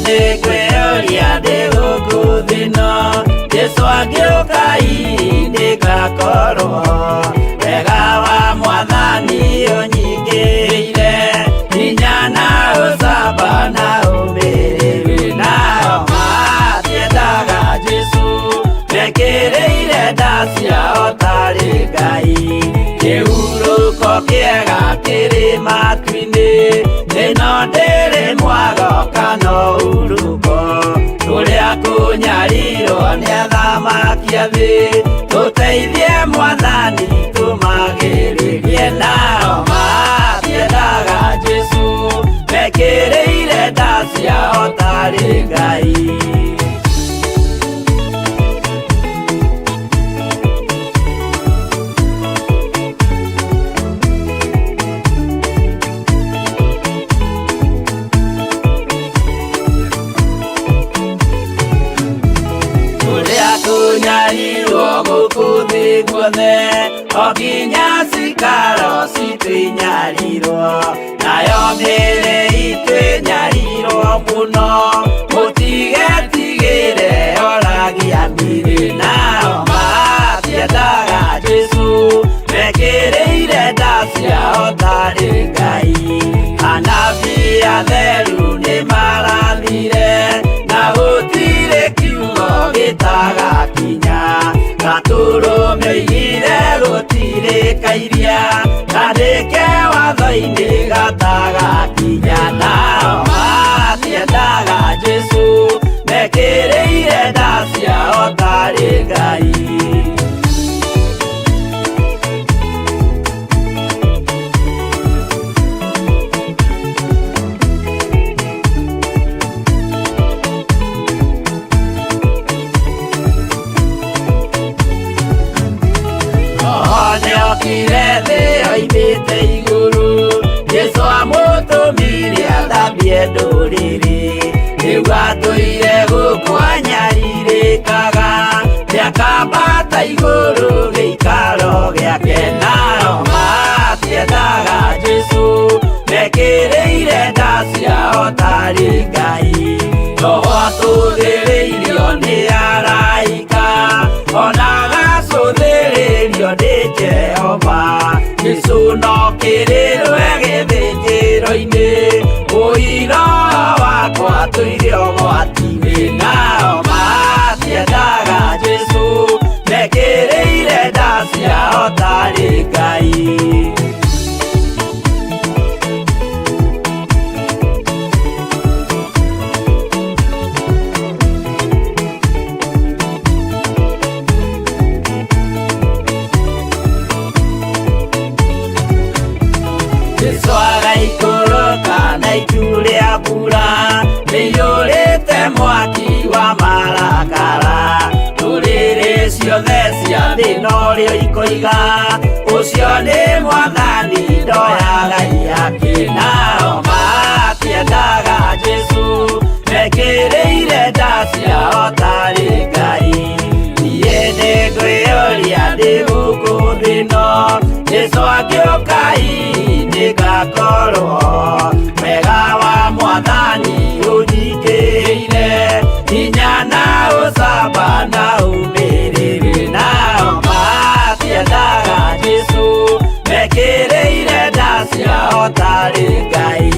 Nĩngwĩyũria ndĩ gũkũ thĩ ĩno, Jesũ angĩũka hihi nĩngakorwo. Wega wa Mwathani ũnyingĩrĩire, hinya na ũcamba na ũmĩrĩru. Nao matiendaga Jesũ, mekĩrĩire nda ciao tarĩ Ngai. Kĩhurũko kĩega kĩrĩ matu-inĩ, ĩno ndĩrĩ mwago kana ũhurũko. Kũrĩa kũnyarirwo nĩ athamaki a thĩ, tũteithie Mwathani tũmagĩrĩrie. Nao matiendaga Jesũ, mekĩrĩire nda ciao tarĩ Ngai. Kũrĩa kũnyarirwo gũkũ thĩ guothe, o nginya cikaro citũ inyarirwo, nayo mĩĩrĩ itũ ĩnyarirwo mũno, mũtigetigĩre oragia mĩĩrĩ. Nao matiendaga Jesũ, mekĩrĩire nda ciao tarĩ Ngai. Anabii atheru nĩmarathire, na gũtirĩ kiugo gĩtagakinya. Gatũrũme oigire gũtirĩ kairia, kandĩke watho-inĩ gatagakinya. Nao matiendaga Jesũ, mekĩrĩire nda ciao tarĩ Ngai. Roho nĩokire thĩ oimĩte igũrũ, Jesũ amũtũmire athambie ndũrĩrĩ. Rĩu atũire gũkũ anyarirĩkaga, nĩakambata igũrũ gĩikaro gĩake. Nao matiendaga Jesũ, mekĩrĩire nda ciao tarĩ Ngai. Roho atũthĩrĩirio nĩ araika, ona agacũthĩrĩrio nĩ Jehova. Jesũ no kĩrĩrwe gĩthĩnjĩro-inĩ, ũira wakwa tũire ũgwati-inĩ. Nao matiendaga Jesũ, mekĩrĩire nda ciao tarĩ Ngai. Jesũ agaikũrũka na itu rĩa mbura rĩiyũrĩte mwaki wa marakara. Ndũrĩrĩ ciothe cia thĩ norĩo ikoiga, ũcio nĩ Mwathani ndoyaga ihaki. Nao matiendaga Jesũ, mekĩrĩire nda ciao tarĩ Ngai. Niĩ nĩngwĩyũria ndĩ gũkũ thĩ ĩno, Jesũ angĩũka hihi nĩngakorwo. Wega wa Mwathani ũnyingĩrĩire, hinya na ũcamba na ũmĩrĩru. Nao matiendaga Jesũ, mekĩrĩire nda ciao tarĩ Ngai.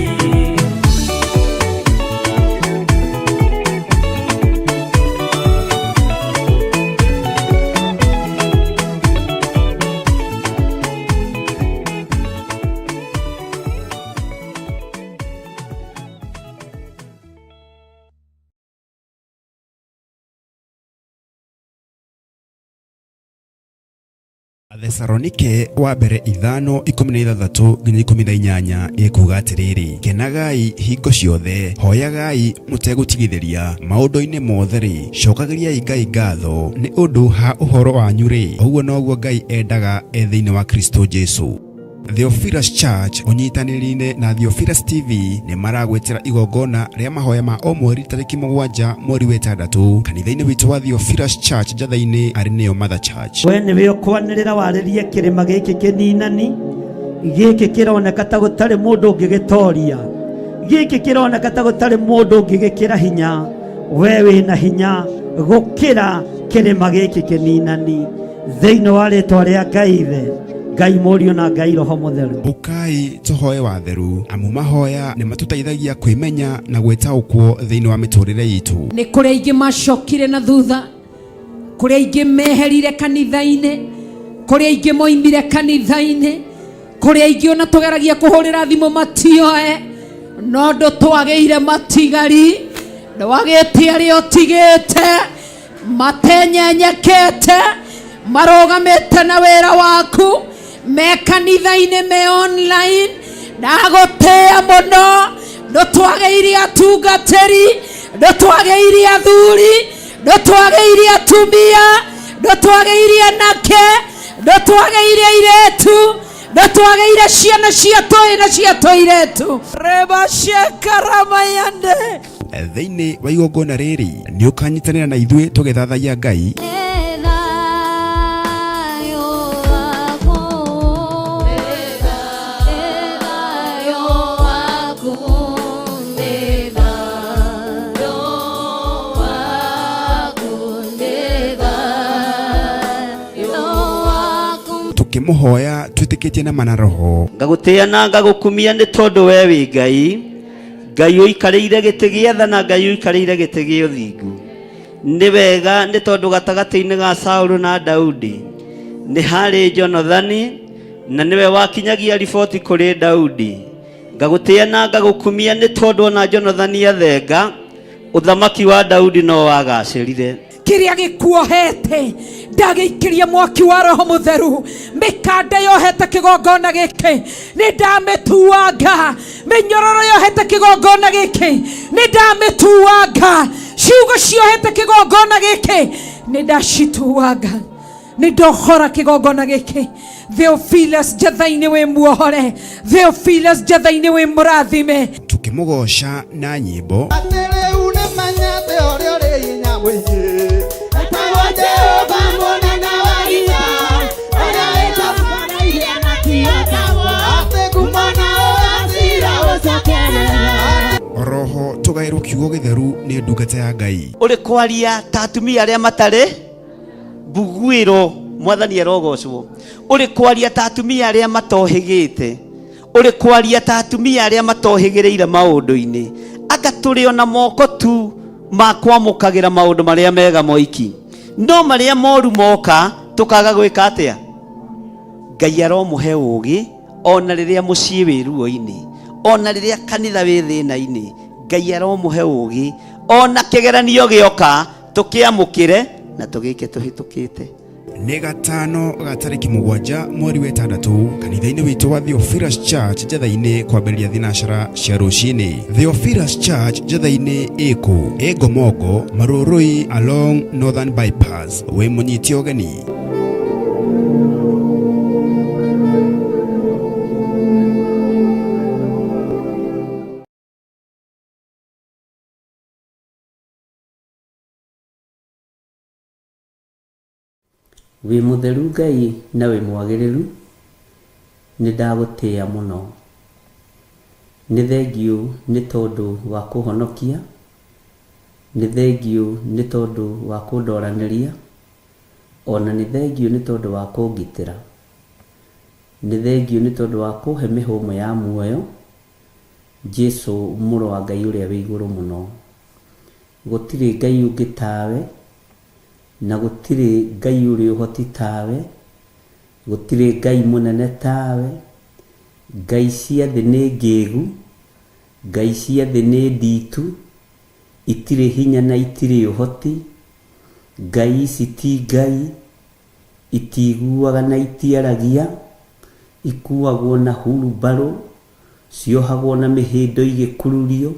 Athesalonike wa mbere 5:16 nginya 18 ĩkuuga atĩrĩrĩ, kenagai hingo ciothe, hoyagai mũtegũtigithĩria, maũndũ-inĩ mothe-rĩ, cokagĩriai Ngai ngatho nĩ ũndũ ha ũhoro wanyu-rĩ, ũguo noguo Ngai endaga e thĩinĩ wa Kristo Jesu. Theophilus Church ũnyitanĩri-inĩ na Theophilus TV nĩ maragwĩtĩra igongona rĩa mahoya ma o mweri tarĩki 7 mweri wa 6 kanitha-inĩ witũ wa Theophilus Church Njatha-inĩ arĩ nĩyo Mother Church. We nĩwe ũkwanĩrĩra warĩrie kĩrĩma gĩkĩ kĩninani, gĩkĩ kĩroneka ta gũtarĩ mũndũ ũngĩgĩtoria. Gĩkĩ kĩroneka ta gũtarĩ mũndũ ũngĩgĩkĩra hinya, we wĩna hinya gũkĩra kĩrĩma gĩkĩ kĩninani. Thĩinĩ wa rĩtwa rĩa Ngai Ithe, Ngai Mũriũ na Ngai Roho Mũtheru. Ũkai tũhoe watheru, amu mahoya nĩ matũteithagia kwĩmenya na gwĩtaũkwo thĩinĩ wa mĩtũrĩre itũ. Nĩ kũrĩ aingĩ macokire na thutha, kũrĩ aingĩ meherire kanitha-inĩ, kũrĩ aingĩ moimire kanitha-inĩ, kũrĩ aingĩ ona tũgeragia kũhũrĩra thimũ matioe, no ndũtwagĩire matigari, ndwagĩte arĩa ũtigĩte matenyenyekete, marũgamĩte na wĩra waku, me kanitha-inĩ, me online. Ndagũtĩĩa mũno, ndũtwagĩire atungatĩri, ndũtwagĩire athuri, ndũtwagĩire atumia, ndũtwagĩire anake, ndũtwagĩire airĩtu, ndũtwagĩire ciana cia tũĩ na cia tũirĩtu. Rebashekaramayande. Thĩinĩ wa igongona rĩrĩ nĩ ũkanyitanĩra na ithuĩ tũgĩthathaiya Ngai. Tũkĩmũhoya twĩtĩkĩtie na mana roho. Ngagũtĩĩa na ngagũkumia nĩ tondũ we wĩ Ngai, Ngai ũikarĩire gĩtĩ gĩa tha na Ngai ũikarĩire gĩtĩ gĩa ũthingu. Nĩ wega nĩ tondũ gatagatĩ-inĩ ga Saũlũ na Daudi nĩ harĩ Jonathani, na nĩwe wakinyagia riboti kũrĩ Daudi. Ngagũtĩĩa na ngagũkumia nĩ tondũ ona Jonathani athenga, ũthamaki wa Daudi no wagacĩrire. Kĩrĩa gĩkuohete ndagĩikĩria mwaki wa Roho Mũtheru. Mĩkanda yohete kĩgongona gĩkĩ nĩ ndamĩtuanga, mĩnyororo yohete kĩgongona gĩkĩ nĩ ndamĩtuanga, ciugo ciohete kĩgongona gĩkĩ nĩ ndacituanga, nĩ ndohora kĩgongona gĩkĩ. Theophilus Njatha-inĩ wĩ muohore, Theophilus Njatha-inĩ wĩ mũrathime. Tũkĩmũgoca na nyĩmbo. Atĩ rĩu nĩmenyete ũrĩa ũrĩ hinya mũingĩ, etagwo Jehova mũnene wa ita, ũrĩa wĩtũkanairie na kĩhotagwo, atĩ ngumo na ũgacira ũcokerera. Oroho tũgaĩrwo kiugo gĩtheru nĩ ndungata ya Ngai. Ũrĩ kwaria ta atumia arĩa matarĩ mbuguĩro, mwathani arogocwo. Ũrĩ kwaria ta atumia arĩa matohĩgĩte, ũrĩ kwaria ta atumia arĩa matohĩgĩrĩire maũndũ-inĩ. Anga tũrĩ ona moko tu ma kwamũkagĩra maũndũ marĩa mega moiki, no marĩa moru moka tũkaga gwĩka atĩa? Ngai aromũhe ũũgĩ ona rĩrĩa mũciĩ wĩ ruo-inĩ, ona rĩrĩa kanitha wĩ thĩna-inĩ. Ngai aromũhe ũũgĩ ona kĩgeranio gĩoka tũkĩamũkĩre na tũgĩke tũhĩtũkĩte. Nĩ gatano ga tarĩki 7 mweri wa 6 kanitha-inĩ witũ wa Theophilus Church Njatha-inĩ kwambĩrĩria thinacara cia rũcinĩ. Theophilus Church Njatha-inĩ ĩkũ? Ĩ Ngomongo, Marũrũi along Northern Bypass. Wĩ mũnyite ũgeni. Wĩ mũtheru Ngai na wĩ mwagĩrĩru, nĩ ndagũtĩĩa mũno. Nĩ thengiũ nĩ tondũ wa kũhonokia, nĩ thengiũ nĩ tondũ wa kũndoranĩria, o na nĩ thengiũ nĩ tondũ wa kũngitĩra. Nĩ thengiũ nĩ tondũ wa kũhe mĩhũmũ ya muoyo, Jesu mũrũ wa Ngai ũrĩa wĩ igũrũ mũno. Gũtirĩ Ngai ũngĩ tawe, na gũtirĩ Ngai ũrĩ ũhoti tawe, gũtirĩ Ngai mũnene tawe. Ngai cia thĩ nĩ ngĩgu, Ngai cia thĩ nĩ nditu, itirĩ hinya na itirĩ ũhoti. Ngai ici ti Ngai, itiiguaga na itiaragia, ikuagwo na hurumbarũ, ciohagwo na mĩhĩndo igĩkururio.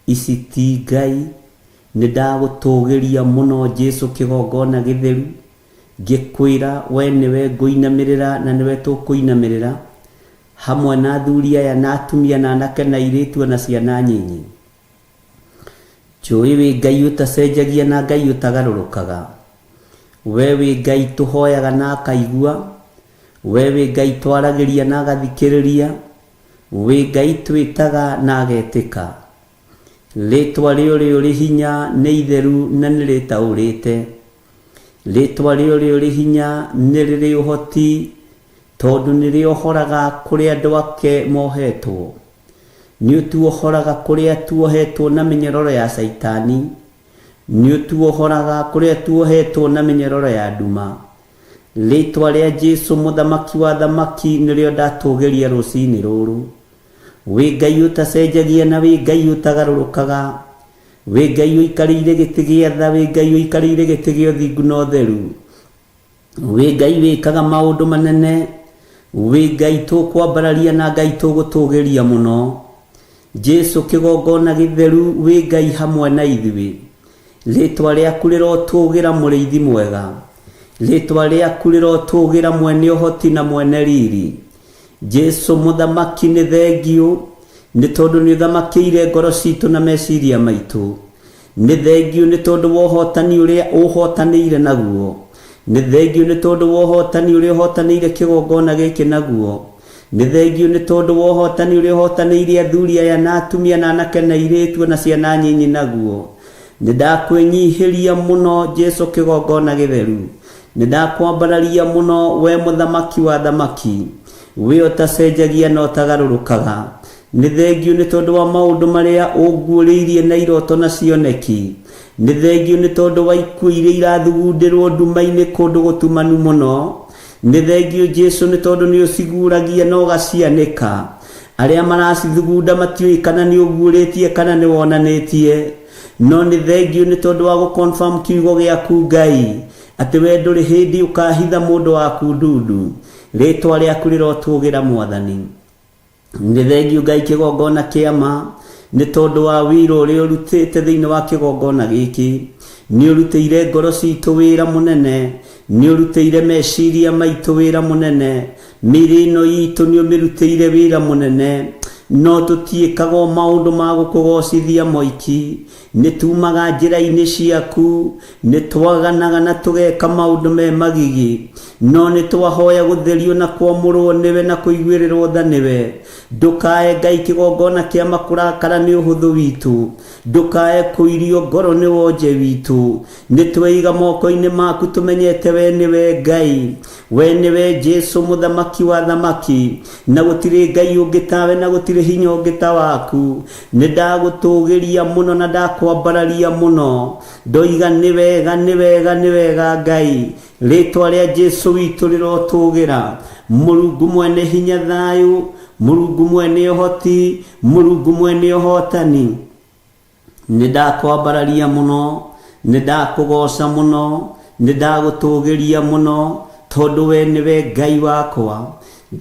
Ici ti Ngai. Nĩndagũtũũgĩria mũno Jesu kĩgongona gĩtheru, ngĩkwĩra we nĩwe ngũinamĩrĩra na nĩwe tũkũinamĩrĩra, hamwe na athuri aya na atumia na anake na airĩtu o na ciana nyinyi. Njũĩ wĩ Ngai ũtacenjagia na Ngai ũtagarũrũkaga. We wĩ Ngai tũhoyaga na akaigua. We wĩ Ngai twaragĩria na agathikĩrĩria. Wĩ Ngai twĩtaga na agetĩka. Rĩtwa rĩa ũrĩa ũrĩ hinya nĩ itheru na nĩ rĩtaũrĩte. Rĩtwa rĩa ũrĩa ũrĩ hinya nĩ rĩrĩ ũhoti, tondũ nĩ rĩohoraga kũrĩa andũ ake mohetwo. Nĩ ũtuohoraga kũrĩa tuohetwo na mĩnyororo ya Caitani. Nĩ ũtuohoraga kũrĩa tuohetwo na mĩnyororo ya nduma. Rĩtwa rĩa Jesu mũthamaki wa athamaki nĩrĩo ndatũgĩria rũcinĩ rũrũ. Wĩ Ngai ũtacenjagia na wĩ Ngai ũtagarũrũkaga. Wĩ Ngai ũikarĩire gĩtĩ gĩa tha, wĩ Ngai ũikarĩire gĩtĩ gĩa ũthingu na ũtheru. Wĩ Ngai wĩkaga maũndũ manene. Wĩ Ngai tũkwambararia na Ngai tũgũtũgĩria mũno. Jesu kĩgongona gĩtheru wĩ Ngai hamwe na ithuĩ. Rĩtwa rĩaku rĩrotũgĩra mũrĩithi mwega. Rĩtwa rĩaku rĩrotũgĩra mwene ũhoti na mwene riri. Jesu mũthamaki nĩ thengiũ nĩ tondũ nĩ ũthamakĩire ngoro citũ na meciria maitũ. Nĩ thengiũ nĩ tondũ wa ũhotani ũrĩa ũhotanĩire naguo. Nĩ thengiũ nĩ tondũ wa ũhotani ũrĩa ũhotanĩire kĩgongona gĩkĩ naguo. Nĩ thengiũ nĩ tondũ wa ũhotani ũrĩa ũhotanĩire athuri aya na atumia na anake na airĩtu na ciana nyinyi naguo. Nĩ ndakwĩnyihĩria mũno Jesu kĩgongona gĩtheru. Nĩ ndakwambararia mũno we mũthamaki wa athamaki. We ũtacenjagia na ũtagarũrũkaga. Nĩ thengiũ nĩ tondũ wa maũndũ marĩa ũnguũrĩirie na iroto na cioneki. Nĩ thengiũ nĩ tondũ wa ikuũ iria irathugundĩrwo nduma-inĩ kũndũ gũtumanu mũno. Nĩ thengiũ Jesu nĩ tondũ nĩ ũciguũragia na ũgacianĩka. Arĩa maracithugunda matiũĩ kana nĩ ũguũrĩtie kana nĩ wonanĩtie. No nĩ thengiũ nĩ tondũ wa gũ-confirm kiugo gĩaku Ngai, atĩ we ndũrĩ hĩndĩ ũkahitha mũndũ waku ndundu. Rĩtwa rĩaku rĩrotũgĩra Mwathani. Nĩ thengiũ Ngai kĩgongona kĩa ma, nĩ tondũ wa wĩra ũrĩa ũrutĩte thĩinĩ wa kĩgongona gĩkĩ. Nĩ ũrutĩire ngoro citũ wĩra mũnene, nĩ ũrutĩire meciria maitũ wĩra mũnene, mĩĩrĩ ĩno itũ nĩ ũmĩrutĩire wĩra mũnene. No tũtiĩkaga o maũndũ ma gũkũgocithia moiki, nĩ tumaga njĩra-inĩ ciaku, nĩ twaganaga na tũgeka maũndũ me magigi, no nĩ twahoya gũtherio na kwamũrwo nĩwe na kũiguĩrĩrwo tha nĩwe. Ndũkae Ngai kĩgongona kĩa makũrakara nĩ ũhũthũ witũ, ndũkae kũirio ngoro nĩ wonje witũ. Nĩ tweiga moko-inĩ maku tũmenyete we nĩwe Ngai, we nĩwe Jesu mũthamaki wa athamaki, na gũtirĩ Ngai ũngĩ tawe na gũtirĩ hinya ũngĩ ta waku. Nĩ ndagũtũgĩria mũno na ndakwambararia mũno. Ndoiga nĩ wega, nĩ wega, nĩ wega Ngai. Rĩtwa rĩa Jesu witũ rĩrotũgĩra. Mũrungu mwene hinya thayũ, Mũrungu mwene ũhoti, Mũrungu mwene ũhotani. Nĩ ndakwambararia mũno, nĩ ndakũgoca mũno, nĩ ndagũtũgĩria mũno, tondũ we nĩwe Ngai wakwa.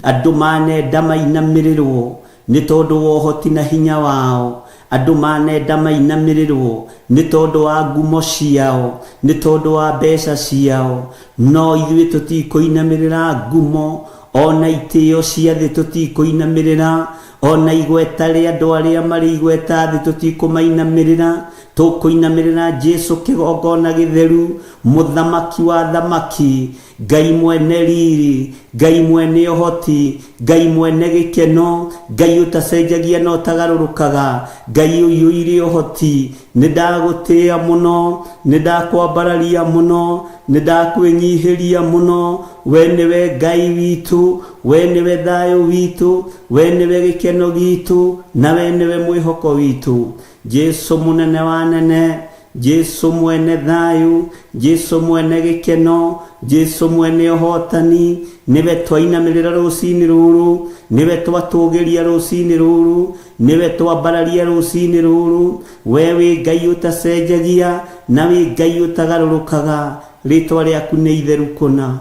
Andũ manenda mainamĩrĩrwo nĩ tondũ wa ũhoti na hinya wao. Andũ manenda mainamĩrĩrwo nĩ tondũ wa ngumo ciao, nĩ tondũ wa mbeca ciao. No ithuĩ tũtikũinamĩrĩra ngumo, ona itĩo cia thĩ tũtikũinamĩrĩra, ona igweta rĩa andũ arĩa marĩ igweta thĩ tũtikũmainamĩrĩra. Tũkũinamĩrĩra Jesu kĩgongona gĩtheru, mũthamaki wa athamaki, Ngai mwene riri, Ngai mwene ũhoti, Ngai mwene gĩkeno, Ngai ũtacenjagia na ũtagarũrũkaga, Ngai ũiyũire ũhoti. Nĩ ndagũtĩĩa mũno, nĩ ndakwambararia mũno, nĩ ndakwĩnyihĩria mũno. We nĩwe Ngai witũ, we nĩwe thayũ witũ, we nĩwe gĩkeno gitũ, na we nĩwe mwĩhoko witũ. Jesu mũnene wa nene, Jesu mwene thayũ, Jesu mwene gĩkeno, Jesu mwene ũhotani, nĩwe twainamĩrĩra rũcinĩ rũrũ, nĩwe twatũgĩria rũcinĩ rũrũ, nĩwe twambararia rũcinĩ rũrũ. We wĩ Ngai ũtacenjagia na wĩ Ngai ũtagarũrũkaga, rĩtwa rĩaku nĩ itheru kũna.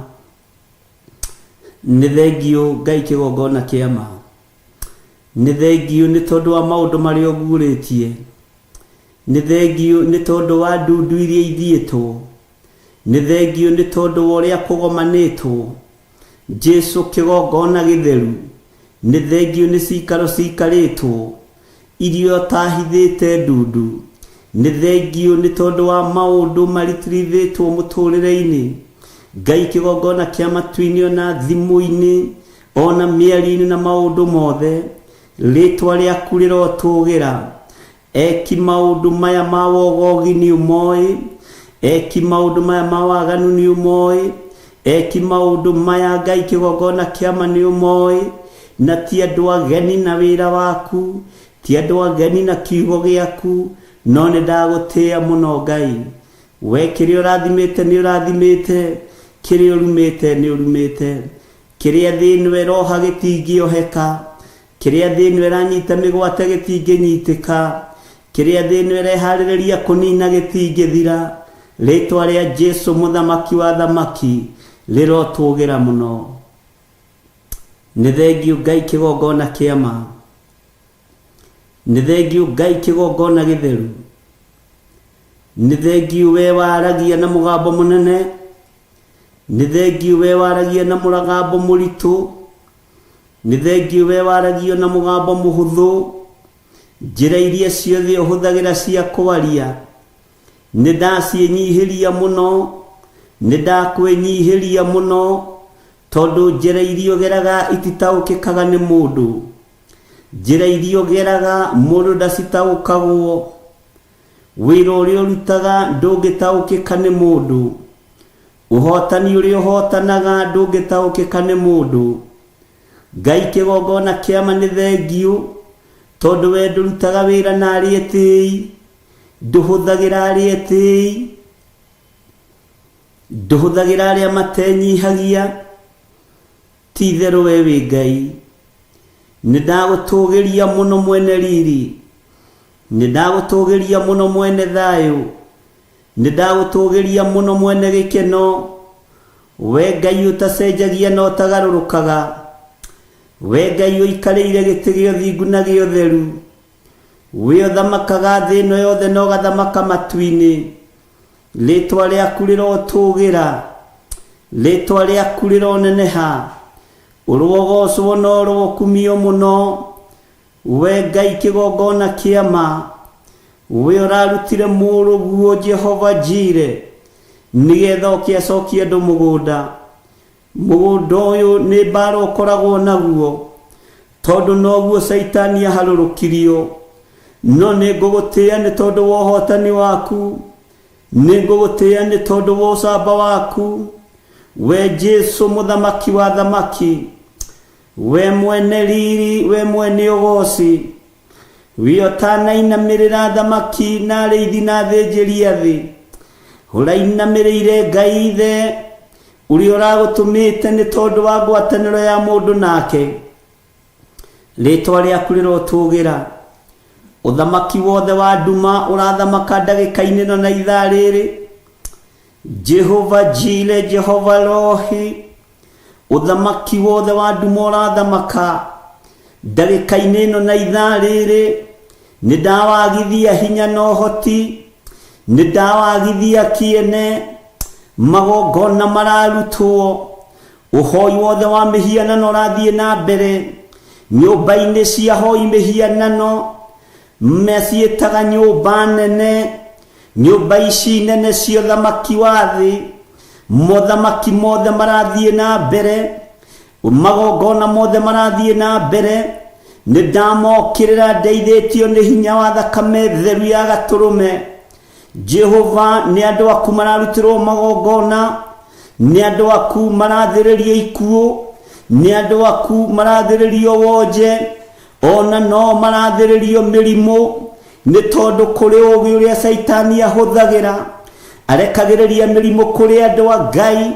Nĩ thengiũ Ngai kĩgongona kĩa ma. Nĩ thengiũ nĩ tondũ wa maũndũ marĩa ũguũrĩtie. Nĩ thengiũ nĩ tondũ wa ndundu iria ithiĩtwo. Nĩ thengiũ nĩ tondũ wa ũrĩa kũgomanĩtwo. Jesu kĩgongona gĩtheru. Nĩ thengiũ nĩ cikaro cikarĩtwo iria ũtahithĩte ndundu. Nĩ thengiũ nĩ tondũ wa maũndũ maritirithĩtwo mũtũrĩre-inĩ. Ngai kĩgongona kĩa matu-inĩ ona thimũ-inĩ ona mĩario-inĩ na maũndũ mothe. Rĩtwa rĩaku rĩrotũgĩra. Eki maũndũ maya ma wogogi nĩ ũmoĩ, eki maũndũ maya ma waganu nĩ ũmoĩ, eki maũndũ maya Ngai kĩgongona kĩama nĩ ũmoĩ, na ti andũ ageni na wĩra waku, ti andũ ageni na kiugo gĩaku, no nĩ ndagũtĩĩa mũno Ngai. We kĩrĩa ũrathimĩte nĩ ũrathimĩte, kĩrĩa ũrumĩte nĩ ũrumĩte. Kĩrĩa thĩ ĩno ĩroha gĩtingĩoheka, kĩrĩa thĩ ĩno ĩranyita mĩgwate gĩtingĩnyitĩka, kĩrĩa thĩ ĩno ĩreharĩrĩria kũnina gĩtingĩthira. Rĩtwa rĩa Jesu mũthamaki wa athamaki rĩrotũgĩra mũno. Nĩ thengiũ Ngai kĩgongona kĩa ma. Nĩ thengiũ Ngai kĩgongona gĩtheru. Nĩ thengiũ we waragia na mũgambo mũnene. Nĩ thengiũ we waragia na mũragambo mũritũ. Nĩ thengiũ we waragio na mũgambo mũhũthũ. Njĩra iria ciothe ũhũthagĩra cia kwaria, nĩ ndaciĩnyihĩria mũno, nĩ ndakwĩnyihĩria mũno, tondũ njĩra iria ũgeraga ititaũkĩkaga nĩ mũndũ. Njĩra iria ũgeraga mũndũ ndacitaũkagwo. Wĩra ũrĩa ũrutaga ndũngĩtaũkĩka nĩ mũndũ. Ũhotani ũrĩa ũhotanaga ndũngĩtaũkĩka nĩ mũndũ. Ngai kĩgongona kĩama nĩ thengiũ, tondũ we ndũrutaga wĩra na arĩa etĩi, ndũhũthagĩra arĩa etĩi, ndũhũthagĩra arĩa matenyihagia. Ti itherũ we wĩ Ngai. Nĩ ndagũtũgĩria mũno mwene riri. Nĩ ndagũtũgĩria mũno mwene thayũ. Nĩ ndagũtũgĩria mũno mwene gĩkeno. We Ngai ũtacenjagia na ũtagarũrũkaga. We Ngai ũikarĩire gĩtĩ gĩa ũthingu na gĩa ũtheru. We ũthamakaga thĩ ĩno yothe na ũgathamaka matu-inĩ. Rĩtwa rĩaku rĩrotũgĩra. Rĩtwa rĩaku rĩroneneha. Ũrogocwo na ũrokumio mũno. We Ngai kĩgongona kĩa ma. We ũrarutire mũrũguo Jehova Jire nĩgetha oke acokie andũ mũgũnda. Mũgũnda ũyũ nĩ mbara ũkoragwo naguo tondũ noguo Caitani aharũrũkirio. No nĩ ngũgũtĩĩa nĩ tondũ wa ũhotani waku. Nĩ ngũgũtĩĩa nĩ tondũ wa ũcamba waku. We Jesu mũthamaki wa athamaki. We mwene riri, we mwene ũgoci. We ũtanainamĩrĩra athamaki na arĩithi na athĩnjĩri a thĩ. Ũrainamĩrĩire Ngai Ithe ũrĩa ũragũtũmĩte nĩ tondũ wa ngwatanĩro ya mũndũ nake. Rĩtwa rĩaku rĩrotũgĩra. Ũthamaki wothe wa nduma ũrathamaka ndagĩka-inĩ ĩno na ithaa rĩrĩ. Jehova Jire, Jehova Rohi, ũthamaki wothe wa nduma ũrathamaka ndagĩka-inĩ ĩno na ithaa rĩrĩ. Nĩ ndawagithia hinya na ũhoti, nĩ ndawagithia kĩene, magongona mararutwo, ũhoi wothe wa mĩhianano ũrathiĩ na mbere nyũmba-inĩ cia hoi mĩhianano, meciĩtaga nyũmba nene, nyũmba ici nene cia ũthamaki wa thĩ, mothamaki mothe marathiĩ na mbere, magongona mothe marathiĩ na mbere. Nĩ ndamokĩrĩra ndeithĩtio nĩ hinya wa thakame theru ya gatũrũme. Jehova, nĩ andũ aku mararutĩrwo magongona, nĩ andũ aku marathĩrĩrio ikuũ, nĩ andũ aku marathĩrĩrio wonje, ona no marathĩrĩrio mĩrimũ, nĩ tondũ kũrĩ ũũgĩ ũrĩa Caitani ahũthagĩra. Arekagĩrĩria mĩrimũ kũrĩ andũ a Ngai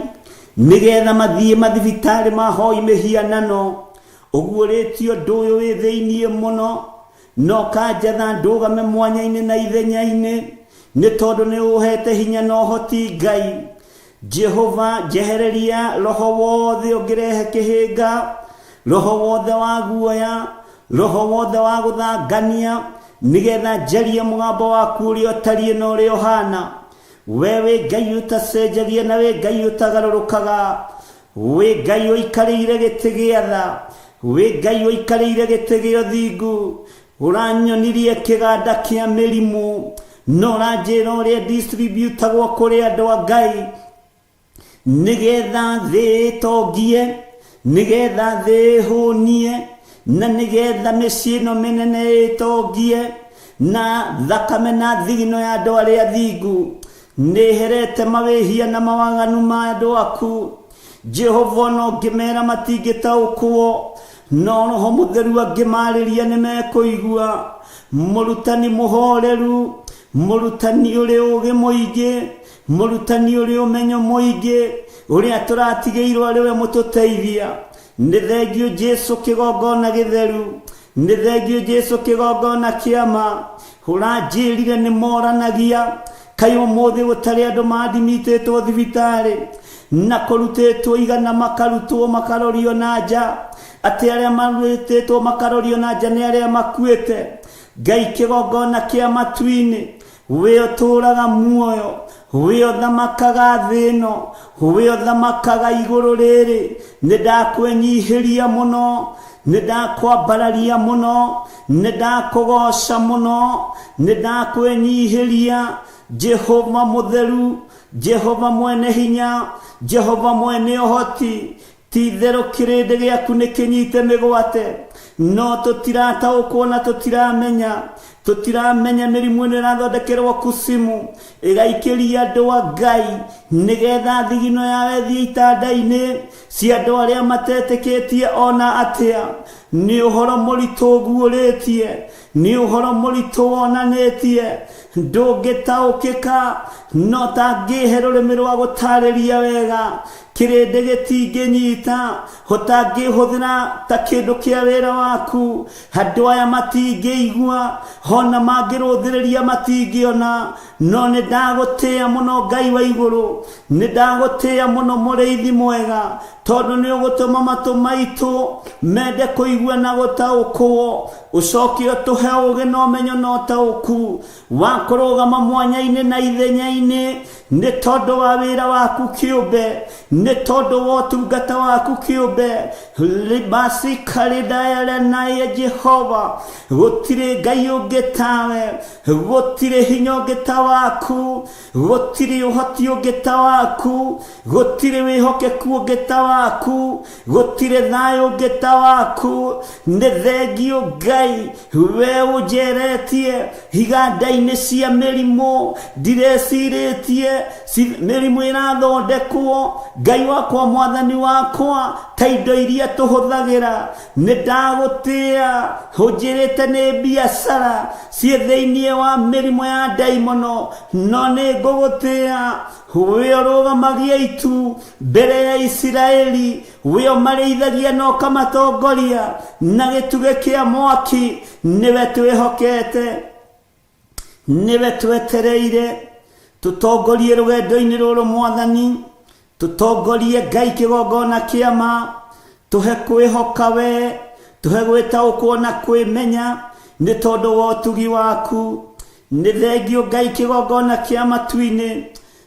nĩgetha mathiĩ mathibitarĩ mahoi mĩhianano. Ũguũrĩtie ũndũ ũyũ wĩ thĩinĩ mũno, na ũkanjatha ndũgame mwanya-inĩ na ithenya-inĩ, nĩ tondũ nĩ ũhete hinya na ũhoti Ngai. Jehova, njehereria roho wothe ũngĩrehe kĩhĩnga, roho wothe wa guoya, roho wothe wa gũthangania, nĩgetha njarie mũgambo waku ũrĩa ũtariĩ na ũrĩa ũhana. We wĩ Ngai ũtacenjagia na wĩ Ngai ũtagarũrũkaga. Wĩ Ngai ũikarĩire gĩtĩ gĩa tha, wĩ Ngai ũikarĩire gĩtĩ gĩa ũthingu. Ũranyonirie kĩganda kĩa mĩrimũ, na ũranjĩra ũrĩa distributagwo kũrĩ andũ a Ngai, nĩgetha thĩ ĩtongie, nĩgetha thĩ ĩhũnie, Na nĩgetha mĩciĩ ĩno mĩnene ĩtongie na thakame na thigino ya andũ arĩa thingu. Nĩherete mawĩhia na mawaganu ma andũ aku. Jehova, ona ũngĩmera matingĩtaũkwo, no Roho Mũtheru angĩmarĩria nĩ mekũigua. Mũrutani mũhoreru, mũrutani ũrĩ ũũgĩ mũingĩ, mũrutani ũrĩ ũmenyo mũingĩ, ũrĩa tũratigĩirwo arĩ we mũtũteithia. Nĩ thengio Jesu kĩgongona gĩtheru, nĩ thengio Jesu kĩgongona kĩama. Ũranjĩrire nĩ moranagia, kaĩ ũmũthĩ gũtarĩ andũ mandimitĩtwo thibitarĩ na kũrutĩtwo igana makarutwo makarorio na nja, atĩ arĩa marutĩtwo makarorio na nja nĩ arĩa makuĩte. Ngai kĩgongona kĩa matu-inĩ, we ũtũũraga muoyo, we ũthamakaga thĩ ĩno, we ũthamakaga igũrũ rĩrĩ, nĩ ndakwenyihĩria mũno, nĩ ndakwambararia mũno, nĩ ndakũgoca mũno, nĩ ndakwenyihĩria. Jehova mũtheru, Jehova mwene hinya, Jehova mwene ũhoti, ti-itherũ kĩrĩndĩ gĩaku nĩ kĩnyite mĩgwate, no tũtirataũkwo na tũtiramenya. Tũtiramenya mĩrimũ ĩno ĩrathondekerwo kusimu ĩgaikĩria andũ a Ngai, nĩgetha thigino yao ĩthiĩ itanda-inĩ cia andũ arĩa matetĩkĩtie ona atĩa. Nĩ ũhoro mũritũ ũguũrĩtie, nĩ ũhoro mũritũ wonanĩtie, ndũngĩtaũkĩka, no tangĩhe rũrĩmĩ rwa gũtarĩria wega, kĩrĩndĩ gĩtingĩnyita. Ũtangĩhũthĩra ta kĩndũ kĩa wĩra waku, andũ aya matingĩigua, ona mangĩrũthĩrĩria matingĩona. No nĩ ndagũtĩĩa mũno Ngai wa igũrũ, nĩ ndagũtĩĩa mũno mũrĩithi mwega, tondũ nĩ ũgũtũma matũ maitũ mende kũigua na gũtaũkwo, ũcoke ũtũhe ũũgĩ na ũmenyo na ũtaũku wa kũrũgama mwanya-inĩ na ithenya-inĩ, nĩ tondũ wa wĩra waku kĩũmbe, nĩ tondũ wa ũtungata waku kĩũmbe. Libasi karidayalenaye Jehova, gũtirĩ Ngai ũngĩ tawe, gũtirĩ hinya ũngĩ ta waku, gũtirĩ ũhoti ũngĩ ta waku, gũtirĩ wĩhokeku ũngĩ ta waku, gũtirĩ thayũ ũngĩ ta waku. Nĩ thengio Ngai, we ũnjeretie iganda-inĩ cia mĩrimũ, ndirecirĩtie mĩrimũ ĩrathondekwo. Ngai wakwa, mwathani wakwa, ta indo iria tũhũthagĩra, nĩ ndagũtĩĩa. Ũnjĩrĩte nĩ biacara ciĩ thĩinĩ wa mĩrimũ ya ndaimono, no nĩ ngũgũtĩĩa. We ũrũgamagia itu mbere ya Isiraeli, we ũmarĩithagia na ũkamatongoria na gĩtugĩ kĩa mwaki, nĩwe twĩhokete, nĩwe twetereire. Tũtongorie rũgendo-inĩ rũrũ mwathani, tũtongorie Ngai kĩgongona kĩama, tũhe kwĩhoka we, tũhe gwĩtaũkwo na kwĩmenya nĩ tondũ wa ũtugi waku. Nĩ thengio Ngai kĩgongona kĩa matu-inĩ,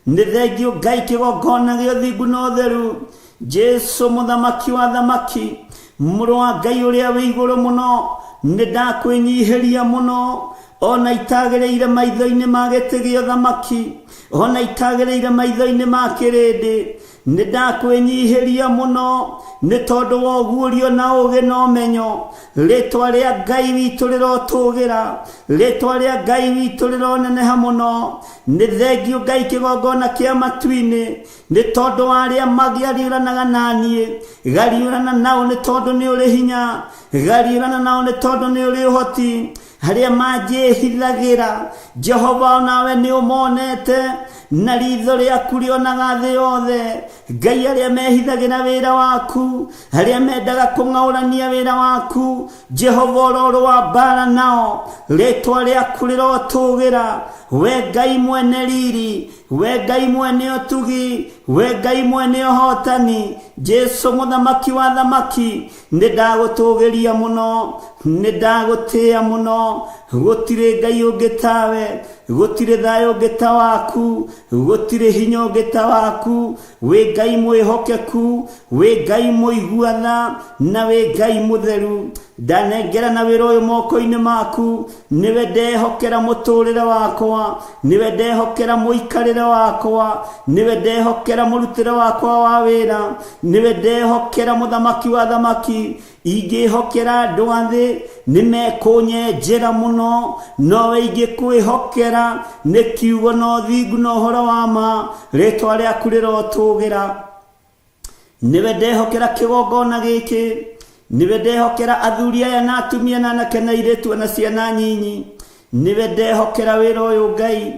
nĩ thengio Ngai kĩgongona gĩa ũthingu na ũtheru. Jesu mũthamaki wa thamaki, mũrũ wa Ngai ũrĩa wĩ igũrũ mũno, nĩ ndakwĩnyihĩria mũno, ona itagĩrĩire maitho-inĩ ma gĩtĩ gĩa ũthamaki, ona itagĩrĩire maitho-inĩ ma kĩrĩndĩ, nĩ ndakwĩnyihĩria mũno nĩ tondũ wa ũguũrio na ũũgĩ na ũmenyo. Rĩtwa rĩa Ngai witũ rĩrotũgĩra, rĩtwa rĩa Ngai witũ rĩroneneha mũno. Nĩ thengio Ngai kĩgongona kĩa matu-inĩ, nĩ tondũ wa arĩa magĩariũranaga na niĩ. Gariũrana nao nĩ tondũ nĩ ũrĩ hinya, gariũrana nao nĩ tondũ nĩ ũrĩ ũhoti. Arĩa manjĩhithagĩra, Jehova, onawe nĩ ũmonete, na ritho rĩaku rĩonaga thĩ yothe. Ngai, arĩa mehithagĩra wĩra waku, arĩa mendaga kũng'aũrania wĩra waku, Jehova, ũrorũ wa mbara nao, rĩtwa rĩaku rĩrotũgĩra. We Ngai mwene riri, we Ngai mwene ũtugi, we Ngai mwene ũhotani, Jesu mũthamaki wa thamaki, nĩ ndagũtũgĩria mũno, nĩ ndagũtĩĩa mũno. Gũtirĩ Ngai ũngĩ tawe, gũtirĩ thayũ ũngĩ ta waku, gũtirĩ hinya ũngĩ ta waku. Wĩ Ngai mwĩhokeku, wĩ Ngai mũiguatha, na wĩ Ngai mũtheru. Ndanengera na wĩra ũyũ moko-inĩ maku, nĩwe ndehokera mũtũrĩre wakwa, nĩwe ndehokera mũikarĩre wakwa nĩwe ndehokera mũrutĩre wakwa wa wĩra nĩwe ndehokera mũthamaki wa thamaki ingĩhokera andũ a thĩ nĩ mekũnyenjera mũno nowe ingĩkwĩhokera nĩ kiugo na ũthingu na ũhoro wa ma rĩtwa rĩaku rĩrotũgĩra nĩwe ndehokera kĩgongona gĩkĩ nĩwe ndehokera athuri aya na atumia na anake na airĩtu na ciana nyinyi nĩwe ndehokera wĩra ũyũ Ngai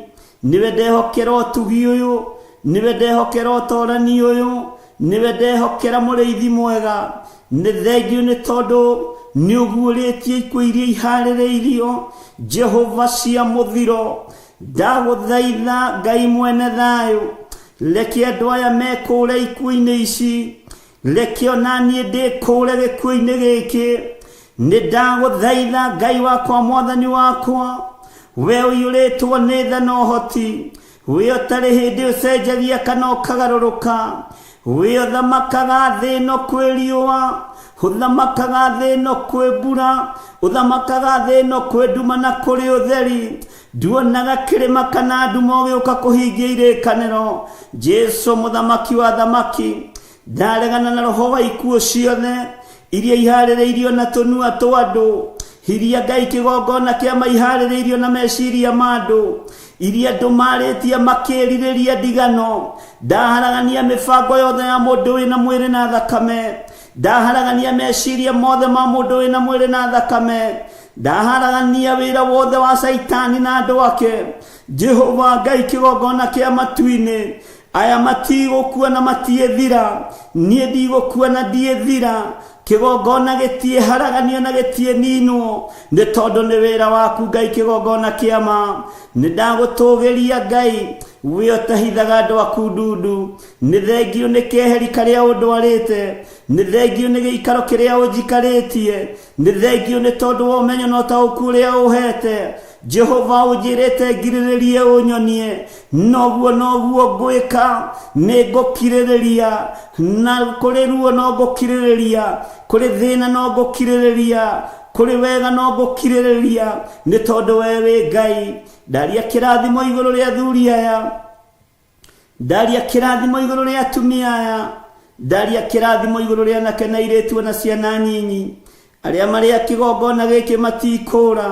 nĩwe ndehokera ũtugi ũyũ nĩwe ndehokera ũtorani ũyũ nĩwe ndehokera mũrĩithi mwega nĩ thengiũ nĩ tondũ nĩ ũguũrĩtie ikuũ iria iharĩrĩirio Jehova cia mũthiro ndagũthaitha Ngai mwene thayũ reke andũ aya mekũũre ikuũ-inĩ ici reke ona niĩ ndĩkũũre gĩkuũ-inĩ gĩkĩ nĩ ndagũthaitha Ngai wakwa mwathani wakwa we ũiyũrĩtwo nĩ tha na ũhoti we ũtarĩ hĩndĩ ũcenjagia kana ũkagarũrũka we ũthamakaga thĩ ĩno kwĩ riũa ũthamakaga thĩ ĩno kwĩ mbura ũthamakaga thĩ ĩno kwĩ nduma na kũrĩ ũtheri nduonaga kĩrĩma kana nduma ũgĩũka kũhingia irĩkanĩro Jesu mũthamaki wa thamaki ndaregana na roho wa ikuũ ciothe iria iharĩrĩirio na tũnua twa andũ iria Ngai kĩgongona kĩa maiharĩrĩirio na meciria ma andũ iria andũ marĩtie makĩrirĩria ndigano ndaharagania mĩbango yothe ya mũndũ wĩna mwĩrĩ na thakame ndaharagania meciria mothe ma mũndũ wĩna mwĩrĩ na thakame ndaharagania wĩra wothe wa Caitani na andũ ake Jehova Ngai kĩgongona kĩa matu-inĩ aya matigũkua na matiĩthira niĩ ndigũkua na ndiĩthira kĩgongona gĩtiĩharaganio na gĩtiĩninwo nĩ tondũ nĩ wĩra waku Ngai kĩgongona kĩa ma nĩ ndagũtũgĩria Ngai we ũtahithaga andũ aku ndundu nĩ thengiũ nĩ keheri karĩa ũndwarĩte nĩ thengiũ nĩ gĩikaro kĩrĩa ũnjikarĩtie nĩ thengiũ nĩ tondũ wa ũmenyo na ũtaũku ũrĩa ũhete Jehova ũnjĩrĩte ngirĩrĩrie ũnyonie noguo noguo ngwĩka nĩ ngũkirĩrĩria na kũrĩ ruo no ngũkirĩrĩria kũrĩ thĩna no ngũkirĩrĩria kũrĩ wega no ngũkirĩrĩria nĩ tondũ we wĩ Ngai ndaria kĩrathimo igũrũ rĩa athuri aya ndaria kĩrathimo igũrũ rĩa atumia aya ndaria kĩrathimo igũrũ rĩa anake na airĩtu na ciana nyinyi arĩa marĩ a kĩgongona gĩkĩ matikũra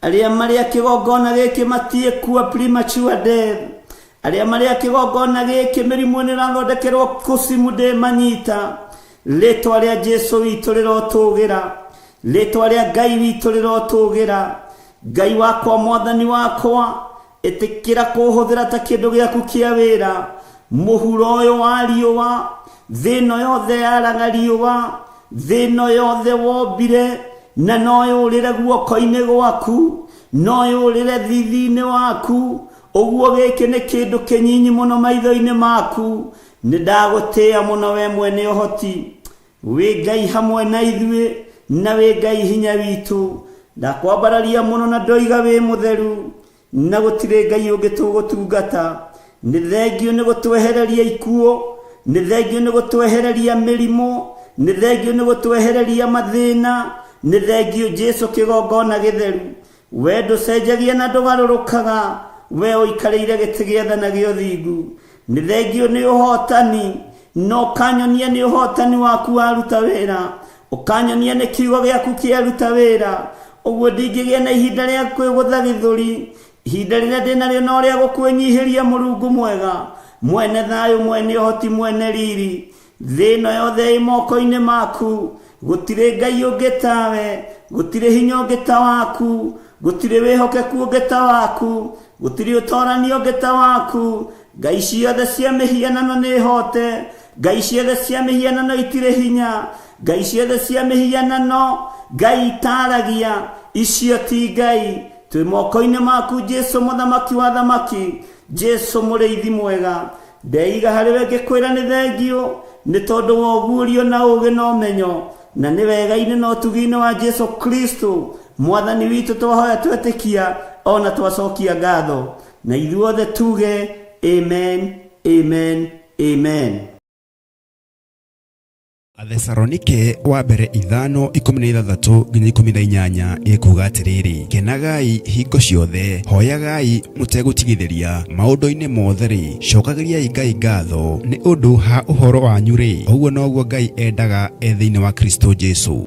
arĩa marĩ a kĩgongona gĩkĩ matiĩkua premature death arĩa marĩ a kĩgongona gĩkĩ mĩrimũ nĩ ĩrathondekerwo kũcimu ndĩmanyita rĩtwa rĩa Jesu witũ rĩrotũgĩra rĩtwa rĩa Ngai witũ rĩrotũgĩra Ngai wakwa mwathani wakwa ĩtĩkĩra kũhũthĩra ta kĩndũ gĩaku kĩa wĩra mũhuro ũyũ wa riũa thĩ ĩno yothe yaraga riũa thĩ ĩno yothe wombire na no yũrĩre guoko-inĩ gwaku no yũrĩre thithi-inĩ waku ũguo gĩkĩ nĩ kĩndũ kĩnyinyi mũno maitho-inĩ maku nĩ ndagũtĩĩa mũno we mwene ũhoti wĩ Ngai hamwe na ithuĩ na wĩ Ngai hinya witũ ndakwambararia mũno na ndoiga wĩ mũtheru na gũtirĩ Ngai ũngĩ tũgũtungata nĩ thengiũ nĩ gũtwehereria ikuũ nĩ thengiũ nĩ gũtwehereria mĩrimũ nĩ thengiũ nĩ gũtwehereria mathĩna nĩ thengiũ Jesu kĩgongona gĩtheru we ndũcenjagia na ndũgarũrũkaga we ũikarĩire gĩtĩ gĩa tha na gĩa ũthingu nĩ thengiũ nĩ ũhotani na ũkanyonia nĩ ũhotani waku waruta wĩra ũkanyonia nĩ kiugo gĩaku kĩaruta wĩra ũguo ndingĩgĩa na ihinda rĩa kwĩgũtha gĩthũri ihinda rĩrĩa ndĩnarĩo no rĩa gũkwĩnyihĩria Mũrungu mwega mwene thayũ mwene ũhoti mwene riri thĩ ĩno yothe ĩ moko-inĩ maku gũtirĩ Ngai ũngĩ tawe gũtirĩ hinya ũngĩ ta waku gũtirĩ wĩhokeku ũngĩ ta waku gũtirĩ ũtorani ũngĩ ta waku Ngai ciothe cia mĩhianano nĩ hote Ngai ciothe cia mĩhianano itirĩ hinya Ngai ciothe cia mĩhianano Ngai itaragia icio ti Ngai twĩ moko-inĩ maku Jesu mũthamaki wa thamaki Jesu mũrĩithi mwega ndeiga harĩ we ngĩkwĩra nĩ thengiũ nĩ tondũ wa ũguũrio na ũũgĩ na ũmenyo na nĩ wega-inĩ na ũtugi-inĩ wa Jesu Kristo mwathani witũ twahoya twetĩkia ona twacokia ngatho na ithuothe tuge amen amen amen. Athesalonike wa mbere 5:16 nginya 18 ĩkuuga atĩrĩrĩ, kenagai hingo ciothe, hoyagai mũtegũtigithĩria, maũndũ-inĩ mothe-rĩ, cokagĩriai Ngai ngatho nĩ ũndũ ha ũhoro wanyu-rĩ, ũguo noguo Ngai endaga e thĩinĩ wa Kristo Jesu.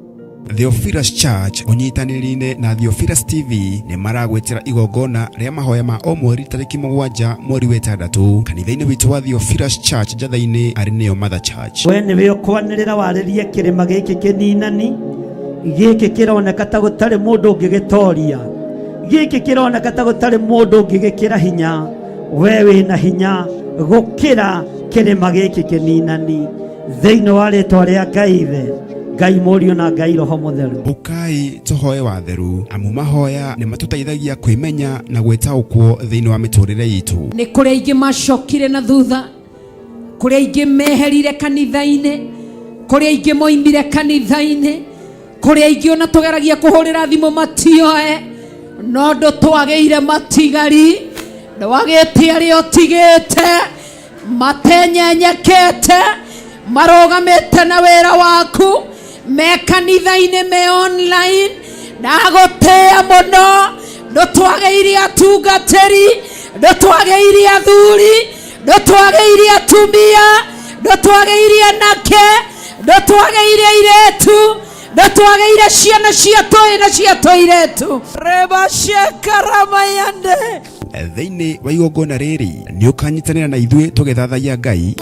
Theophilus Church ũnyitanĩri-inĩ na Theophilus TV nĩ maragwĩtĩra igongona rĩa mahoya ma o mweri tarĩki 7 mweri wa 6 kanitha-inĩ witũ wa Theophilus Church Njatha-inĩ arĩ nĩyo Mother Church. We nĩwe ũkwanĩrĩra warĩrie kĩrĩma gĩkĩ kĩninani, gĩkĩ kĩroneka ta gũtarĩ mũndũ ũngĩgĩtoria, gĩkĩ kĩroneka ta gũtarĩ mũndũ ũngĩgĩkĩra hinya, we wĩna hinya gũkĩra kĩrĩma gĩkĩ kĩninani. Thĩinĩ wa rĩtwa rĩa Ngai Ithe, Ngai Mũriũ na Ngai Roho Mũtheru. Ũkai tũhoe watheru, amu mahoya nĩ matũteithagia kwĩmenya na gwĩtaũkwo thĩinĩ wa mĩtũrĩre itũ. Nĩ kũrĩ aingĩ macokire na thutha, kũrĩ aingĩ meherire kanitha-inĩ, kũrĩ aingĩ moimire kanitha-inĩ, kũrĩ aingĩ ona tũgeragia kũhũrĩra thimũ matioe, no ndũtwagĩire matigari, ndwagĩte arĩa ũtigĩte, matenyenyekete, marũgamĩte na wĩra waku, me kanitha-inĩ, me online. Ndagũtĩĩa mũno, ndũtwagĩire atungatĩri, ndũtwagĩire athuri, ndũtwagĩire atumia, ndũtwagĩire anake, ndũtwagĩire airĩtu, ndũtwagĩire ciana cia tũĩ na cia tũirĩtu. Rebashekaramayande. Thĩinĩ wa igongona rĩrĩ nĩ ũkanyitanĩra na ithuĩ tũgĩthathaiya Ngai,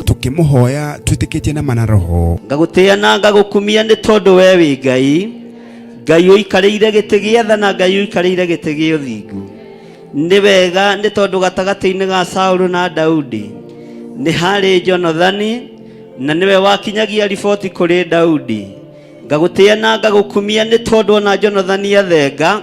tũkĩmũhoya twĩtĩkĩtie na mana roho. Ngagũtĩĩa na ngagũkumia nĩ tondũ we wĩ Ngai, Ngai ũikarĩire gĩtĩ gĩa tha na Ngai ũikarĩire gĩtĩ gĩa ũthingu. Nĩ wega nĩ tondũ gatagatĩ-inĩ ga Saũlũ na Daudi nĩ harĩ Jonathani, na nĩwe wakinyagia riboti kũrĩ Daudi. Ngagũtĩĩa na ngagũkumia nĩ tondũ ona Jonathani athenga,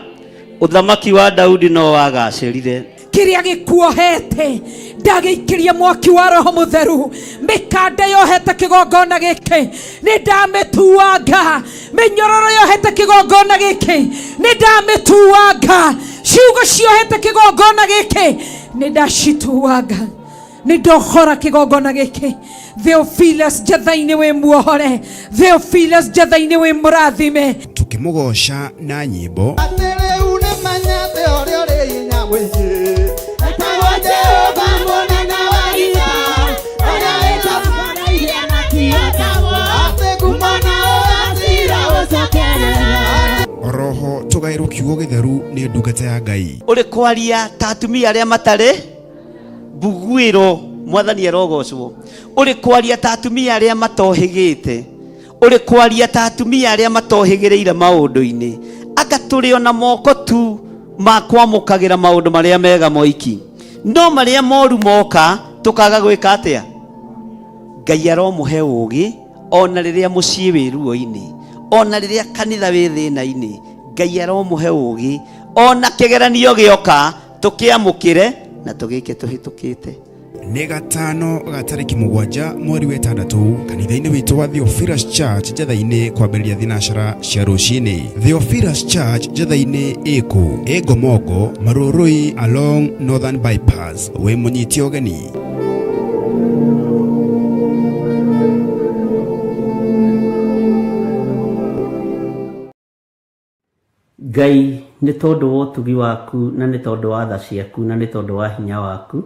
ũthamaki wa Daudi no wagacĩrire. Kĩrĩa gĩkuohete ndagĩikĩria mwaki wa Roho Mũtheru, mĩkanda yohete kĩgongona gĩkĩ nĩ ndamĩtuanga, mĩnyororo yohete kĩgongona gĩkĩ nĩ ndamĩtuanga, ciugo ciohete kĩgongona gĩkĩ nĩ ndacituanga, nĩ ndohora kĩgongona gĩkĩ. Theophilus Njatha-inĩ wĩ muohore, Theophilus Njatha-inĩ wĩ mũrathime. Tũkĩmũgoca na nyĩmbo. Atĩ rĩu nĩ menyete ũrĩa ũrĩ hinya mũingĩ, etagwo Jehova mũnene wa ita, ũrĩa wĩtambarairie na kĩotagwo, atĩ ngumo na ũgacira ũcokerera. Oroho tũgaĩrwo kiugo gĩtheru nĩ ndungata ya Ngai. Ũrĩ kwaria ta atumia arĩa matarĩ mbuguĩro, mwathani arogocwo. Ũrĩ kwaria ta atumia arĩa matohĩgĩte, ũrĩ kwaria ta atumia arĩa matohĩgĩrĩire maũndũ-inĩ, anga tũrĩ ona moko tu ma kwamũkagĩra maũndũ marĩa mega moiki, no marĩa moru moka tũkaga gwĩka atĩa? Ngai aromũhe ũũgĩ ona rĩrĩa mũciĩ wĩ ruo-inĩ, ona rĩrĩa kanitha wĩ thĩna-inĩ, Ngai aromũhe ũũgĩ ona kĩgeranio gĩoka tũkĩamũkĩre na tũgĩke tũhĩtũkĩte. Nĩ gatano ga tarĩki 7 mweri wa 6 kanitha-inĩ witũ wa Theophilus Church Njatha-inĩ kwambĩrĩria thinacara cia rũcinĩ. Theophilus Church Njatha-inĩ ĩkũ? Ĩ Ngomongo, Marũrũi along Northern Bypass. Wĩ mũnyite ũgeni. Ngai, nĩ tondũ wa ũtugi waku na nĩ tondũ wa tha ciaku na nĩ tondũ wa hinya waku,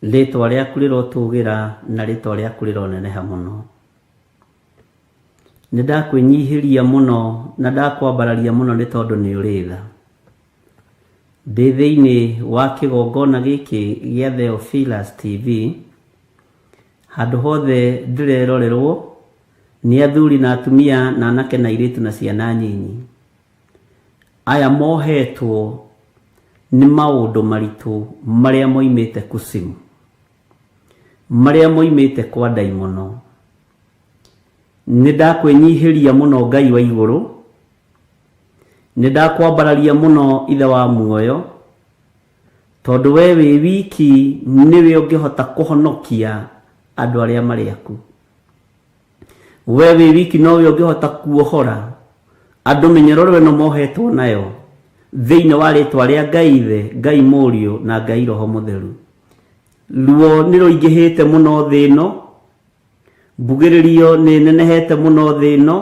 rĩtwa rĩaku rĩrotũgĩra na rĩtwa rĩaku rĩroneneha mũno. Nĩ ndakwĩnyihĩria mũno na ndakwambararia mũno nĩ tondũ nĩ ũrĩ tha. Ndĩ thĩinĩ wa kĩgongona gĩkĩ gĩa Theophilus TV, handũ hothe ndĩrerorerwo nĩ athuri na atumia na anake na airĩtu na ciana nyinyi. Aya mohetwo nĩ maũndũ maritũ marĩa moimĩte kusimu, marĩa moimĩte kwa ndaimono. Nĩ ndakwĩnyihĩria mũno Ngai wa igũrũ, nĩ ndakwambararia mũno Ithe wa muoyo, Tondũ we wĩ wiki nĩwe ũngĩhota kũhonokia andũ arĩa marĩ aku. We wĩ wiki nowe ũngĩhota kuohora andũ mĩnyororo ĩno mohetwo nayo thĩinĩ wa rĩtwa rĩa Ngai Ithe, Ngai Mũriũ na Ngai Roho Mũtheru. Ruo nĩ rũingĩhĩte mũno thĩ ĩno, mbugĩrĩrio nĩ ĩnenehete mũno thĩ ĩno,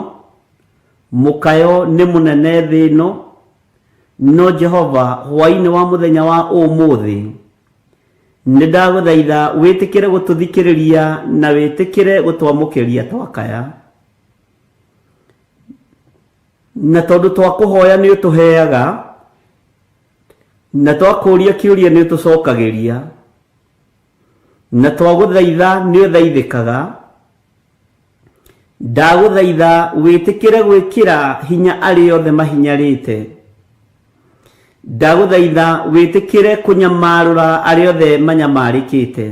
mũkayo nĩ mũnene thĩ ĩno, No Jehova, hwaĩ-inĩ wa mũthenya wa ũmũthĩ, nĩ ndagũthaitha wĩtĩkĩre gũtũthikĩrĩria na wĩtĩkĩre gũtwamũkĩria twakaya. Na tondũ twakũhoya nĩ ũtũheaga, na twakũũria kĩũria nĩ ũtũcokagĩria, na twagũthaitha nĩ ũthaithĩkaga, Ndagũthaitha wĩtĩkĩre gwĩkĩra hinya arĩa othe mahinyarĩte. Ndagũthaitha wĩtĩkĩre kũnyamarũra arĩa othe manyamarĩkĩte.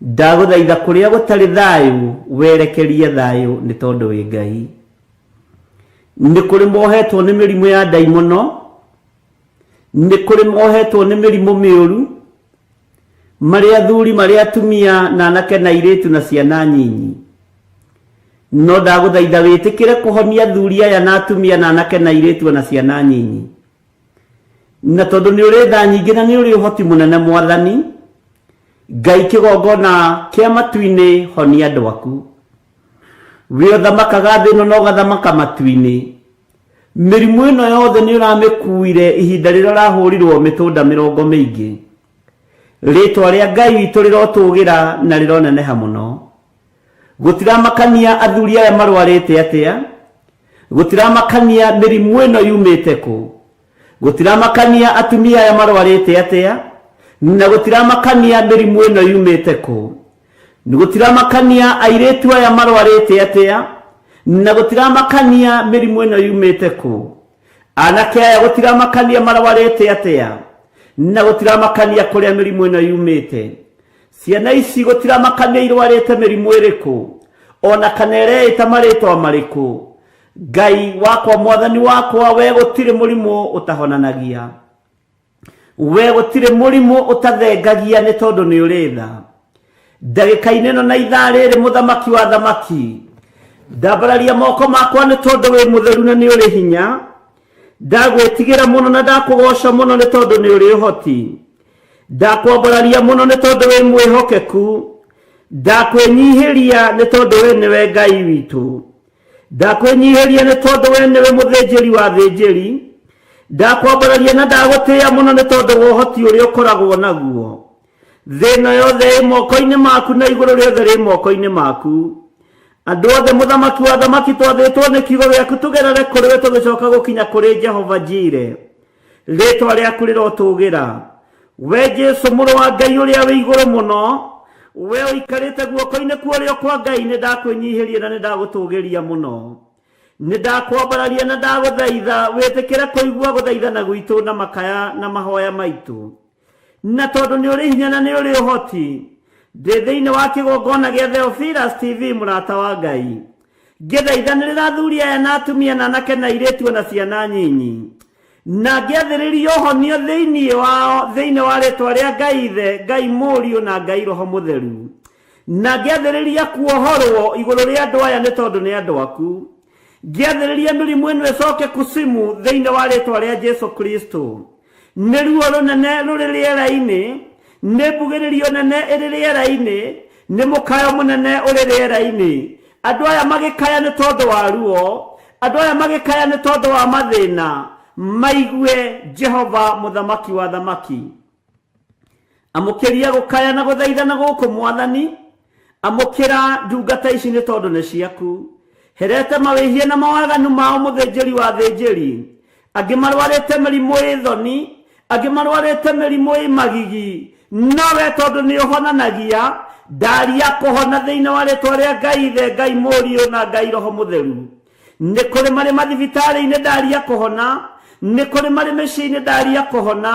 Ndagũthaitha kũrĩa gũtarĩ thayũ werekerie thayũ nĩ tondũ wĩ Ngai. Nĩ kũrĩ mohetwo nĩ mĩrimũ ya ndaimono, nĩ kũrĩ mohetwo nĩ mĩrimũ mĩũru, marĩ athuri marĩ atumia na anake na airĩtu na ciana nyinyi no ndagũthaitha wĩtĩkĩre kũhonia athuri aya na atumia na anake na airĩtu na ciana nyinyi na tondũ nĩ ũrĩ tha nyingĩ na nĩ ũrĩ ũhoti mũnene mwathani ngai kĩgongona kĩa matu-inĩ honia andũ aku wĩ ũthamakaga thĩ ĩno na ũgathamaka matu-inĩ mĩrimũ ĩno yothe nĩ ũramĩkuire ihinda rĩrĩa ũrahũrirwo mĩtũnda mĩrongo mĩingĩ rĩtwa rĩa ngai witũ rĩrotũgĩra na rĩroneneha mũno gũtiramakania athuri aya marwarĩte atĩa gũtiramakania mĩrimũ ĩno yumĩte kũ gũtiramakania atumia aya marwarĩte atĩa na gũtiramakania mĩrimũ ĩno yumĩte kũ gũtiramakania airĩtu aya marwarĩte atĩa na gũtiramakania mĩrimũ ĩno yumĩte kũ anake aya gũtiramakania marwarĩte atĩa na gũtiramakania kũrĩa mĩrimũ ĩno yumĩte ciana ici gũtiramakania irwarĩte mĩrimũ ĩrĩkũ ona kana ĩreĩta marĩtwa marĩkũ ngai wakwa mwathani wakwa we gũtirĩ mũrimũ ũtahonanagia we gũtirĩ mũrimũ ũtathengagia nĩ tondũ nĩ ũrĩ tha ndagĩka-inĩ ĩno na ithaa rĩrĩ mũthamaki wa thamaki ndambararia moko makwa nĩ tondũ wĩ mũtheru na nĩ ũrĩ hinya ndagwĩtigĩra mũno na ndakũgoca mũno nĩ tondũ nĩ ũrĩ ũhoti ndakwambararia mũno nĩ tondũ wĩ mwĩhokeku ndakwĩnyihĩria nĩ tondũ we nĩwe ngai witũ ndakwĩnyihĩria nĩ tondũ we nĩwe mũthĩnjĩri wa thĩnjĩri ndakwambararia na ndagũtĩĩa mũno nĩ tondũ wa ũhoti ũrĩa ũkoragwo naguo thĩ ĩno yothe ĩ moko-inĩ maku na igũrũ rĩothe rĩ moko-inĩ maku andũ othe mũthamaki wa thamaki twathĩtwo nĩ kiugo gĩaku tũgerere kũrĩ we tũgĩcoka gũkinya kũrĩ jehova jire rĩtwa rĩaku rĩrotũgĩra we jesu mũrũ wa ngai ũrĩa wĩ igũrũ mũno we ũikarĩte guoko-inĩ kwa ũrĩo kwa ngai nĩ ndakwĩnyihĩria na nĩ ndagũtũgĩria mũno nĩ ndakwambararia na ndagũthaitha wĩtĩkĩre kũigua gũthaithana gwitũ na makaya na mahoya maitũ na tondũ nĩ ũrĩ hinya na nĩ ũrĩ ũhoti ndĩ thĩinĩ wa kĩgongona gĩa Theophilus TV mũrata wa Ngai ngĩthaithanĩrĩra athuri aya na atumia na anake na airĩtu na ciana nyinyi na ngĩathĩrĩria ũhonio thĩinĩ wao thĩinĩ wa rĩtwa rĩa Ngai Ithe Ngai Mũriũ na Ngai Roho Mũtheru na ngĩathĩrĩria kuohorwo igũrũ rĩa andũ aya nĩ tondũ nĩ andũ aku ngĩathĩrĩria mĩrimũ ĩno ĩcoke kusimu thĩinĩ wa rĩtwa rĩa Jesu Kristo nĩ ruo rũnene rũrĩ rĩera-inĩ nĩ mbugĩrĩrio nene ĩrĩ rĩera-inĩ nĩ mũkayo mũnene ũrĩ rĩera-inĩ andũ aya magĩkaya nĩ tondũ wa ruo andũ aya magĩkaya nĩ tondũ wa mathĩna maigue jehova mũthamaki wa thamaki amũkĩria gũkaya na gũthaithana gũkũ mwathani amũkĩra ndungata ici nĩ tondũ nĩ ciaku herete mawĩhia na mawaganu mao mũthĩnjĩri wa thĩnjĩri angĩ marwarĩte mĩrimũ ĩ thoni angĩ marwarĩte mĩrimũ ĩ magigi nowe tondũ nĩ ũhonanagia ndaria kũhona thĩinĩ wa rĩtwa rĩa ngai ithe ngai mũriũ na ngai roho mũtheru nĩ kũrĩ marĩ mathibitarĩ-inĩ ndaria kũhona nĩ kũrĩ marĩ mĩciĩ-inĩ ndaria kũhona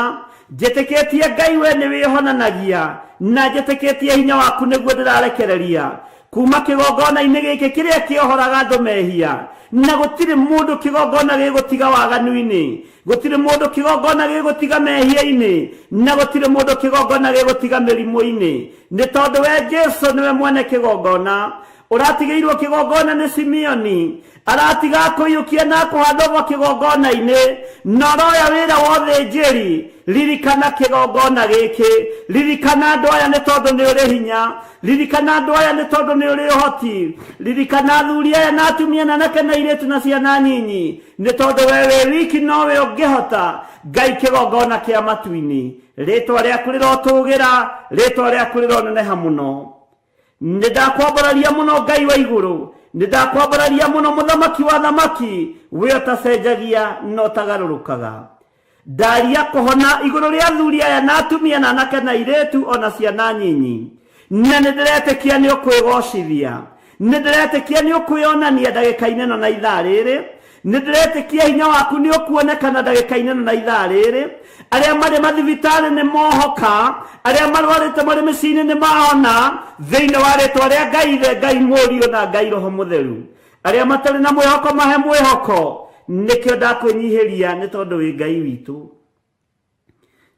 njĩtĩkĩtie ngai we nĩ wĩhonanagia na njĩtĩkĩtie hinya waku nĩguo ndĩrarekereria kuma kĩgongona-inĩ gĩkĩ kĩrĩa kĩohoraga andũ mehia na gũtirĩ mũndũ kĩgongona gĩgũtiga waganu-inĩ Gũtirĩ mũndũ kĩgongona gĩgũtiga mehia-inĩ, na gũtirĩ mũndũ kĩgongona gĩgũtiga mĩrimũ-inĩ. Nĩ tondũ we Jesu nĩwe mwene kĩgongona. Ũratigĩirwo kĩgongona nĩ Simeoni, aratiga kũiyũkia na kũhandwo kĩgongona-inĩ, na ũroya wĩra wa ũthĩnjĩri. Ririkana kĩgongona gĩkĩ, ririkana andũ aya nĩ tondũ nĩ ũrĩ hinya, ririkana andũ aya nĩ tondũ nĩ ũrĩ ũhoti, ririkana athuri aya na atumia na anake na airĩtu na ciana nyinyi, nĩ tondũ we wĩ wiki nowe ũngĩhota. Ngai kĩgongona kĩa matu-inĩ, rĩtwa rĩaku rĩrotũgĩra, rĩtwa rĩaku rĩroneneha mũno. Nĩ ndakwambararia mũno Ngai wa igũrũ, nĩ ndakwambararia mũno mũthamaki wa thamaki, we ũtacenjagia na ũtagarũrũkaga. Ndaria kũhona igũrũ rĩa athuri aya na atumia na anake na airĩtu ona ciana nyinyi, na nĩ ndĩretĩkia nĩ ũkwĩgocithia, nĩ ndĩretĩkia nĩ ũkwĩonania ndagĩka-inĩ ĩno na ithaa rĩrĩ, nĩ ndĩretĩkia hinya waku nĩ ũkuonekana ndagĩka-inĩ ĩno na ithaa rĩrĩ. Arĩa marĩ mathibitarĩ nĩ mohoka, arĩa marwarĩte marĩ mĩciĩ-inĩ nĩ mahona, thĩinĩ wa rĩtwa rĩa Ngai Ithe, Ngai Mũriũ na Ngai Roho Mũtheru. Arĩa matarĩ na mwĩhoko mahe mwĩhoko, nĩkĩo ndakwĩnyihĩria nĩ tondũ wĩ Ngai witũ.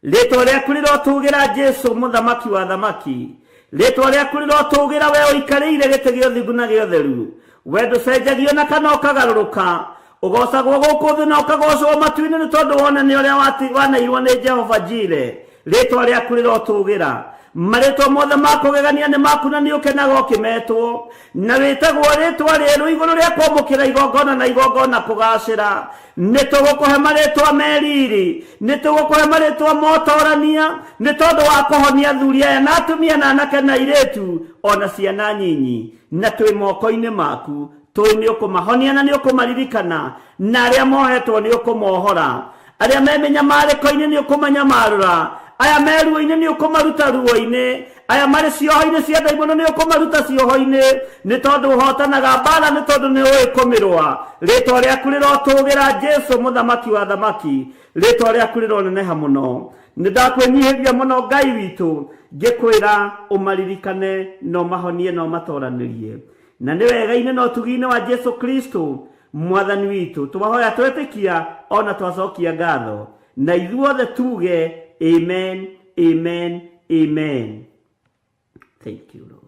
Rĩtwa rĩaku rĩrotũgĩra Jesu mũthamaki wa thamaki, rĩtwa rĩaku rĩrotũgĩra we ũikarĩire gĩtĩ gĩa ũthingu na gĩa ũtheru. We ndũcenjagio na kana ũkagarũrũka, ũgocagwo gũkũ thĩ na ũkagocwo matu-inĩ nĩ tondũ wonane ũrĩa wanairwo nĩ Jehova Jire. Rĩtwa rĩaku rĩrotũgĩra. Marĩtwa mothe ma kũgegania nĩ maku na nĩ ũkenaga ũkĩmetwo, na wĩtagwo rĩtwa rĩerũ igũrũ rĩa kwamũkĩra igongona na igongona kũgacĩra. Nĩ tũgũkũhe marĩtwa meriri, nĩ tũgũkũhe marĩtwa motorania, nĩ tondũ wa kũhonia athuri aya na atumia na anake na airĩtu ona ciana nyinyi, na twĩ moko-inĩ maku. Tũĩ nĩ ũkũmahonia na nĩ ũkũmaririkana, na arĩa mohetwo nĩ ũkũmohora, arĩa me mĩnyamarĩko-inĩ nĩ ũkũmanyamarũra, aya me ruo-inĩ nĩ ũkũmaruta ruo-inĩ, aya marĩ cioho-inĩ cia ndaimono nĩ ũkũmaruta cioho-inĩ, nĩ tondũ ũhotanaga mbara, nĩ tondũ nĩ ũĩ kũmĩrũa. Rĩtwa rĩaku rĩrotũgĩra Jesu mũthamaki wa thamaki, rĩtwa rĩaku rĩroneneha mũno. Nĩ ndakwĩnyihĩria mũno Ngai witũ, ngĩkwĩra ũmaririkane na ũmahonie na ũmatoranĩrie. Na nĩ wega-inĩ na ũtugi-inĩ wa Jesu Kristo mwathani witũ, twahoya twetĩkia ona twacokia ngatho, na ithuothe tuge amen, amen, amen. Thank you, Lord.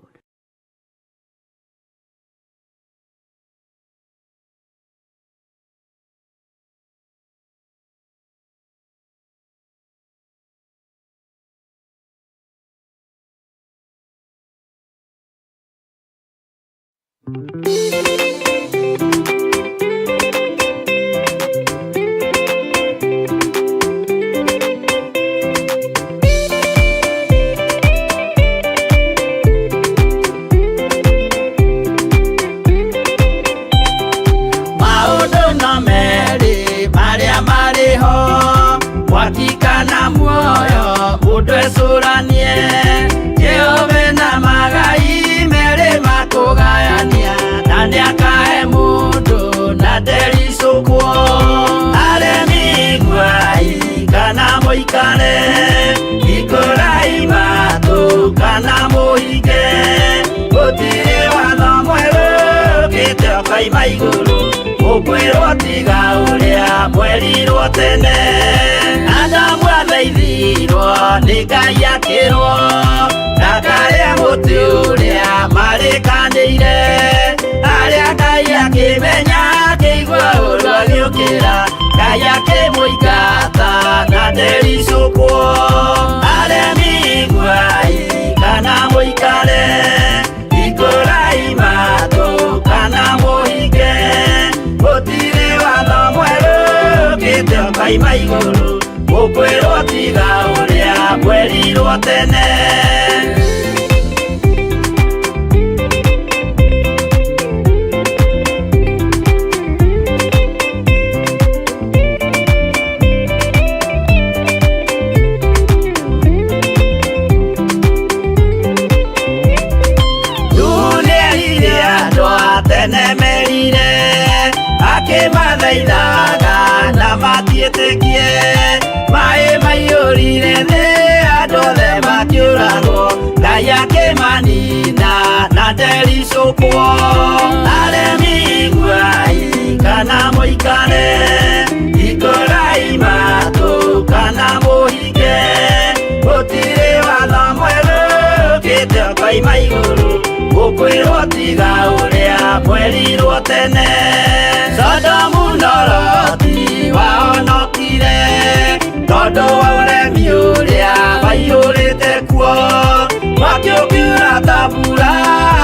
Maũndũ no merĩ marĩa marĩ ho, mwaki kana muoyo, mũndũ ecũranie. Jehova na magai merĩ makũgayania, na nĩakahe mũndũ na ndericũkwo. Aremi iguai kana mũikare, hingũrai matũ kana mũhinge. Gũtirĩ watho mwerũ ũkĩte ũkoima igũrũ, ũkwĩrwo tiga ũrĩa mwerirwo tene. Adamu athaithirwo nĩ Ngai akĩrwo, ndakarĩa mũtĩ ũrĩa marĩkanĩire. Arĩa Ngai akĩmenya akĩigua ũru agĩũkĩra, Ngai akĩmũingata na ndericũkwo. Aremi iguai kana mũikare, hingũrai matũ kana mũhinge. Gũtirĩ watho mwerũ ũkĩte ũkoima igũrũ, ũkwĩrwo tiga ũrĩa mwerirwo tene. Nĩerire andũ a tene merire, akĩmathaithaga na matiĩtĩkie. Maĩ maiyũrire thĩ, andũ othe makĩũragwo, Ngai akĩmanina na ndericũkwo. Aremi iguai kana mũikare, hingũrai matũ ũkoima igũrũ gũkwĩrwo tiga ũrĩa mwerirwo tene Sodomu na Loti wahonokire tondũ wa ũremi ũrĩa waiyũrĩte kuo mwaki ũkiura ta mbura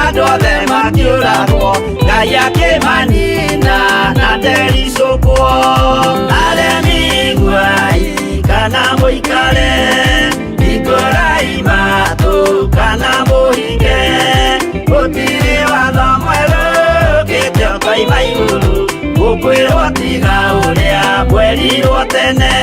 andũ othe makĩũragwo Ngai akĩmanina na ndericũkwo aremi iguai kana mũikare hingũrai matũ kana mũhinge gũtirĩ watho mwerũ ũkĩte ũkoima igũrũ gũkwĩrwo tiga ũrĩa mwerirwo tene.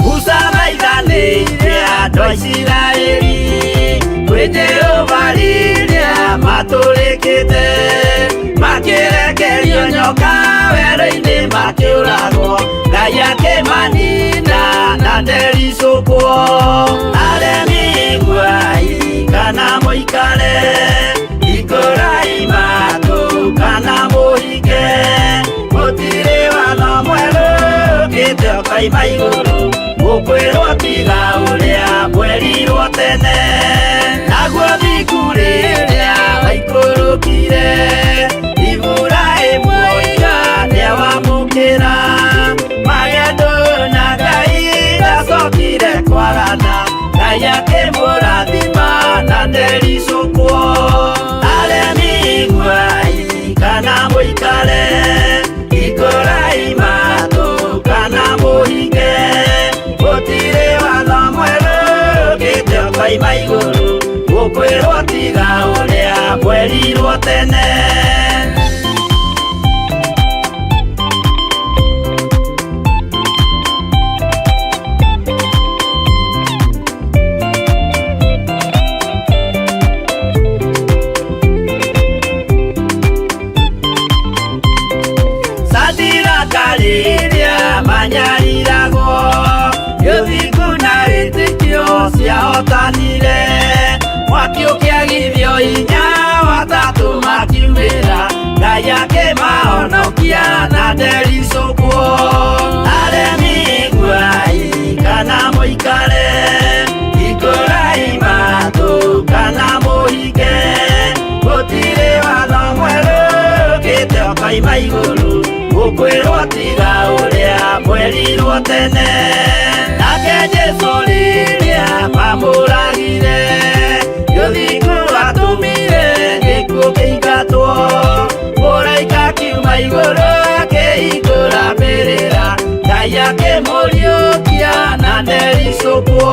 Musa maithanĩire andũ a Isiraeli kwĩ Jehova rĩrĩa matũrĩkĩte makĩrekerio nyoka werũ-inĩ makĩũragwo Ngai akĩmanina na ndericũkwo aremi iguai kana mũikare hingũrai matũ kana mũhinge gũtirĩ watho mwerũ ũkĩte ũkoima igũrũ gũkwĩrwo tiga ũrĩa mwerirwo tene naguo thingu rĩrĩa waikũrũkire Iburahĩmu oiga nĩawamũkĩra magendo na Ngai ndacokire kwagana Ngai akĩmũrathima na ndericũkwo aremi iguai kana mũikare hingũrai matũ kana mũhinge gũtirĩ watho mwerũ ũkĩte ũkoima igũrũ gũkwĩrwo tiga ũrĩa mwerirwo tene. Sadiraka rĩrĩa manyariragwo gĩthingu na wĩtĩkio ciahotanire mwaki ũkĩagithio hinya watatũ makiumĩra Ngai akĩmahonokia na ndericũkwo aremi iguai kana mũikare hingũrai matũ kana mũhinge gũtirĩ watho mwerũ ũkĩte ũkoima igũrũ gũkwĩrwo tiga ũrĩa mwerirwo tene nake Jesũ rĩrĩa mamũragire gĩthingu atũmire gĩkuũ kĩingatwo mũraika akiuma igũrũ akĩhingũra mbĩrĩra Ngai akĩmũriũkia na ndericũkwo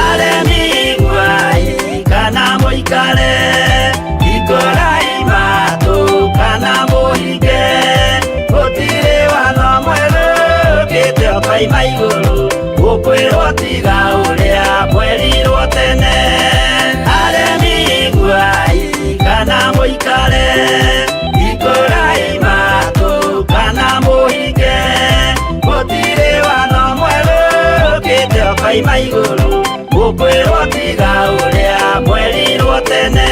aremi iguai kana mũikare hingũrai matũ kana mũhinge gũtirĩ watho mwerũ ũkĩte ũkoima igũrũ gũkwĩrwo tiga ũrĩa mwerirwo tene aremi iguai kana mũikare hingũrai matũ kana mũhinge gũtirĩ watho mwerũ ũkĩte ũkoima igũrũ gũkwĩrwo tiga ũrĩa mwerirwo tene.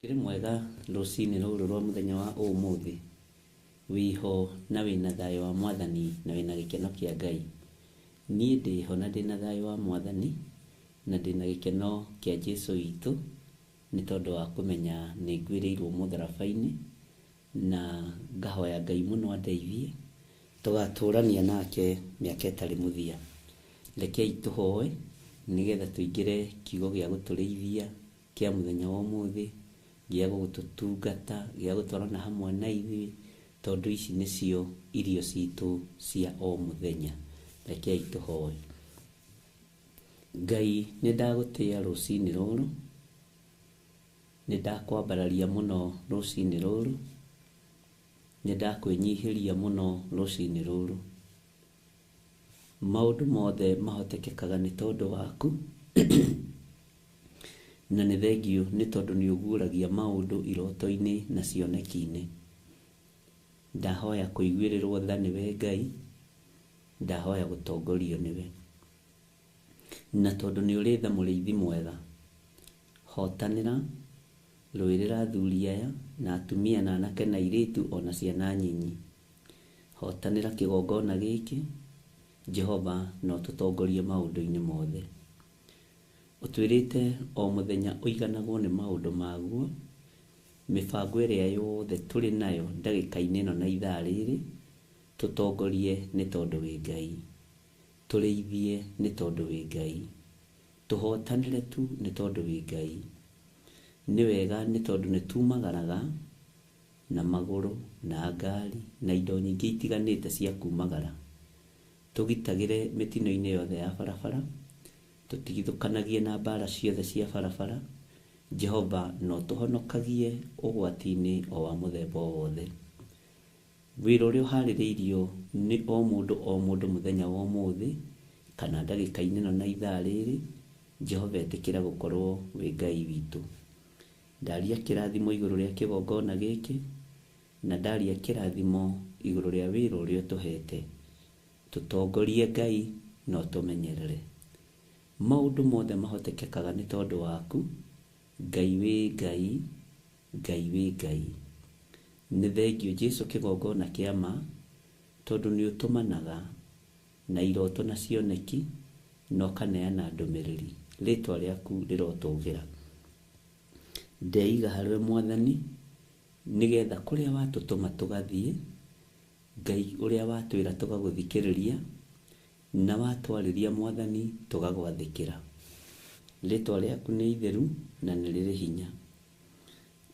Kĩrĩ mwega rũcinĩ rũrũ rwa mũthenya wa ũmũthĩ wĩho na wĩna thayũ wa mwathani na wĩna gĩkeno kĩa Ngai. Niĩ ndĩho na ndĩna thayũ wa mwathani na ndĩna gĩkeno kĩa Jesũ witũ nĩ tondũ wa kũmenya nĩ ngwĩrĩirwo mũtharaba-inĩ na ngahoya Ngai mũno andeithie tũgatũrania nake mĩaka ĩtarĩ mũthia. Rekei tũhoe nĩgetha tũingĩre kiugo gĩa gũtũrĩithia kĩa mũthenya wa ũmũthĩ gĩa gũtũtungata gĩa gũtwarana hamwe na ithuĩ tondũ ici nĩcio irio citũ cia o mũthenya. Rekei tũhoe. Ngai nĩ ndagũtĩĩa rũcinĩ rũrũ, nĩ ndakwambararia mũno rũcinĩ rũrũ, nĩ ndakwĩnyihĩria mũno rũcinĩ rũrũ. Maũndũ mothe mahotekekaga nĩ tondũ waku, na nĩ thengiũ nĩ tondũ nĩ ũguũragia maũndũ iroto-inĩ na cioneki-inĩ. Ndahoya kũiguĩrĩrwo tha nĩwe Ngai, ndahoya gũtongorio nĩwe. Na tondũ nĩ ũrĩ tha mũrĩithi mwega, hotanĩra, rũĩrĩra athuri aya, na atumia na anake na airĩtu ona ciana nyinyi. Hotanĩra kĩgongona gĩkĩ, Jehova na ũtũtongorie maũndũ-inĩ mothe. Ũtwĩrĩte o mũthenya ũiganagwo nĩ maũndũ maguo, mĩbango ĩrĩa yothe tũrĩ nayo ndagĩka-inĩ ĩno na ithaa rĩrĩ, tũtongorie nĩ tondũ wĩ Ngai. Tũrĩithie nĩ tondũ wĩ Ngai. Tũhotanĩre tu nĩ tondũ wĩ Ngai. Nĩ wega nĩ tondũ nĩ tumagaraga na magũrũ, na ngari, na indo nyingĩ itiganĩte cia kumagara. Tũgitagĩre mĩtino-inĩ yothe ya barabara, tũtigithũkanagie na mbara ciothe cia barabara. Jehova na ũtũhonokagie ũgwati-inĩ o wa mũthemba o wothe. Wĩra ũrĩa ũharĩrĩirio nĩ o mũndũ o mũndũ mũthenya wa ũmũthĩ, kana ndagĩka-inĩ ĩno na ithaa rĩrĩ, Jehova ĩtĩkĩra gũkorwo wĩ Ngai witũ. Ndaria kĩrathimo igũrũ rĩa kĩgongona gĩkĩ, na ndaria kĩrathimo igũrũ rĩa wĩra ũrĩa ũtũhete. Tũtongorie Ngai na ũtũmenyerere. Maũndũ mothe mahotekekaga nĩ tondũ waku, Ngai wĩ Ngai, Ngai wĩ Ngai. Nĩ thengiũ Jesu kĩgongona kĩa ma, tondũ nĩ ũtũmanaga na iroto na cioneki, na ũkaneana ndũmĩrĩri. Rĩtwa rĩaku rĩrotũgĩra. Ndeiga harĩwe Mwathani, nĩgetha kũrĩa watũtũma tũgathiĩ, Ngai ũrĩa watwĩra tũgagũthikĩrĩria, na watwarĩria Mwathani tũgagwathĩkĩra. Rĩtwa rĩaku nĩ itheru na nĩ rĩrĩ hinya.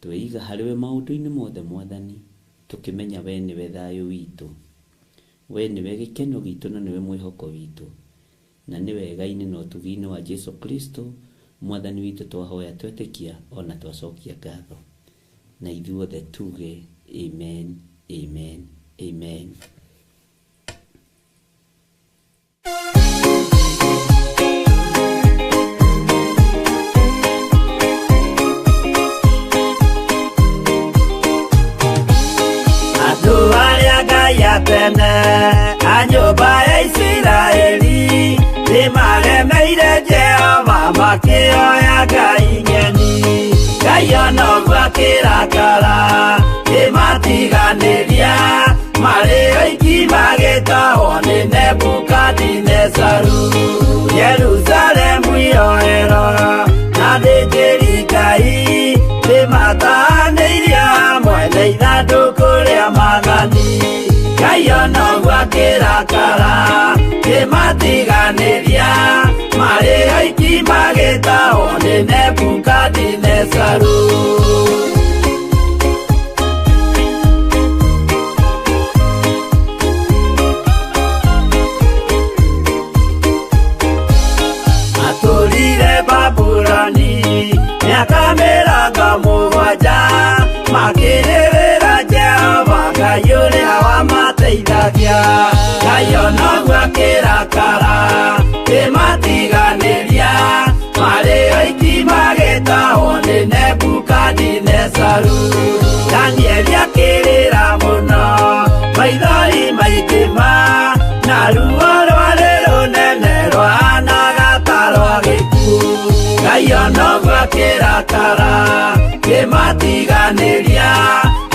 Tweiga harĩwe maũndũ-inĩ mothe Mwathani, tũkĩmenya we nĩwe thayũ witũ. We nĩwe gĩkeno gitũ na nĩwe mwĩhoko witũ. Na nĩ wega-inĩ na ũtugi-inĩ wa Jesu Kristo, Mwathani witũ twahoya twetĩkia ona twacokia ngatho. Na ithuothe tuge amen, amen, amen. Andũ arĩa Ngai atene a nyũmba ya Isiraeli nĩmaremeire Jehova makĩoya ngai ng'eni. Ngai ona ũguo akĩrakara kĩmatiganĩria marĩ oiki magĩtahwo nĩ Nebukadinezaru. Jerusalemu iroero na athĩnjĩri Ngai nĩmatahanĩirio hamwe na ithandũkũ rĩa maathani. Ngai ona ũguo akĩrakara kĩmatiganĩria marĩ oiki magĩtahwo nĩ Nebukadinezaru. Matũrire Babuloni mĩaka mĩrongo mũgwanja makĩrĩrĩra Jehova Ngai ũrĩa wamateithagia. Ngai ona ũguo akĩrakara kĩmatiganĩria marĩ oiki magĩtahwo nĩ Nebukadinezaru. Danieli akĩrĩra mũno maithori maingĩ ma na ruo rwarĩ rũnene rwahanaga ta rwa gĩkuũ. Ngai ona ũguo akĩrakara kĩmatiganĩria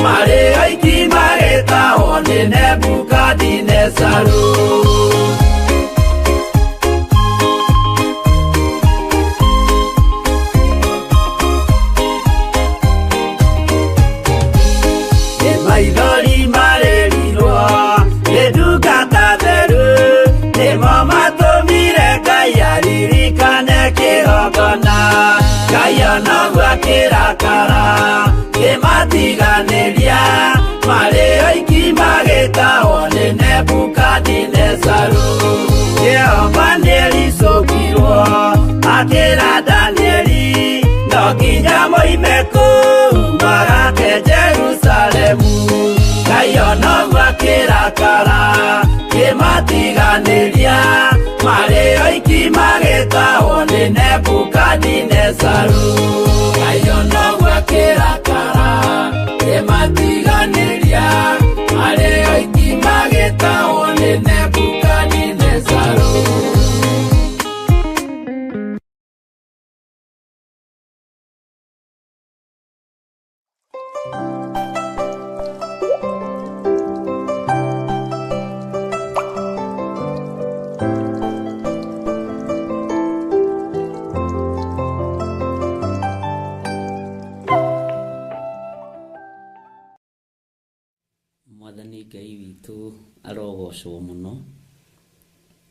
marĩ oiki magĩtahwo nĩ Nebukadinezaru. Nĩ maithori marĩrirwo nĩ ndungata theru nĩmo matũmire Ngai aririkane kĩgongona. Ngai ona ũguo akĩrakara kĩmatiganĩria marĩ oiki magĩtahwo nĩ Nebukadinezaru. Jehova nĩericũkirwo Akĩra Danieli no nginya moime kũu magake Jerusalemu. Ngai ona ũguo akĩrakara kĩmatiganĩria marĩ oiki magĩtahwo nĩ Nebukadinezaru. Ngai ona ũguo akĩrakara kĩmatiganĩria marĩ oiki magĩtahwo nĩ Nebukadinezaru. Mwathani Ngai witũ arogocwo mũno,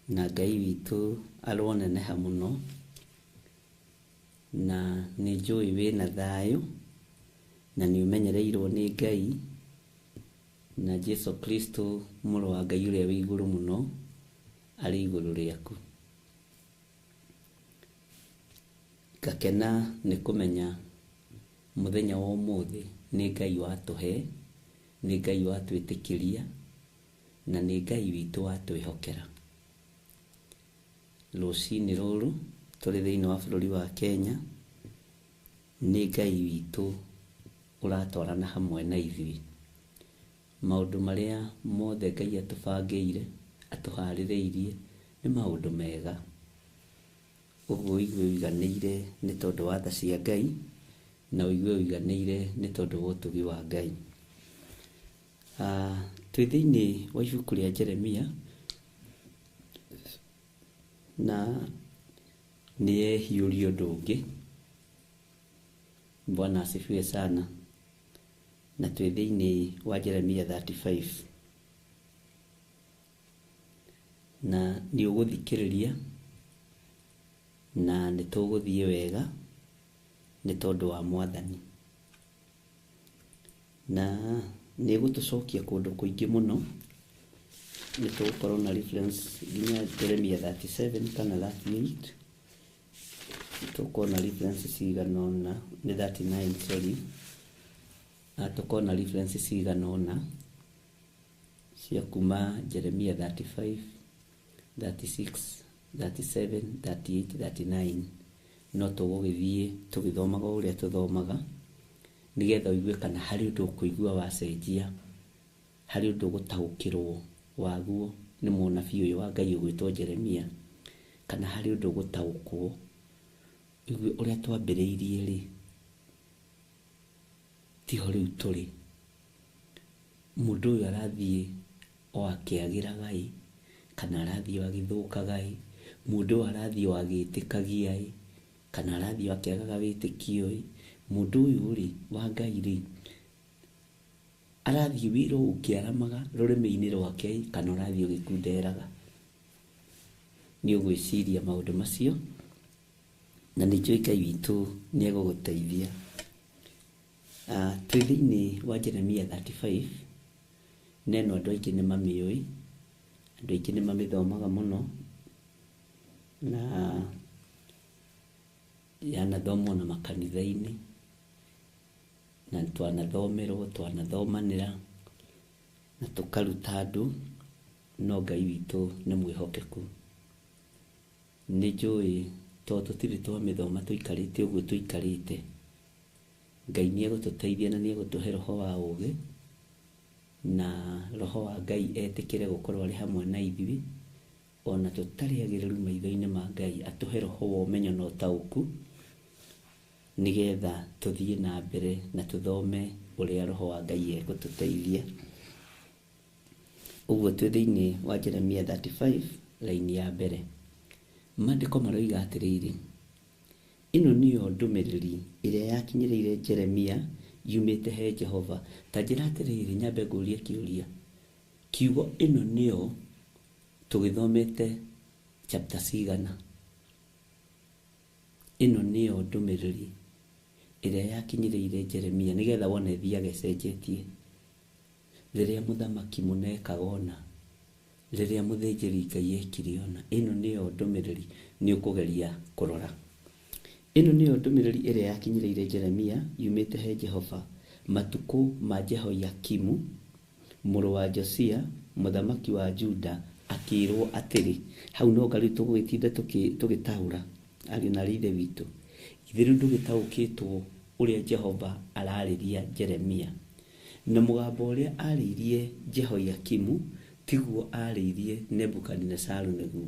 na Ngai witũ aroneneha mũno, na nĩ njũĩ wĩna thayũ, na nĩ ũmenyereirwo nĩ Ngai, na Jesu Kristo mũrũ wa Ngai ũrĩa wĩ igũrũ mũno arĩ igũrũ rĩaku. Ngakena nĩ kũmenya mũthenya wa ũmũthĩ nĩ Ngai watũhe, nĩ Ngai watwĩtĩkĩria, na nĩ Ngai witũ watwĩhokera. Rũcinĩ rũrũ tũrĩ thĩinĩ wa bũrũri wa Kenya, nĩ Ngai witũ ũratwarana hamwe na ithuĩ. Maũndũ marĩa mothe Ngai atũbangĩire, atũharĩrĩirie, nĩ maũndũ mega. Ũguo ũigue ũiganĩire nĩ tondũ wa tha cia Ngai, na ũigue ũiganĩire nĩ tondũ wa ũtugi wa Ngai. Twĩ thĩinĩ wa ibuku rĩa Jeremia, na nĩ yehiũria ũndũ ũngĩ. Bwana asifiwe sana. Na twĩ thĩinĩ wa Jeremia 35. Na nĩ ũgũthikĩrĩria, na nĩ tũgũthiĩ wega nĩ tondũ wa Mwathani. Na nĩ ĩgũtũcokia kũndũ kũingĩ mũno, nĩ tũgũkorwo na reference nginya Jeremia 37 kana 38, nĩ tũgũkorwo na reference cigana ũna, nĩ 39 sorry, na tũkorwo na reference cigana ũna cia kuma Jeremia 35, 36, 37, 38, 39. No tũgũgĩthiĩ tũgĩthomaga ũrĩa tũthomaga, nĩgetha ũigue kana harĩ ũndũ ũkũigua wacenjia, harĩ ũndũ ũgũtaũkĩrwo waguo nĩ mũnabii ũyũ wa Ngai ũgwĩtwo Jeremia, kana harĩ ũndũ ũgũtaũkwo ũigue ũrĩa twambĩrĩirie rĩ, tiho rĩu tũrĩ. Mũndũ ũyũ arathiĩ o akĩagĩraga ĩ, kana arathiĩ o agĩthũkaga ĩ, mũndũ ũyũ arathiĩ o agĩtĩkagia ĩ, kana arathiĩ o akĩagaga wĩtĩkio ĩ, mũndũ ũyũ rĩ wa Ngai rĩ, arathiĩ wĩra ũkĩaramaga rũrĩmĩ-inĩ rwake ĩ, kana ũrathiĩ ũgĩkunderaga. Nĩ ũgwĩciria maũndũ macio, na nĩ njũĩ Ngai witũ nĩ egũgũteithia. Twĩ thĩinĩ wa Jeremia 35, na ĩno andũ aingĩ nĩ mamĩũĩ, andũ aingĩ nĩ mamĩthomaga mũno, na yanathomwo na makanitha-inĩ, na twanathomerwo, twanathomanĩra, na tũkaruta andũ, no Ngai witũ nĩ mwĩhokeku. Nĩ njũĩ tondũ tũtirĩ twamĩthoma tũikarĩte ũguo tũikarĩte, Ngai nĩ egũtũteithia na nĩ egũtũhe roho wa ũũgĩ, na roho wa Ngai etĩkĩre gũkorwo arĩ hamwe na ithuĩ, ona tũtarĩ agĩrĩru maitho-inĩ ma Ngai, atũhe roho wa ũmenyo na ũtaũku, nĩgetha tũthiĩ na mbere na tũthome ũrĩa roho wa Ngai egũtũteithia. Ũguo twĩ thĩinĩ wa Jeremia 35 raini ya mbere. Maandĩko maroiga atĩrĩrĩ, ĩno nĩyo ndũmĩrĩri ĩrĩa yakinyĩrĩire Jeremia yumĩte he Jehova. Ta njĩra atĩrĩrĩ, nyambe ngũrie kĩũria. Kiugo ĩno nĩyo tũgĩthomete chapter cigana? Ĩno nĩyo ndũmĩrĩri ĩrĩa yakinyĩrĩire Jeremia, nĩgetha wone ĩthiaga ĩcenjetie. Rĩrĩa mũthamaki mũna ekaga ũna, rĩrĩa mũthĩnjĩri Ngai ekire ũna, ĩno nĩyo ndũmĩrĩri nĩ ũkũgeria kũrora. Ĩno nĩyo ndũmĩrĩri ĩrĩa yakinyĩrĩire Jeremia yumĩte he Jehova matukũ ma Jehoiakimu mũrũ wa Josia mũthamaki wa Juda, akĩĩrwo atĩrĩ. Hau no nga rĩu tũgũgĩtinda tũgĩtaũra ariũ na aarĩ a Ithe witũ. Githĩ rĩu ndũgĩtaũkĩtwo ũrĩa Jehova ararĩria Jeremia? Na mũgambo ũrĩa arĩirie Jehoiakimu tiguo arĩirie Nebukadinesaru naguo,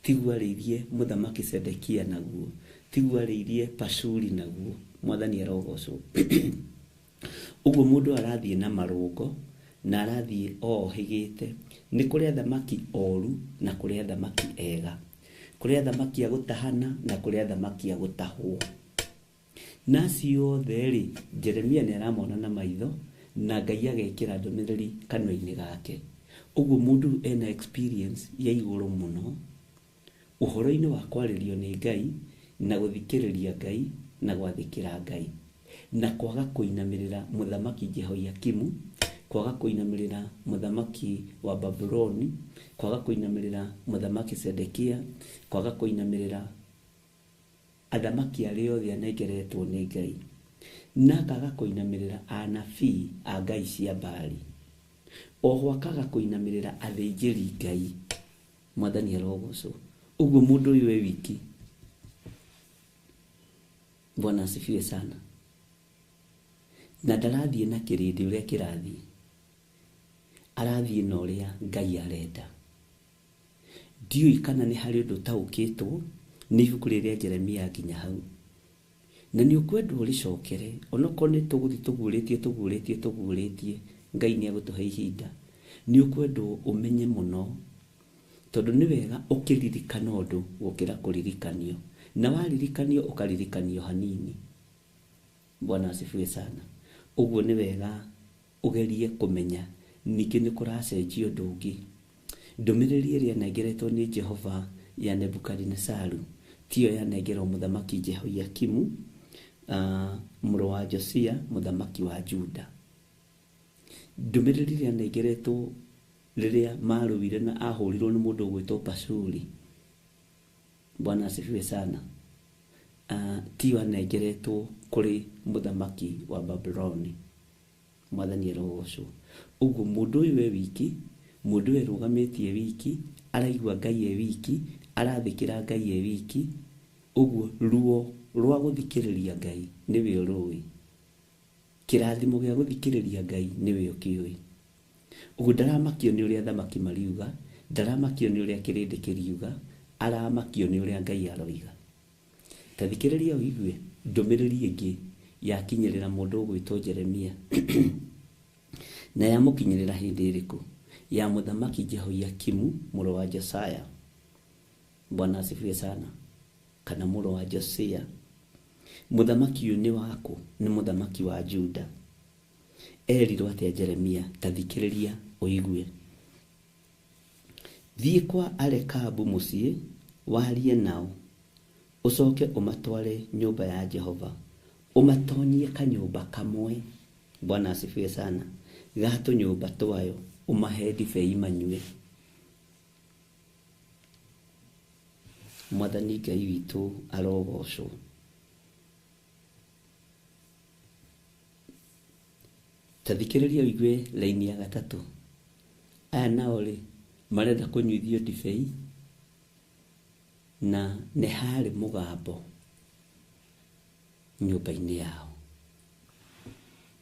tiguo arĩirie mũthamaki Sedekia naguo, tiguo arĩirie Pashuri naguo. Mwathani arogocwo. Ũguo mũndũ arathiĩ na marũngo na arathiĩ ohĩgĩte. Nĩ kũrĩ athamaki oru na kũrĩ athamaki ega, kũrĩ athamaki a gũtahana na kũrĩ athamaki a gũtahwo. Na acio othe-rĩ, Jeremia nĩ aramona na maitho na Ngai agekĩra ndũmĩrĩri kanua-inĩ gake. Ũguo mũndũ ũyũ ena experience ya igũrũ mũno ũhoro-inĩ wa kwarĩrio nĩ Ngai na gũthikĩrĩria Ngai na gwathĩkĩra Ngai na kwaga kũinamĩrĩra mũthamaki Jehoiakimu, kwaga kũinamĩrĩra mũthamaki wa Babuloni, kwaga kũinamĩrĩra mũthamaki Sedekia, kwaga kũinamĩrĩra athamaki arĩa othe anengeretwo nĩ Ngai, na akaga kũinamĩrĩra anabii a ngai cia Baali, oho akaga kũinamĩrĩra athĩnjĩri Ngai. Mwathani arogocwo. Ũguo mũndũ ũyũ e wiki. Bwana asifiwe sana. Na ndarathiĩ na kĩrĩndĩ ũrĩa kĩrathiĩ, arathiĩ na ũrĩa Ngai arenda. Ndiũĩ kana nĩ harĩ ũndũ ũtaũkĩtwo nĩ ibuku rĩrĩ rĩa Jeremia nginya hau. Na nĩ ũkwendwo ũrĩcokere, onokorwo nĩ tũgũthiĩ tũguũrĩtie, tũguũrĩtie, tũguũrĩtie, Ngai nĩ egũtũhe ihinda. Nĩ ũkwendwo ũmenye mũno, tondũ nĩ wega ũkĩririkana ũndũ gũkĩra kũririkanio. Na waririkanio ũkaririkanio hanini. Bwana asifiwe sana. Ũguo nĩ wega ũgerie kũmenya ningĩ nĩ kũracenjia ũndũ ũngĩ. Ndũmĩrĩri ĩrĩa yanengeretwo nĩ Jehova ya Nebukadinesaru tiyo yanengerwo mũthamaki Jehoiakimu, mũrũ wa Josia, mũthamaki wa Juda. Ndũmĩrĩri ĩrĩa yanengeretwo rĩrĩa marũire na ahũrirwo nĩ mũndũ ũgwĩtwo Pashuri, Bwana asifiwe sana, tiyo yanengeretwo kũrĩ mũthamaki wa Babuloni. Mwathani arogocwo. Ũguo mũndũ ũyũ e wiki, mũndũ ũyũ erũgamĩtie wiki, araigua Ngai e wiki, arathĩkĩra Ngai e wiki. Ũguo ruo rwa gũthikĩrĩria Ngai nĩwe ũrũĩ. Kĩrathimo gĩa gũthikĩrĩria Ngai nĩwe ũkĩũĩ. Ũguo ndaramakio nĩ ũrĩa athamaki mariuga, ndaramakio nĩ ũrĩa kĩrĩndĩ kĩriuga, aramakio nĩ ũrĩa Ngai aroiga. Ta thikĩrĩria ũigue ndũmĩrĩri ĩngĩ yakinyĩrĩra mũndũ ũgwĩtwo Jeremia. Na yamũkinyĩrĩra hĩndĩ ĩrĩkũ? Ya mũthamaki Jehoiakimu mũrũ wa Josiah. Bwana asifiwe sana. Kana mũrũ wa Josia. Mũthamaki ũyũ nĩ waku? Nĩ mũthamaki wa Juda. Erirwo atĩa Jeremia? Ta thikĩrĩria ũigue. Thiĩ kwa Arekabu mũciĩ, warie nao, ũcoke ũmatware nyũmba ya Jehova, ũmatonyie kanyũmba kamwe. Bwana asifiwe sana. Ga tũnyũmba twayo, ũmahe ndibei manyue. Mwathani Ngai witũ arogocwo. Ta thikĩrĩria ũigue laini ya gatatũ. Aya nao rĩ, marenda kũnyuithio ndibei, na nĩ harĩ mũgambo nyũmba-inĩ yao.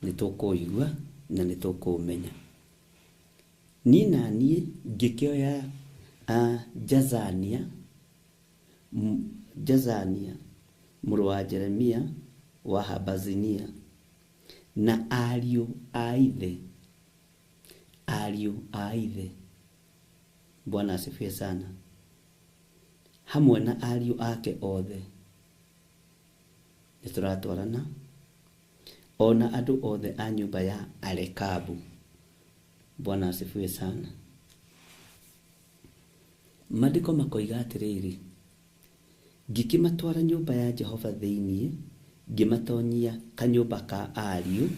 Nĩ tũkũũigua na nĩ tũkũũmenya. Niĩ na niĩ ngĩkĩoya Jazania, Jazania mũrũ wa Jeremia wa Habazinia, na ariũ a ithe, ariũ a ithe. Bwana asifiwe sana. Hamwe na ariũ ake othe. Nĩ tũratwarana. Ona andũ othe a nyũmba ya Arekabu. Bwana asifiwe sana. Maandĩko makoiga atĩrĩrĩ, ngĩkĩmatwara nyũmba ya Jehova thĩinĩ, ngĩmatonyia kanyũmba ka ariũ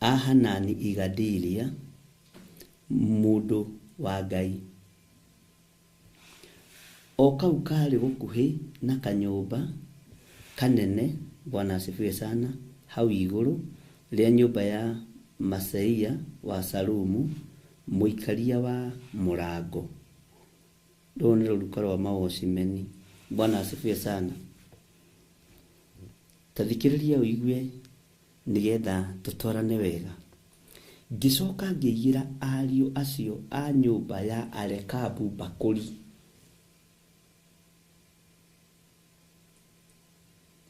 a Hanani Igadilia, mũndũ wa Ngai. O kau karĩ gũkuhĩ na kanyũmba Kanene, Bwana asifiwe sana, hau igũrũ rĩa nyũmba ya Maseia wa Salumu, mũikaria wa mũrango. Rũrũ nĩ rũruka rwa mawocimeni. Bwana asifiwe sana. Ta thikĩrĩria ũigue nĩgetha tũtwarane wega. Ngĩcoka ngĩigĩra ariũ acio a nyũmba ya Arekabu mbakũri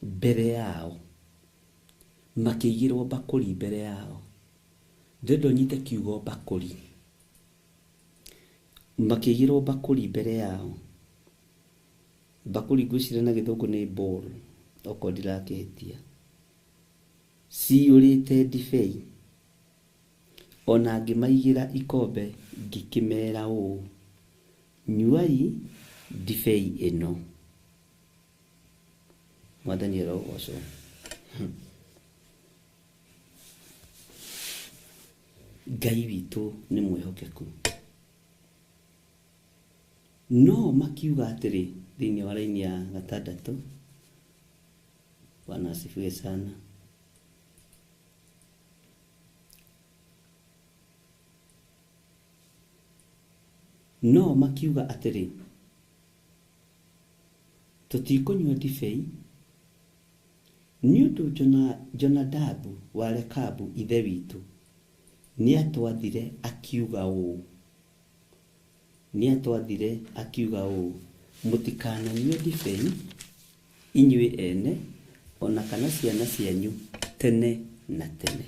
mbere yao, makĩigĩrwo mbakũri mbere yao. Ndĩrenda ũnyite kiugo mbakũri. Makĩigĩrwo mbakũri mbere yao. Mbakũri ngwĩciria na gĩthũngũ nĩ bowl, okorwo ndirakĩhĩtia. Ciyũrĩte ndibei. Ona ngĩmaigĩra ikombe ngĩkĩmera ũũ, nyuai ndibei ĩno. Mwathani arogocwo. Ngai witũ nĩ mwĩhokeku. No makiuga atĩrĩ thĩinĩ wa raini ya gatandatũ, Bwana asifiwe sana. No makiuga atĩrĩ, tũtikũnyua ndibei nĩ ũndũ Jonadabu wa Rekabu ithe witũ nĩatwathire akiuga ũũ, nĩatwathire akiuga ũũ, mũtikananyue ndibei inyuĩ ene ona kana ciana cianyu tene na tene.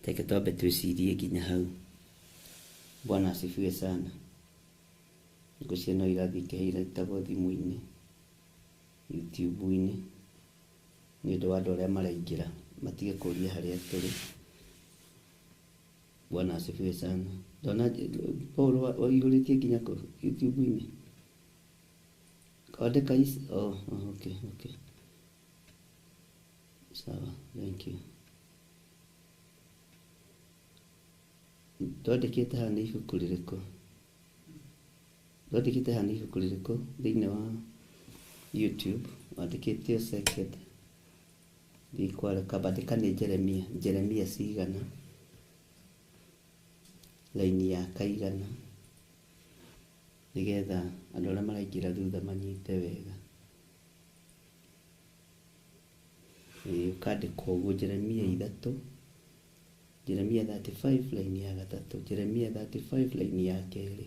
Reke twambe twĩcirie nginya hau. Bwana asifiwe sana. Ngũcia no irathiĩ ikĩhĩitagwo thimũ-inĩ, YouTube-inĩ, nĩ ũndũ wa andũ arĩa maraingĩra matige kũria harĩa tũrĩ. Bwana asifiwe sana. Ndona Paul waihũrĩtie nginya kũ YouTube-inĩ. Andĩka ici. Oh, okay, okay. Sawa, thank you. Twandĩkĩte haha nĩ ibuku rĩrĩkũ? Twandĩkĩte haha nĩ ibuku rĩrĩkũ thĩinĩ wa YouTube? Wandĩkĩte second. Ndikwareka bandĩka nĩ Jeremia. Jeremia cigana? Laini ya kaigana? Nĩgetha andũ arĩa maraingĩra thutha manyite wega. Ũkandĩka ũguo Jeremia ithatũ, Jeremia 35 laini ya gatatũ, Jeremia 35 laini ya kerĩ,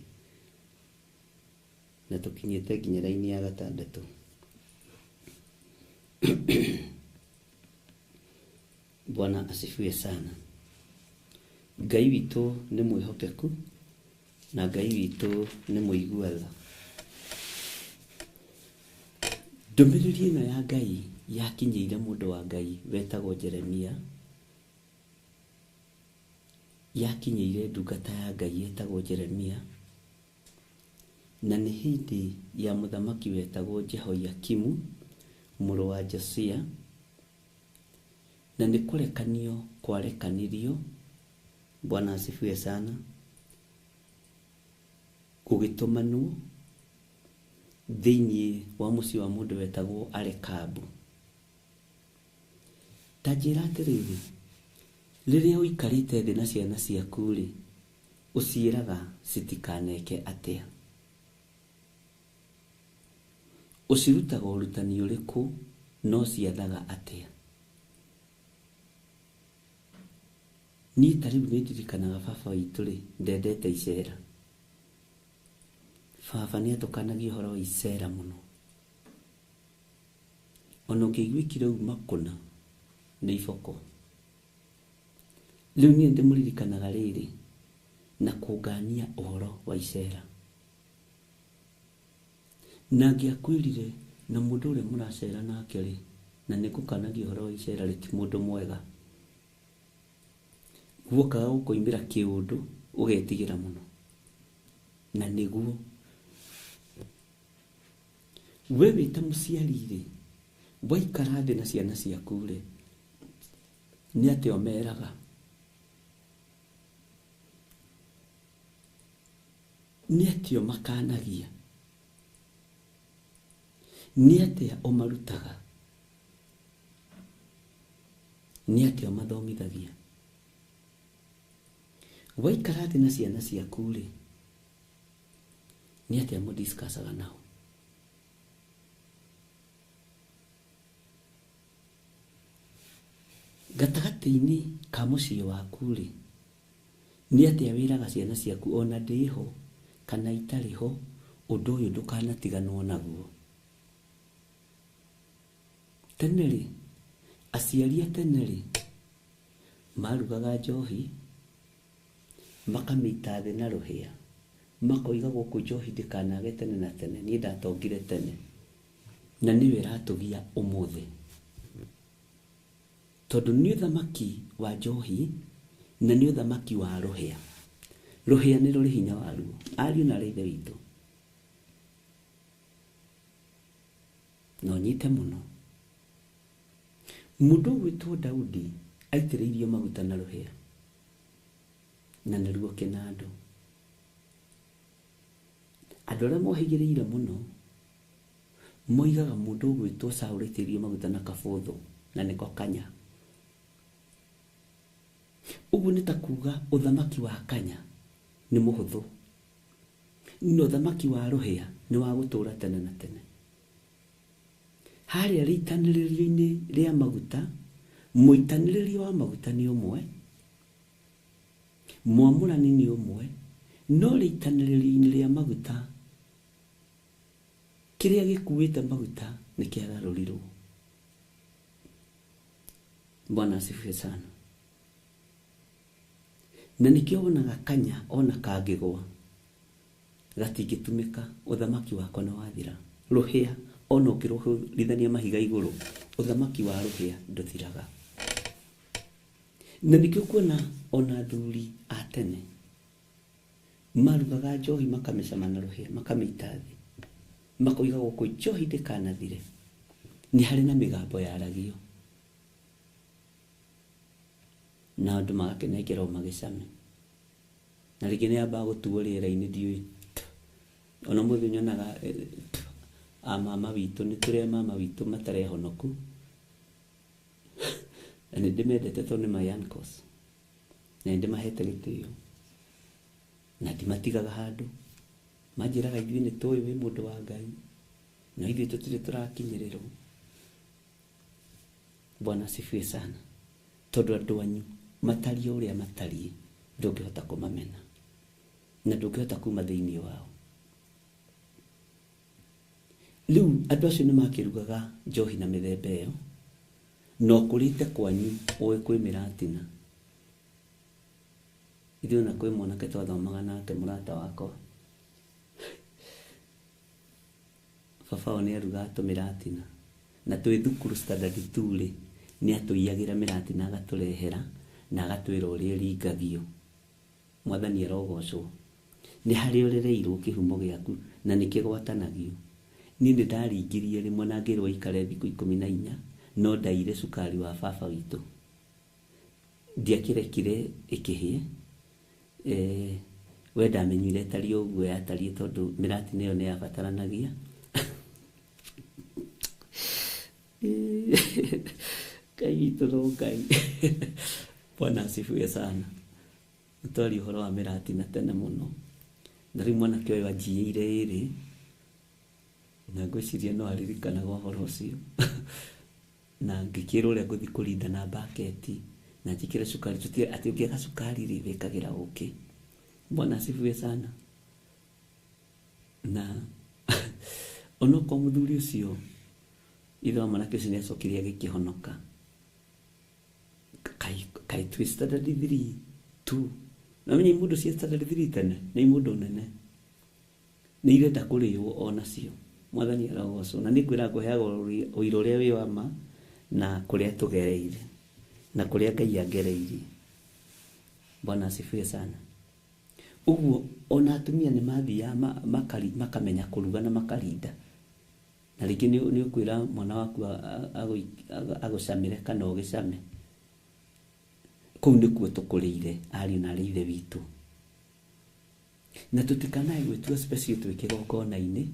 na tũkinyĩte nginya laini ya gatandatũ. Bwana asifiwe sana. Ngai witũ nĩ mwĩhokeku na Ngai witũ nĩ mũigua tha. Ndũmĩrĩri ĩno ya Ngai yakinyĩire mũndũ wa Ngai wetagwo Jeremia, yakinyĩire ndungata ya Ngai yetagwo Jeremia, na nĩ hĩndĩ ya mũthamaki wetagwo Jehoiakimu mũrũ wa Josia, na nĩ kũrekanio kwarekanirio. Bwana asifiwe sana. Gũgĩtũmanwo thĩinĩ wa mũciĩ wa mũndũ wetagwo Arekabu. Ta njĩra atĩrĩrĩ, rĩrĩa ũikarĩte thĩ na ciana ciaku rĩ, ũciĩraga citikaneke atĩa? Ũcirutaga ũrutani ũrĩkũ no ciathaga atĩa? Niĩ ta rĩu nĩ ndirikanaga baba witũ rĩ, ndendete icera. Baba nĩ atũkanagia ũhoro wa icera mũno. Ona ũngĩiguĩkire uma kũna nĩ iboko. Rĩu niĩ ndĩmũririkanaga rĩrĩ na kũngania ũhoro wa icera. Na angĩakwĩrire na mũndũ ũrĩa mũracera nake rĩ, na nĩngũkanagia ũhoro wa icera rĩ, ti mũndũ mwega. Guokaga gũkoimĩra kĩũndũ ũgetigĩra mũno. Na nĩguo we wĩ ta mũciari rĩ, waikara thĩ na ciana ciaku rĩ, nĩ atĩa ũmeraga? Nĩ atĩa ũmakanagia? Nĩ atĩa ũmarutaga? Nĩ atĩa ũmathomithagia? Waikara thĩ na ciana ciaku rĩ, nĩ atĩa mũdiscussaga nao? Gatagatĩ-inĩ ka mũciĩ waku rĩ, nĩ atĩa wĩraga ciana ciaku ona ndĩho kana itarĩ ho, ũndũ ũyũ ndũkanatiganwo naguo? Tene rĩ, aciari a tene rĩ, marugaga njohi, makamĩita thĩ na rũhĩa, makoiga gũkũ njohi ndĩkanage tene na tene, niĩ ndatongire tene, na nĩyo ĩratũgia ũmũthĩ. Tondũ nĩ ũthamaki wa njohi na nĩ ũthamaki wa rũhĩa. Rũhĩa nĩ rũrĩ hinya waruo, ariũ na arĩ ithe witũ. Na ũnyite mũno. Mũndũ ũgwĩtwo Daudi aitĩrĩirio maguta na rũhĩa, na nĩruo kĩnandũ. Andũ arĩa mohĩgĩrĩire mũno moigaga mũndũ ũgwĩtwo Saũlũ aitĩrĩirio maguta na kabũthũ, na nĩko kanya. Ũguo nĩ ta kuga ũthamaki wa kanya nĩ mũhũthũ, na ũthamaki wa rũhĩa nĩ wa gũtũra tene na tene. Harĩa rĩitanĩrĩrio-inĩ rĩa maguta, mũitanĩrĩrio wa maguta nĩ ũmwe, mwamũrani nĩ ũmwe, no rĩitanĩrĩrio-inĩ rĩa maguta, kĩrĩa gĩkuĩte maguta nĩ kĩagarũrirwo. Bwana asifiwe sana. Na nĩkĩo wonaga kanya ona kangĩgwa gatingĩtumĩka, ũthamaki wako nĩ wathira. Rũhĩa ona ũngĩrũhũrithania mahiga igũrũ, ũthamaki wa rũhĩa ndũthiraga. Na nĩkĩo kuona ona athuri a tene marugaga njohi makamĩcama na rũhĩa, makamĩita thĩ, makoiga gũkũ njohi ndĩkanathire. Nĩ harĩ na mĩgambo yaragio na andũ magakĩnengerwo magĩcame, na rĩngĩ nĩ yambaga gũtuo rĩera-inĩ, ndiũĩ. Ona ũmũthĩ nyonaga a mama witũ, nĩ tũrĩ a mama witũ matarĩ ahonoku, na nĩ ndĩmendete tondũ nĩ my uncles, na nĩ ndĩmahete gĩtĩo, na ndimatigaga handũ. Manjĩraga ithuĩ nĩ tũĩ wĩ mũndũ wa Ngai, no ithuĩ tũtirĩ tũrakinyĩrĩrwo. Bwana asifiwe sana. Tondũ andũ anyu matariĩ ũrĩa matariĩ, ndũngĩhota kũmamena, na ndũngĩhota kuma thĩinĩ wao. Rĩu andũ acio nĩ makĩrugaga njohi na mĩthemba ĩyo, na ũkũrĩte kwanyu ũĩ kwĩ mĩratina. Ithuĩ ona kwĩ mwanake twathomaga nake, mũrata wakwa, baba wao nĩ arugaga tũmĩratina, na twĩ thukuru standard 2 rĩ, nĩ atũiyagĩra mĩratina agatũrehera na agatwĩra ũrĩa ĩringagio. Mwathani arogocwo. Nĩ harĩa ũrereirwo kĩhumo gĩaku na nĩ kĩgwatanagio. Niĩ nĩ ndaringirie rĩmwe na ngĩrwo ikare thikũ 14, no ndaire cukari wa baba witũ. Ndiakĩrekire ĩkĩhĩe. We ndamenyire ĩtariĩ ũguo yatariĩ tondũ mĩratina ĩyo nĩ yabataranagia. Ngai witũ no Ngai. Bwana asifiwe sana. Nĩtwaria ũhoro wa mĩratina tene mũno. Na rĩu mwanake ũyũ anjiĩire ĩrĩ, na ngwĩciria no aririkanaga ũhoro ũcio. Na ngĩkĩrwo ũrĩa ngũthiĩ kũrinda na baketi, na njĩkĩre cukari. Tũtirĩ atĩ ũngĩaga cukari rĩ, wĩkagĩra ũkĩ. Bwana asifiwe sana. Na onokorwo mũthuri ũcio, ithe wa mwanake ũcio nĩacokire agĩkĩhonoka. Kai twĩ standard 3, 2. Na ũmenye imũndũ cia standard 3 tene, nĩ imũndũ nene. Nĩ irenda kũrĩo onacio. Mwathani arogocwo. Na nĩ ngwĩra ngũheaga ũira ũrĩa wĩ wa ma, na kũrĩa tũgereire, na kũrĩa Ngai angereirie. Bwana asifiwe sana. Ũguo ona atumia nĩ mathiaga makamenya kũruga na makarinda. Na rĩngĩ nĩ ũkwĩra mwana waku agũcamĩre kana ũgĩcame. Kũu nĩkuo tũkũrĩire ariũ na arĩ ithe witũ. Na tũtikanae gwĩtua special twĩ kĩgongona-inĩ,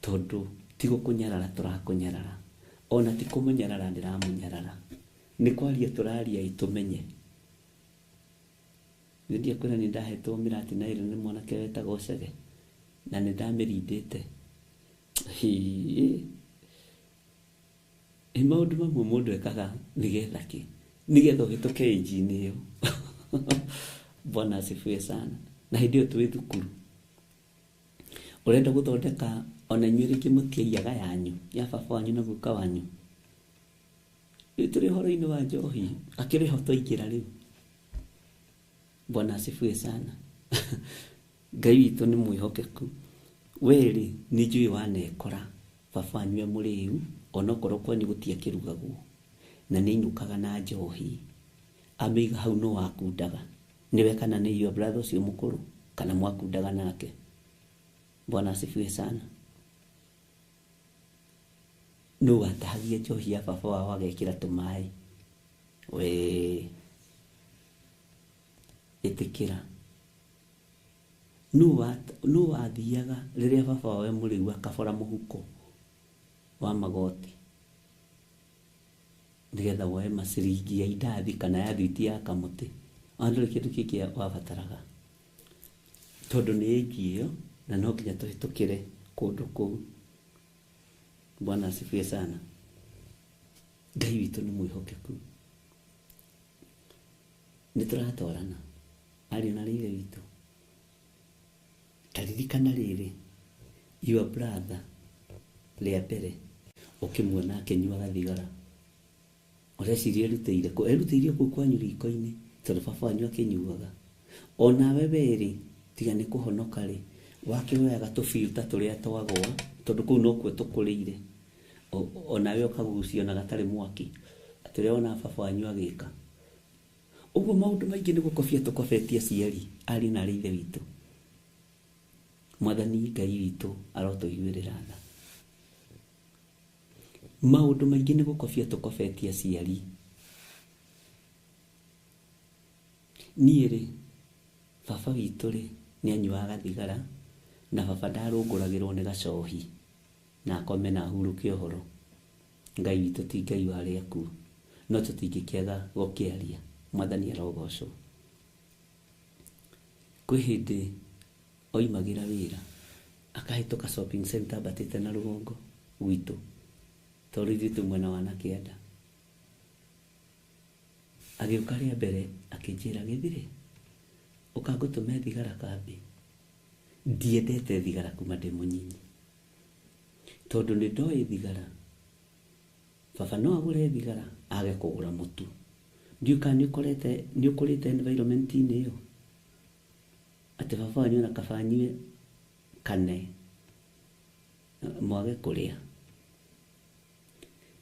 tondũ ti gũkũnyarara tũrakũnyarara, ona ti kũmũnyarara ndĩramũnyarara. Nĩ kwaria tũraria ĩtũmenye. Nĩ ndiakwĩra nĩ ndahetwo mĩratina ĩrĩ nĩ mwanake wetagwo Cege na nĩ ndamĩrindĩte. Hĩĩ. Ĩ maũndũ mamwe mũndũ ekaga nĩgetha kĩ? Nĩgetha ũhĩtũke age-inĩ ĩyo. Bwana asifiwe sana. Na hĩndĩ ĩyo twĩ thukuru. Ũrenda gũthondeka ona inyuĩ rĩngĩ mũtiaiyaga yanyu ya baba wanyu na guka wanyu. Rĩu tũrĩ ũhoro-inĩ wa njohi, akĩrĩ ho twaingĩra rĩu. Bwana asifiwe sana. Ngai witũ nĩ mwĩhokeku. We rĩ, nĩ njũĩ wanekora baba wanyu e mũrĩu, onokorwo kwanyu gũtiakĩrugagwo, na nĩ ainũkaga na njohi, amĩiga hau no wakundaga, nĩwe kana nĩ your brother ũcio mũkũrũ, kana mwakundaga nake. Bwana asifiwe sana. Nũ watahagia njohi ya baba wao agekĩra tũmaĩ? We ĩtĩkĩra. Nũ wathiaga rĩrĩa baba wao e mũrĩu akabora mũhuko wa magoti nĩgetha woe maciringi ya indathi kana ya thwiti ya kamũtĩ? Ona ndũrĩ kĩndũ kĩngĩ wabataraga, tondũ nĩ age ĩyo na no nginya tũhĩtũkĩre kũndũ kũu. Bwana asifiwe sana. Ngai witũ nĩ mwĩhokeku. Nĩ tũratwarana ariũ na ithe witũ. Ta ririkana rĩrĩ, your brother rĩa mbere ũkĩmuona akĩnyuaga thigara, ũreciria erutĩire kũ? Erutĩire kũu kwanyu riko-inĩ tondũ baba wanyu akĩnyuaga. Onawe werĩ tiga nĩ kũhonoka rĩ, wakĩoyaga tũbirta tũrĩa twagwa tondũ kũu nokuo tũkũrĩire. Onawe ũkagucia ona gatarĩ mwaki, atĩ ũrĩa wonaga baba wanyu agĩka. Ũguo maũndũ maingĩ nĩ gũkobia tũkobetie aciari ariũ na arĩ ithe witũ. Mwathani Ngai witũ arotũiguĩrĩra tha. Maũndũ maingĩ nĩ gũkobia tũkobetie aciari. Niĩ rĩ, baba witũ rĩ, nĩ anyuaga thigara na baba ndarũngũragĩrwo nĩ gacohi na akome na ahurũke ũhoro. Ngai witũ ti Ngai wa arĩa akuũ, no tũtingĩkĩaga gũkĩaria. Mwathani arogocwo. Kwĩ hĩndĩ oimagĩra wĩra akahĩtũka shopping center ambatĩte na rũgongo gwitũ, tondũ ithuĩ twĩ mwena wa Nakĩanda. Agĩũka rĩa mbere akĩnjĩra, gĩthirĩ ũka ngũtũme thigara kambĩ. Ndiendete thigara kuma ndĩ mũnyinyi, tondũ nĩ ndoĩ thigara. Baba no agũre thigara age kũgũra mũtu. Ndiũĩ kana nĩ ũkũrĩte environment-inĩ ĩyo, atĩ baba wanyu ona kaba anyue kane mwage kũrĩa.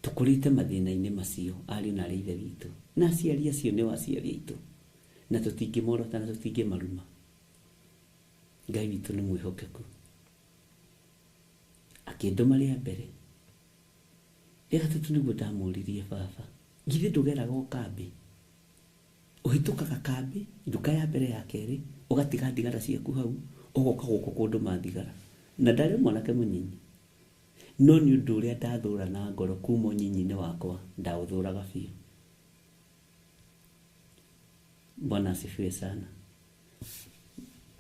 Tũkũrĩte mathĩna-inĩ macio ariũ na arĩ ithe witũ, na aciari acio nĩo aciari aitũ, na tũtingĩmorota na tũtingĩmaruma. Ngai witũ nĩ mwĩhokeku. Akĩndũma rĩa mbere. Rĩa gatatũ nĩguo ndamũririe baba, githĩ ndũgeraga o kambĩ? Ũhĩtũkaga kambĩ, nduka ya mbere ya kerĩ, ũgatiga thigara ciaku hau, ũgoka gũkũ kũndũma thigara. Na ndarĩ mwanake mũnyinyi. No nĩ ũndũ ũrĩa ndathũra na ngoro kuma ũnyinyi-inĩ wakwa, ndaũthũraga biũ. Bwana asifiwe sana.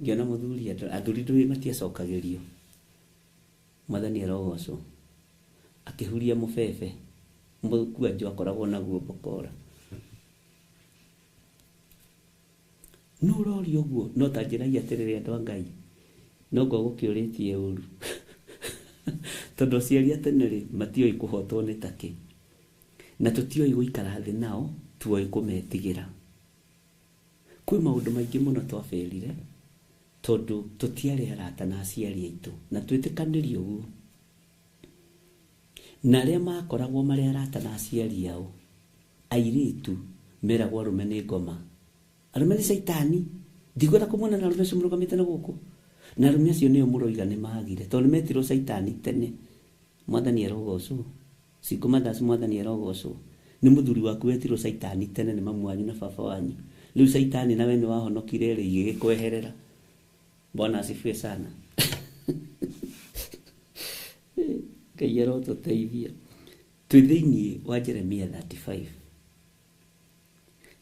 Ngĩona mũthuri, athuri ndũĩ matiacokagĩrio. Mwathani arogocwo. Akĩhuria mũbebe, mũkwanjũ akoragwo naguo mbokora. No ũroria ũguo, no ta njĩragia atĩrĩrĩ andũ a Ngai, no ngo gũkĩũrĩtie ũru. Tondũ aciari a tene rĩ, matiũĩ kũhotwo nĩ takĩ. Na tũtiũĩ gũikara thĩ nao, tuoĩ kũmetigĩra. Kwĩ maũndũ maingĩ mũno twabĩrire, tondũ tũtiarĩ arata na aciari aitũ, na twĩtĩkanĩrie ũguo. Na arĩa makoragwo marĩ arata na aciari ao, airĩtu meragwo arũme nĩ ngoma. Arũme nĩ caitani. Ndikwenda kũmuona na arũme acio mũrũgamĩte na gũkũ. Na arũme acio nĩo mũroiga nĩ magire, tondũ nĩ metirwo caitani tene. Mwathani arogocwo. Single mothers, mwathani arogocwo. Nĩ mũthuri waku wetirwo caitani tene nĩ mamu wanyu na baba wanyu. Rĩu caitani nawe nĩ wahonokire rĩ, igĩgĩkweherera. Bwana asifiwe sana. Ngai arotũteithia. Twĩ thĩinĩ wa Jeremia 35.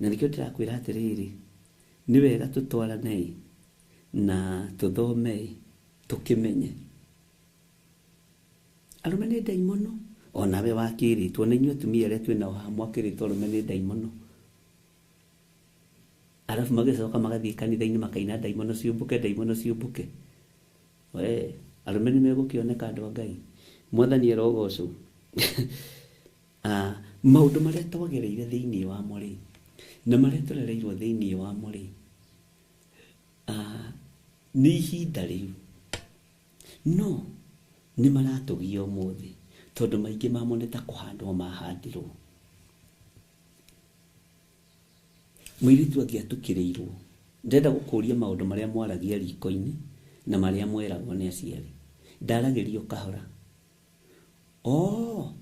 Na nĩkĩo ndĩrakwĩra atĩrĩrĩ, nĩ wega tũtwaranei na tũthomei tũkĩmenye. Arũme nĩ ndaimono, onawe wakĩrĩtwo na inyuĩ atumia arĩa twĩ nao haha mwakĩrĩtwo arũme nĩ ndaimono. Arabu magĩcoka magathiĩ kanitha-inĩ makaina ndaimono ciũmbũke, ndaimono ciũmbũke. We, arũme nĩ megũkĩoneka andũ a Ngai. Mwathani arogocwo. Ah, maũndũ marĩa twagereire thĩinĩ wamo rĩ, na marĩa tũrereirwo thĩinĩ wamo rĩ, ah, nĩ ihinda rĩu. No nĩ maratũgia ũmũthĩ tondũ maingĩ mamo nĩ ta kũhandwo mahandirwo. Mũirĩtu angĩatukĩrĩirwo, ndĩrenda gũkũria maũndũ marĩa mwaragia riko-inĩ na marĩa mweragwo nĩ aciari. Ndaragĩrio kahora. Oh,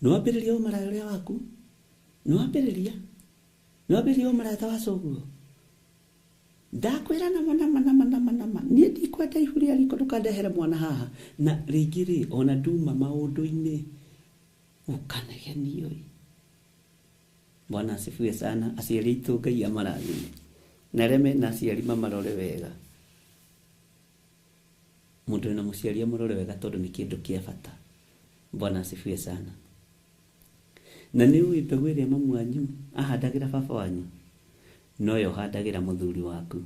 nĩwambĩrĩria ũmaraya ũrĩa waku? Nĩwambĩrĩria? Nĩwambĩrĩria ũmaraya ta wa coguo? Ndakwĩra nama nama nama nama nama niĩ ndikwenda ihu rĩa riko ndũkandehere mwana haha. Na rĩngĩ rĩ, ona nduma maũndũ-inĩ ũkanegenio ĩ. Bwana asifiwe sana. Aciari aitũ Ngai amarathime. Na arĩa mena aciari mamarore wega. Mũndũ wĩna mũciari amũrore wega tondũ nĩ kĩndũ kĩa bata. Bwana asifiwe sana. Na nĩ ũĩ mbegũ ĩrĩa mamu wanyu ahandagĩra baba wanyu noyo ũhandagĩra mũthuri waku.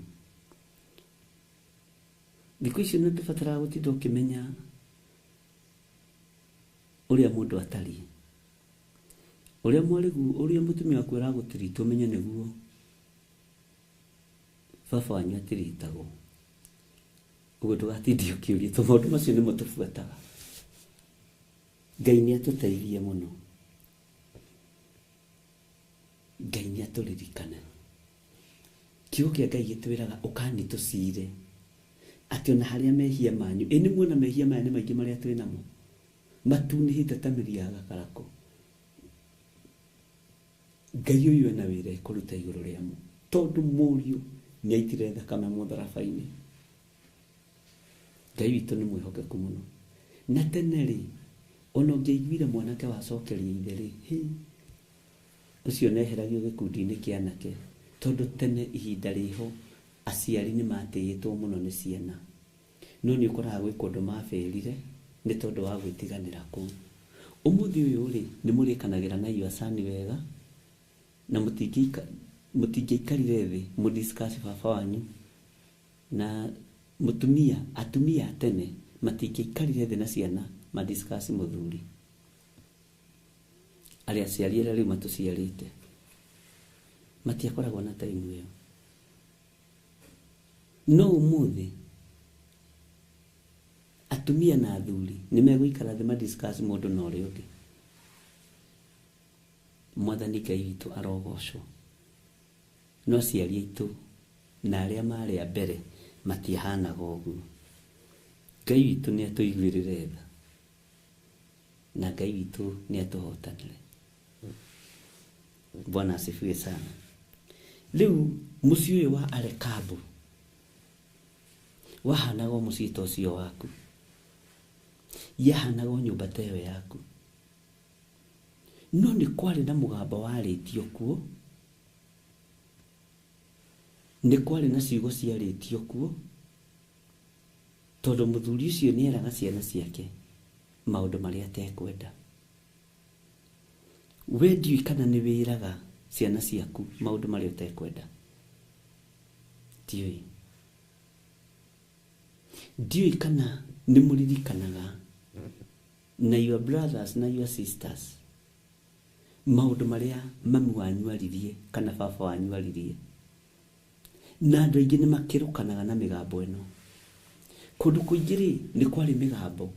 Thikũ ici nĩ ndũbataraga gũtinda ũkĩmenya ũrĩa mũndũ atariĩ. Ũrĩa mwarĩguo, ũrĩa mũtumia waku aragũtirita ũmenye nĩguo baba wanyu atiritagwo. Ũguo ndũgatinde ũkĩũria tondũ maũndũ macio nĩmo tũbuataga. Ngai nĩ atũteithie mũno. Ngai nĩ atũririkane. Kiugo kĩa Ngai gĩtwĩraga ũkani tũcire atĩ ona harĩa mehia manyu, ĩ nĩ muona mehia maya nĩ maingĩ marĩa twĩ namo, matunĩhĩte ta mĩri ya gakarakũ. Ngai ũyũ ena wĩra ekũruta igũrũ rĩamo tondũ mũriũ nĩ aitire thakame mũtharaba-inĩ. Ngai witũ nĩ mwĩhokeku mũno. Na tene rĩ, ona ũngĩaiguire mwanake wacokeria ithe rĩ, hĩ, ũcio neheragio gĩkundi-inĩ kĩa anake tondũ tene ihinda rĩho aciari nĩ matĩĩtwo mũno nĩ ciana. No nĩ ũkoraga gwĩ kũndũ mabĩrire nĩ tondũ wa gwĩtiganĩra kũu. Ũmũthĩ ũyũ rĩ, nĩ mũrĩkanagĩra na your son wega na mũtingĩaikarire thĩ mũ discuss baba wanyu na mũtumia, atumia a tene matingĩaikarire thĩ na ciana ma discuss mũthuri. Arĩa aciari arĩa rĩu matũciarĩte matiakoragwo na time ĩyo. No ũmũthĩ atumia na athuri nĩ megũikara thĩ ma discuss mũndũ na ũrĩa ũngĩ. Mwathani Ngai witũ arogocwo. No aciari aitũ na arĩa marĩ a mbere matiahanaga ũguo. Ngai witũ nĩ atũiguĩrĩre tha na Ngai witũ nĩ atũhotanĩre. Bwana asifiwe sana. Rĩu mũciĩ ũyũ wa Arekabu wahanaga o mũciĩ ta ũcio waku, yahanaga o nyũmba ta ĩyo yaku. No nĩ kwarĩ na mũgambo warĩtio kuo, nĩ kwarĩ na ciugo ciarĩtio kuo, tondũ mũthuri ũcio nĩ eraga ciana ciake maũndũ marĩa atekwenda. We ndiũĩ kana nĩ wĩraga ciana ciaku maũndũ marĩa ũtekwenda. Ndiũĩ. Ndiũĩ kana nĩ mũririkanaga na your brothers na your sisters maũndũ marĩa mami wanyu aririe kana baba wanyu aririe. Na andũ aingĩ nĩ makĩrũkanaga na mĩgambo ĩno. Kũndũ kũingĩ rĩ, nĩ kwarĩ mĩgambo.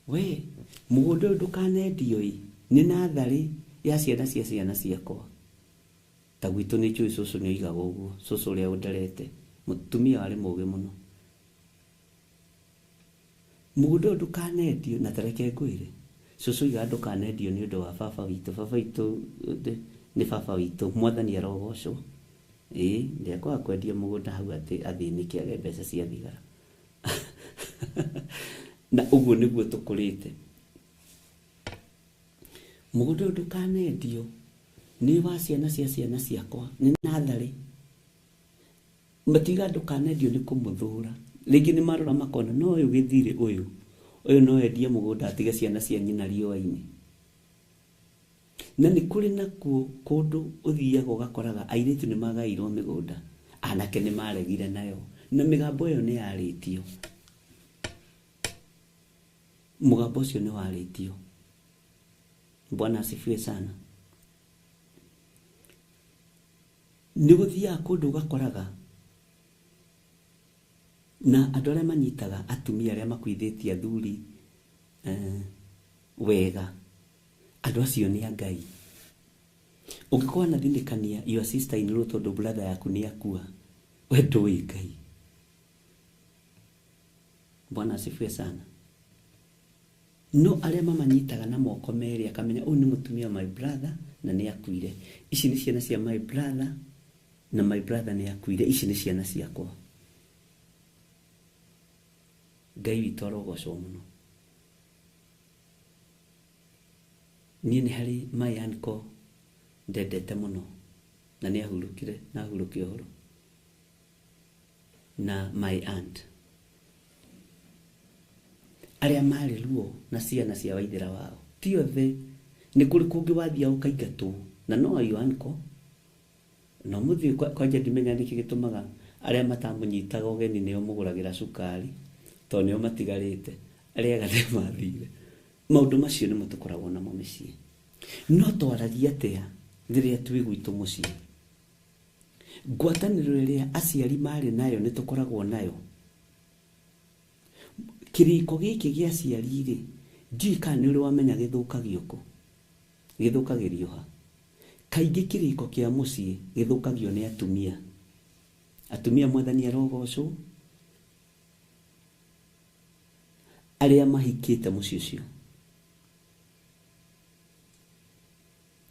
We, mũgũnda ũyũ ndũkanendio ĩ, nĩ natharĩ ya ciana cia ciana ciakwa. Ta gwitũ nĩ njũĩ cũcũ nĩ oigaga ũguo, cũcũ ũrĩa ũnderete, mũtumia warĩ mũgĩ mũno. Mũgũnda ũyũ ndũkanendio, na ta reke ngwĩre, cũcũ oigaga ndũkanendio nĩ ũndũ wa baba witũ. Baba witũ nĩ baba witũ, Mwathani arogocwo. Ĩĩ, ndekwaga kwendia mũgũnda hau atĩ athĩnĩke age mbeca cia thigara. Na ũguo nĩguo tũkũrĩte. Mũgũnda ũyũ ndũkanendio Nĩ wa ciana cia ciana ciakwa, nĩ natharĩ. Matiga ndũkanendio nĩ kũmũthũra. Rĩngĩ nĩ marora makona no ũyũ gĩthirĩ ũyũ, ũyũ no endie mũgũnda atige ciana cia nyina riũa-inĩ. Na nĩ kũrĩ nakuo kũndũ ũthiaga ũgakoraga airĩtu nĩ magaĩirwo mĩgũnda, anake nĩ maregire nayo, na mĩgambo ĩyo nĩ yarĩtio. Mũgambo ũcio nĩ warĩtio. Bwana asifiwe sana. Nĩ gũthiaga kũndũ ũgakoraga na andũ arĩa manyitaga atumia arĩa makuithĩtie athuri wega, andũ acio nĩ a Ngai. Ũngĩkorwo wanathinĩkania your sister in law tondũ brother yaku nĩ akua, we ndũĩ Ngai. Bwana asifiwe sana. No arĩa mamanyitaga na moko merĩ akamenya ũyũ nĩ mũtumia my brother na nĩ akuire, ici nĩ ciana cia my brother na my brother nĩ akuire, ici nĩ ciana ciakwa. Ngai witũ arogocwo mũno. Niĩ nĩ harĩ my uncle ndendete mũno na nĩ ahurũkire na ahurũke ũhoro, na my aunt arĩa marĩ ruo na ciana cia waithĩra wao ti othe. Nĩ kũrĩ kũngĩ wathiaga ũkaingatwo na no your uncle no mũthiĩ kwanja ndimenya nĩkĩ gĩtũmaga arĩa matamũnyitaga ũgeni nĩo mũgũragĩra cukari tondũ nĩo matigarĩte, arĩa ega nĩ mathire. Maũndũ macio nĩmo tũkoragwo namo mĩciĩ. No twaragia atĩa rĩrĩa twĩ gwitũ mũciĩ? Ngwatanĩro ĩrĩa aciari marĩ nayo nĩ tũkoragwo nayo. Kĩrĩko gĩkĩ gĩa aciari rĩ, ndiũĩ kana nĩ ũrĩ wamenya gĩthũkagio kũ, gĩthũkagĩrio ha. Kaingĩ kĩrĩko kĩa mũciĩ gĩthũkagio nĩ atumia. Atumia mwathani arogocwo, arĩa mahikĩte mũciĩ ũcio.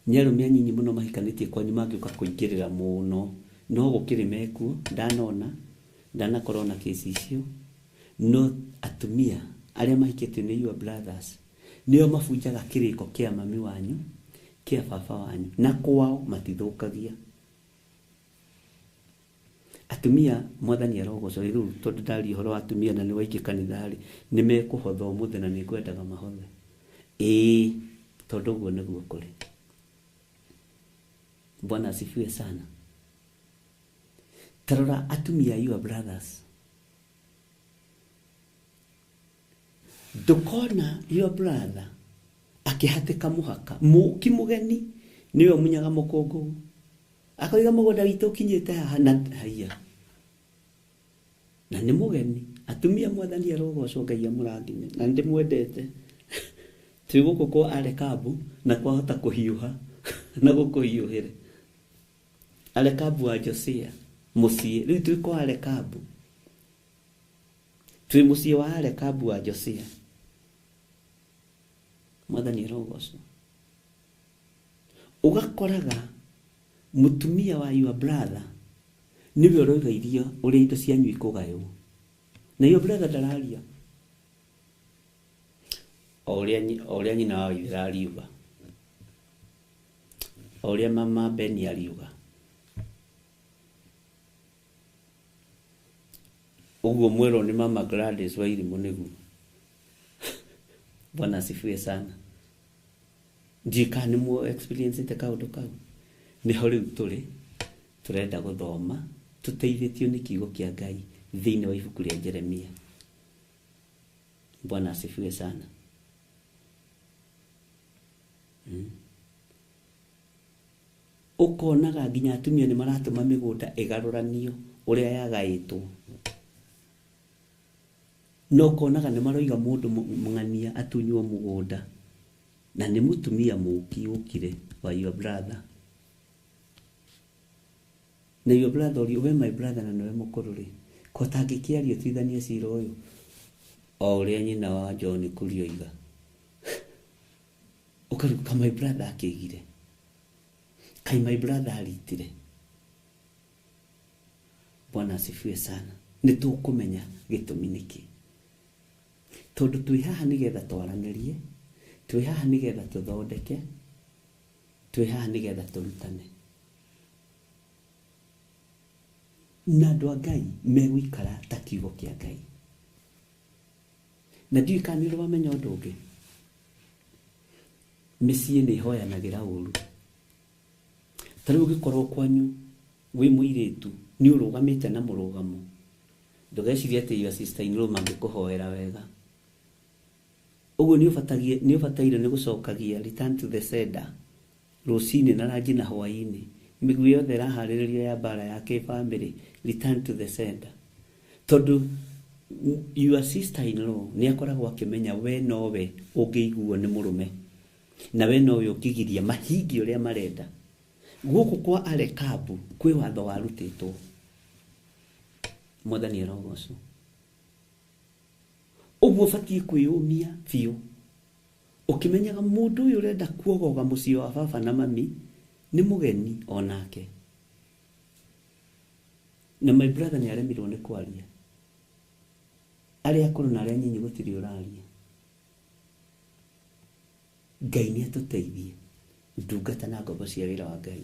Nĩ arũme anyinyi mũno mahikanĩtie kwanyu mangĩũka kũingĩrĩra mũno, no gũkĩrĩ mekuo, ndanona, ndanakorwo na kesi icio. No atumia arĩa mahikĩtio nĩ your brothers nĩo mabunjaga kĩrĩko kĩa mami wanyu, kĩa baba wanyu, na kwao matithũkagia. Atumia mwathani arogocwo rĩu tondũ ndaria ũhoro wa atumia na nĩ waingĩ kanitha-rĩ, nĩ mekũhotha ũmũthĩ na nĩ ngwendaga mahothe. Ĩĩ, tondũ ũguo nĩguo kũrĩ. Bwana asifiwe sana. Tarora atumia your brothers. Ndũkona your brother akĩhatĩka mũhaka, mũki mũgeni nĩwe ũmunyaga mũkũngũgũ, akoiga mũgũnda witũ ũkinyĩte haha na haiya, na nĩ mũgeni. Atumia mwathani arogocwo, Ngai amũrathime na ndĩmwendete. Twĩ gũkũ kwa Arekabu na kwahota kũhiũha na gũkũhiũhĩre. Arekabu wa Josia mũciĩ, rĩu twĩ kwa Arekabu, twĩ mũciĩ wa Arekabu wa Josia. Mwathani arogocwo. Ũgakoraga mũtumia wa your brother nĩwe ũroiga irio ũrĩa indo cianyu ikũgaywo, na your brother ndararia o ũrĩa nyina wa Waithera ariuga, o ũrĩa mama Beni ariuga. Ũguo mwerwo nĩ mama Gladys Wairimu nĩguo. Bwana asifiwe sana. Ndiũĩ kana nĩ mũ experience te kaũndũ kau. Nĩho rĩu tũrĩ, tũrenda gũthoma tũteithĩtio nĩ kiugo kĩa Ngai thĩinĩ wa ibuku rĩa Jeremia. Bwana asifiwe sana. Ũkonaga nginya atumia nĩ maratũma mĩgũnda ĩgarũranio ũrĩa yagaĩtwo. No ũkonaga nĩ maroiga mũndũ mũng'ania atunywo mũgũnda, na nĩ mũtumia mũki ũkire wa your brother. Na your brother ũrio, we my brother na nĩwe mũkũrũ rĩ, ko tangĩkĩaria ũtuithanie cira ũyũ o ũrĩa nyina wa John Kuria oiga. Ũkaruga my brother akĩigire, kai my brother aritire. Bwana asifiwe sana. Nĩ tũkũmenya gĩtũmi nĩkĩ, tondũ twĩ haha nĩgetha twaranĩrie, twĩ haha nĩgetha tũthondeke, Twĩ haha nĩgetha tũrutane. Na andũ a Ngai megũikara ta kiugo kĩa Ngai. Na ndiũĩ kana nĩ ũrĩ wamenya ũndũ ũngĩ. Mĩciĩ nĩ ĩhoyanagĩra ũru. Ta rĩu ũngĩkorwo kwanyu wĩ mũirĩtu nĩ ũrũgamĩte na mũrũgamo, ndũgecirie atĩ your sister in law mangĩkũhoera wega. Ũguo nĩ ũbatagie nĩ ũbataire nĩ gũcokagia return to the sender rũcinĩ na ranji na hwaĩ-inĩ. Mĩguĩ yothe ĩraharĩrĩrio ya mbara ya kĩbamĩrĩ, return to the sender. Tondũ your sister in law nĩ akoragwo akĩmenya we nowe ũngĩiguo nĩ mũrũme na we nowe ũngĩgiria mahingie ũrĩa marenda. Gũkũ kwa Arekabu kwĩ watho warutĩtwo. Mwathani arogocwo. Ũguo ũbatiĩ kwĩyũmia biũ ũkĩmenyaga mũndũ ũyũ ũrenda kuogoga mũciĩ wa baba na mami nĩ mũgeni onake. Na my brother nĩ aremirwo nĩ kwaria. Arĩa akũrũ na arĩa anyinyi gũtirĩ ũraria. Ngai nĩ atũteithie ndungata na ngombo cia wĩra wa Ngai.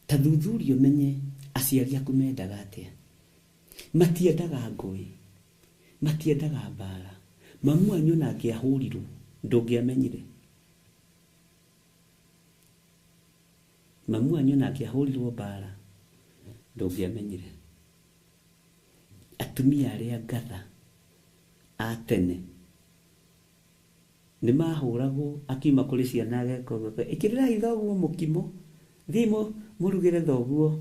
Ta thuthuria ũmenye aciari aku mendaga atĩa. Matiendaga ngũĩ, matiendaga mbara. Mamu wanyu ona angĩahũrirwo ndũngĩamenyire. Mamu wanyu ona angĩahũrirwo mbara ndũngĩamenyire. Atumia arĩa ngatha a tene nĩ mahũragwo akiuma kũrĩ ciana ageka ũguo, ĩkĩrĩrai thoguo mũkimo, thiĩ mũrugĩre thoguo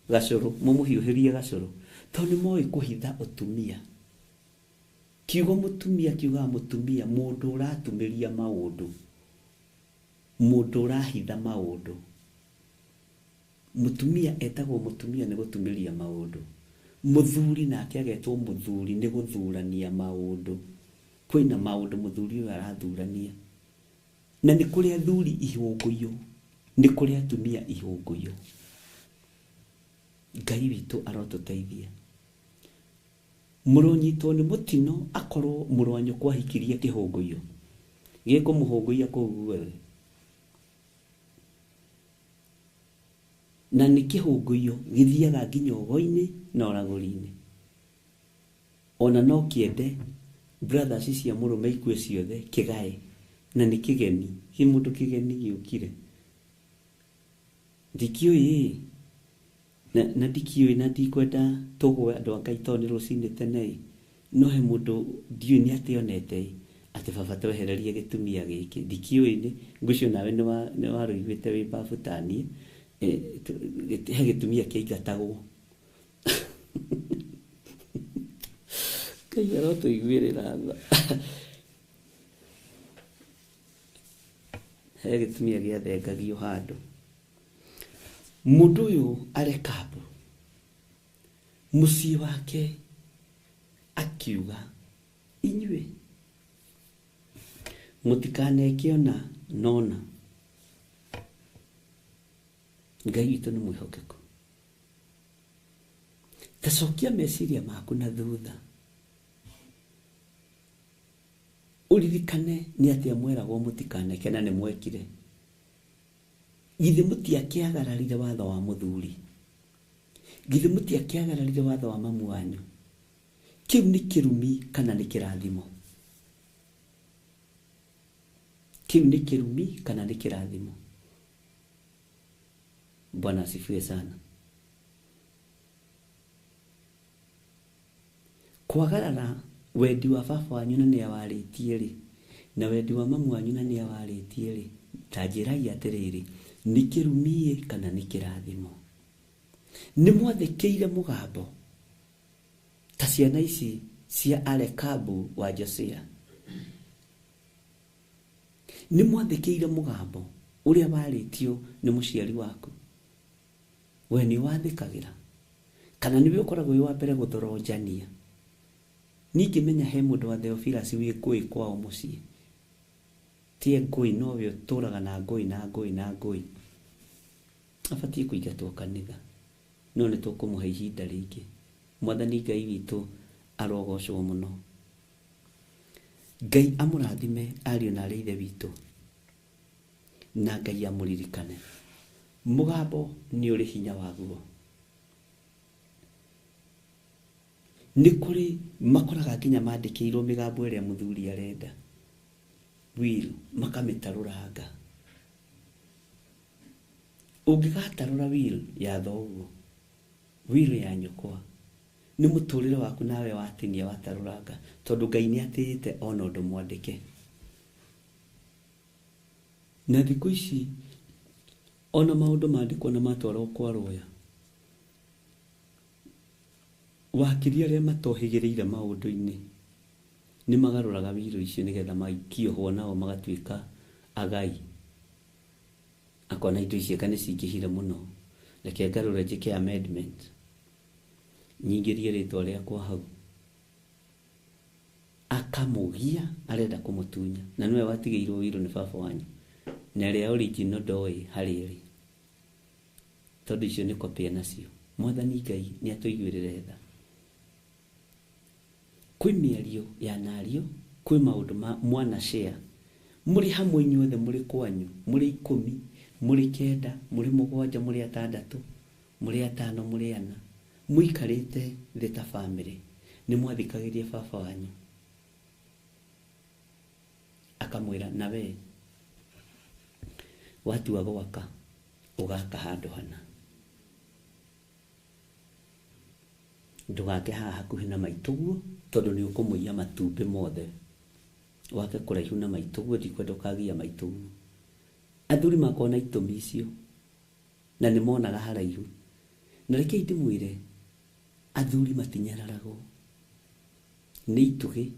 gacũrũ, mũmũhiũhĩrie gacũrũ. Tondũ nĩ moĩ kũhitha ũtumia. Kiugo mũtumia kiugaga mũtumia, mũndũ ũratumĩria maũndũ, mũndũ ũrahitha maũndũ. Mũtumia etagwo mũtumia nĩ gũtumĩria maũndũ. Mũthuri nake agetwo mũthuri nĩ gũthurania maũndũ. Kwĩna maũndũ mũthuri ũyũ arathurania. Na nĩ kũrĩ athuri ihũngũyũ, nĩ kũrĩ atumia ihũngũyũ. Ngai witũ arotũteithia. Mũronyitwo nĩ mũtino akorwo mũrũ wa nyũkwa ahikirie kĩhũngũyũ. Gĩkũmũhũngũiya kũu guothe. Na nĩ kĩhũngũyũ gĩthiaga nginya ũgo-inĩ na ũragũri-inĩ. Ona no kĩende brothers cia mũrũme ikue ciothe kĩgae. Na nĩ kĩgeni, kĩ mũndũ kĩgeni gĩũkire. Ndikĩũĩ na ndikĩũĩ na ndikwenda tũgwe andũ a Ngai tondũ nĩ rũcinĩ tene ĩ. No he mũndũ ndiũĩ nĩ atĩ onete ĩ, atĩ baba twehererie gĩtumia gĩkĩ. Ndikĩũĩ nĩ ngwĩciria nawe nĩ warũiguĩte wĩ mbabu ta niĩ. He gĩtumia kĩaingatagwo. Ngai arotũiguĩrĩra tha. He gĩtumia gĩathengagio handũ. Mũndũ ũyũ Arekabu mũciĩ wake akiuga inyuĩ mũtikaneke ona nona. Ngai witũ nĩ mwĩhokeku. Ta cokia meciria maku na thutha. Ũririkane nĩ atĩa mweragwo mũtikaneke na nĩ mwekire. Githĩ mũtiakĩagararire watho wa mũthuri? Githĩ mũtiakĩagararire watho wa mamu wanyu? Kĩu nĩ kĩrumi kana nĩ kĩrathimo? Kĩu nĩ kĩrumi kana nĩ kĩrathimo? Bwana asifiwe sana. Kwagarara wendi wa baba wanyu na nĩ awarĩtie rĩ, na wendi wa mamu wanyu na nĩ awarĩtie rĩ, ta njĩrai atĩrĩrĩ, nĩ kĩrumi kana nĩ kĩrathimo? Nĩ mwathĩkĩire mũgambo ta ciana ici cia Arekabu wa Josia. Nĩ mwathĩkĩire mũgambo ũrĩa warĩtio nĩ mũciari waku. We nĩ wathĩkagĩra kana nĩwe ũkoragwo wĩ wa mbere gũthoronjania? Ningĩmenya he mũndũ wa Theophilus wĩ ngũĩ kwao mũciĩ. Tie ngũĩ nowe ũtũraga na ngũĩ na ngũĩ na ngũĩ. Abatiĩ kũingatwo kanitha. No nĩ tũkũmũhe ihinda rĩngĩ. Mwathani Ngai witũ arogocwo mũno. Ngai amũrathime ariũ na arĩ ithe witũ. Na Ngai amũririkane. Mũgambo nĩ ũrĩ hinya waguo. Nĩ kũrĩ makoraga nginya mandĩkĩirwo mĩgambo ĩrĩa mũthuri arenda. Will makamĩtarũranga. Ũngĩgatarũra will ya thoguo, will ya nyũkwa, nĩ mũtũrĩre waku nawe watinia watarũranga, tondũ Ngai nĩ atĩĩte ona ũndũ mwandĩke. Na thikũ ici ona maũndũ mandĩkwo na matwarwo kwa lawyer, wakiri arĩa matohĩgĩrĩire maũndũ-inĩ nĩ magarũraga will icio nĩgetha maikiohwo nao magatuĩka agai. Akona indo ici anga nĩ cingĩhire mũno, reke ngarũre njĩke amendment, nyingĩrie rĩtwa rĩakwa hau. Akamũgia arenda kũmũtunya, na nĩwe watigĩirwo will nĩ baba wanyu, na ĩrĩa original ndoĩ harĩa ĩrĩ, tondũ icio nĩ copy enacio. Mwathani Ngai nĩ atũiguĩrĩre tha. Kwĩ mĩario yanario, kwĩ maũndũ ma mwana share, mũrĩ hamwe inyuothe mũrĩ kwanyu, mũrĩ ikũmi, mũrĩ kenda, mũrĩ mũgwanja, mũrĩ atandatũ, mũrĩ atano, mũrĩ ana, mũikarĩte thĩ ta famĩlĩ, nĩ mwathikagĩria baba wanyu. Akamwĩra, na we watua gwaka, ũgaka handũ hana. Ndũgake haha hakuhĩ na maitũguo, tondũ nĩ ũkũmũiya matumbĩ mothe. Wake kũraihu na maitũguo, ndikwenda ũkagia maitũguo. Athuri makoragwo na itũmi icio, na nĩ monaga haraihu. Na rekei ndĩmwĩre, athuri matinyararagwo. Nĩ itugĩ.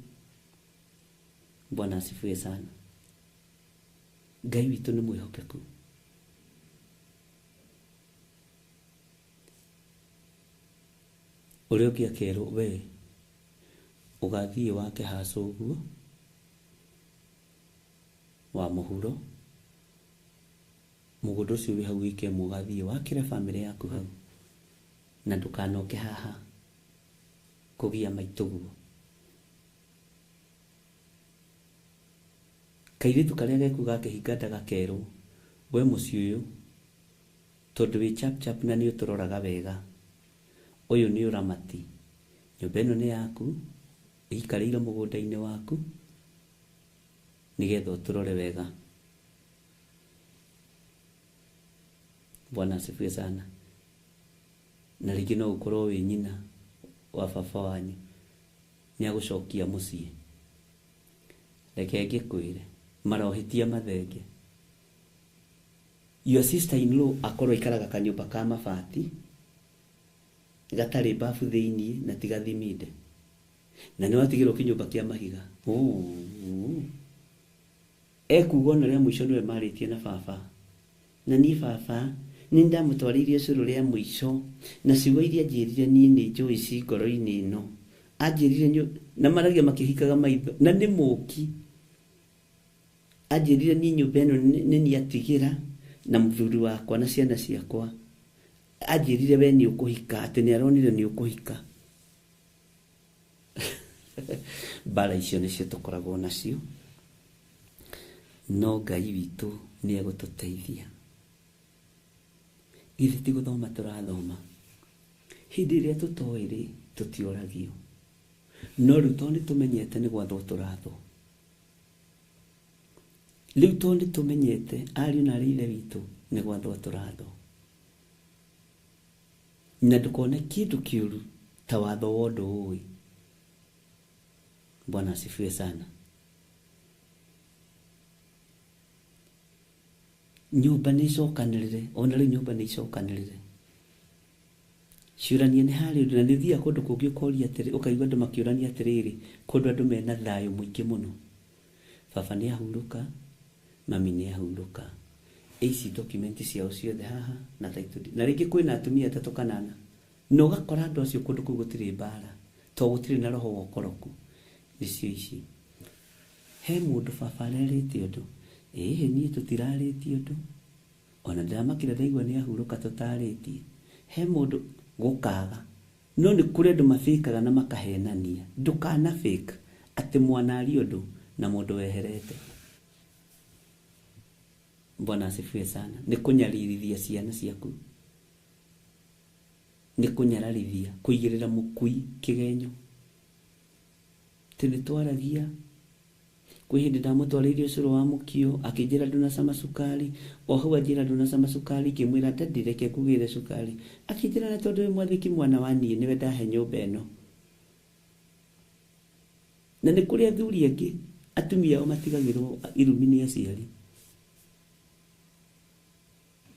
Bwana asifiwe sana. Ngai witũ nĩ mwĩhokeku. Ũrĩa ũngĩ akerwo, we ũgathiĩ wake haca ũguo wa mũhuro, mũgũnda ũcio wĩ hau wĩke ĩmwe, ũgathiĩ wakĩre bamĩrĩ yaku hau, na ndũkanoke haha kũgia maitũguo. Kairĩtu karĩa geku gakĩhinga nda gakerwo, we mũciĩ ũyũ tondũ wĩ chap chap na nĩ ũtũroraga wega, ũyũ nĩ ũramati, nyũmba ĩno nĩ yaku, ĩikarĩire mũgũnda-inĩ waku, nĩgetha ũtũrore wega. Bwana asifiwe sana. Na rĩngĩ no ũkorwo wĩ nyina wa baba wanyu, nĩ agũcokia mũciĩ. Reke ngĩkwĩre, marohĩtia mathenge. Your sister in law akorwo aikaraga kanyũmba ka mabati, gatarĩ bafu thĩiniĩ na ti gathiminde, na nĩ watigĩrwo kĩnyũmba kĩa mahiga. Ekuga ona rĩa mũico nĩwe marĩtie na baba. Na niĩ baba, nĩ ndamũtwarĩirie ũcũrũ rĩa mũico, na ciugo iria anjĩrire niĩ nĩ njũĩ ci ngoro-inĩ ĩno. Anjĩrire na maragia makĩhingaga maitho, na nĩ mũki. Anjĩrire niĩ nyũmba ĩno nĩ niĩ atigĩra, na mũthuri wakwa na ciana ciakwa. Anjĩrire we nĩ ũkũhika, atĩ nĩ aronire nĩ ũkũhika. Mbara icio nĩcio tũkoragwo nacio, no Ngai witũ nĩ egũtũteithia. Githĩ ti gũthoma tũrathoma? Hĩndĩ ĩrĩa tũtoĩ rĩ, tũtioragio. No rĩu tondũ nĩ tũmenyete nĩ gwathwo tũrathwo. Rĩu tondũ nĩ tũmenyete ariũ na arĩ ithe witũ nĩ gwathwo tũrathwo. Na ndũkone kĩndũ kĩũru ta watho wa ũndũ ũĩ. Bwana asifiwe sana. Nyũmba nĩ icokanĩrĩre, ona rĩu nyũmba nĩ icokanĩrĩre. Ciũranie nĩ harĩ ũndũ, na nĩ ũthiaga kũndũ kũngĩ ũkoria atĩrĩ, ũkaigua andũ makĩũrania atĩrĩrĩ, kũndũ andũ mena thayũ mũingĩ mũno. Baba nĩ ahurũka, mami nĩ ahurũka. Ici document ciao ciothe haha na title deed. Na rĩngĩ kwĩna atumia atatũ kana ana. Na ũgakora andũ acio kũndũ kũu gũtirĩ mbara, tondũ gũtirĩ na roho wa ũkoroku. Nĩcio ici. He mũndũ baba arerĩte ũndũ, ĩhĩ niĩ tũtirarĩtie ũndũ. Ona ndĩramakire ndaigua nĩ ahurũka tũtarĩtie. He mũndũ gũkaga. No nĩ kũrĩ andũ mabĩkaga na makahenania. Ndũkana fake atĩ mwanaria ũndũ na mũndũ weherete. Bwana asifiwe sana. Nĩ kũnyaririthia ciana ciaku, nĩ kũnyararithia, kũigĩrĩra mũkui kĩgenyo. Tĩ nĩ twaragia kwĩ hĩndĩ ndamũtwarĩirie ũcũrũ wa mũkio, akĩnjĩra ndũnacama cukari. O hau anjĩra ndũnacama cukari, ngĩmwĩra daddy reke ngũgĩre cukari. Akĩnjĩra na tondũ wĩ mwathĩki mwana wa niĩ, nĩwe ndahe nyũmba ĩno. Na nĩ kũrĩ athuri angĩ atumia ao matigagĩrwo irumi nĩ aciari.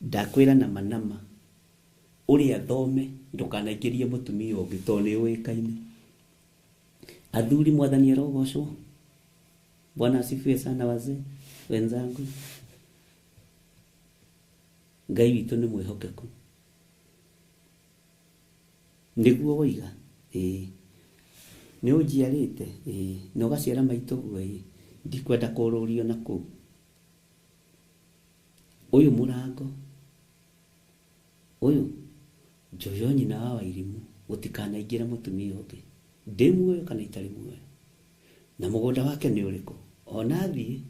Ndakwĩra nama nama, ũrĩa thome ndũkanaingĩrie mũtumia ũngĩ tondũ nĩ ũĩkaine. Athuri mwathani arogocwo. Bwana asifiwe sana wazee wenzangu. Ngai witũ nĩ mwĩhokeku. Nĩguo woiga? Ĩĩ. Nĩ ũnjiarĩte? Ĩĩ. Na ũgaciara maitũ ũguo? Ĩĩ. Ndikwenda kũrũrio na kũu. Ũyũ mũrango, ũyũ njoyo nyina wa Wairimũ, gũtikanaingĩre mũtumia ũngĩ. Ndĩ muoyo kana itarĩ muoyo. Na mũgũnda wake nĩ ũrĩkũ? Ona athiĩ,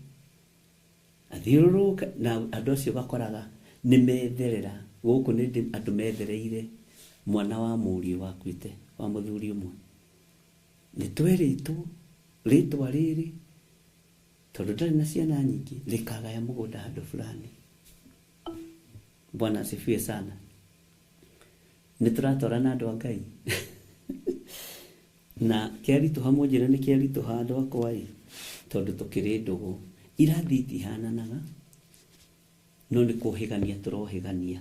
athiũrũrũke, na andũ acio gakoraga nĩ metherera. Gũkũ nĩ andũ methereire mwana wa mũriũ wakuĩte, wa mũthuri ũmwe. Nĩ twerĩtwo rĩtwa rĩrĩ, tondũ ndarĩ na ciana nyingĩ, rĩkagaya mũgũnda handũ fulani. Bwana asifiwe sana. Nĩ tũratwarana andũ a Ngai. Na kĩaritũha mũnjĩre nĩ kĩaritũha andũ akwa ĩ, tondũ tũkĩrĩ ndũgũ. Irathi itihananaga, no nĩ kũhĩgania tũrohĩgania.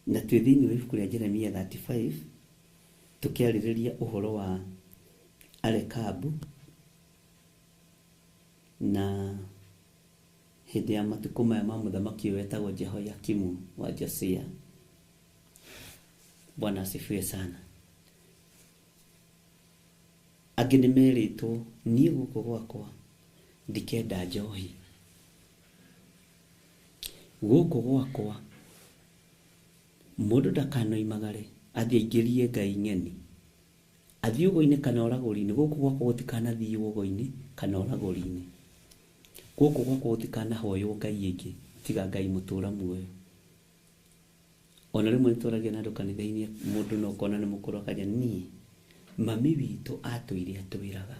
Na twĩ thĩinĩ wa ibuku rĩa Jeremia 35, tũkĩarĩrĩria ũhoro wa Arekabu na hĩndĩ ya matukũ maya ma mũthamaki ũyũ wetagwo Jehoiakimu wa Josia. Bwana asifiwe sana. Angĩ nĩ merĩtwo niĩ gũkũ gwakwa ndikenda njohi. Gũkũ gwakwa mũndũ ndakanoimagare athiĩ aingĩrie Ngai ng'eni. Athiĩ ũgo-inĩ kana ũragũri-inĩ. Gũkũ gwakwa gũtikanathiĩ ũgo-inĩ kana ũragũri-inĩ. Gũkũ gwakwa gũtikanahoywo Ngai ĩngĩ tiga Ngai mũtũra muoyo. Ona rĩmwe nĩtwaragia na andũ kanitha-inĩ, mũndũ no ũkona nĩ mũkũrũ akanja niĩ mami witũ atũire atwĩraga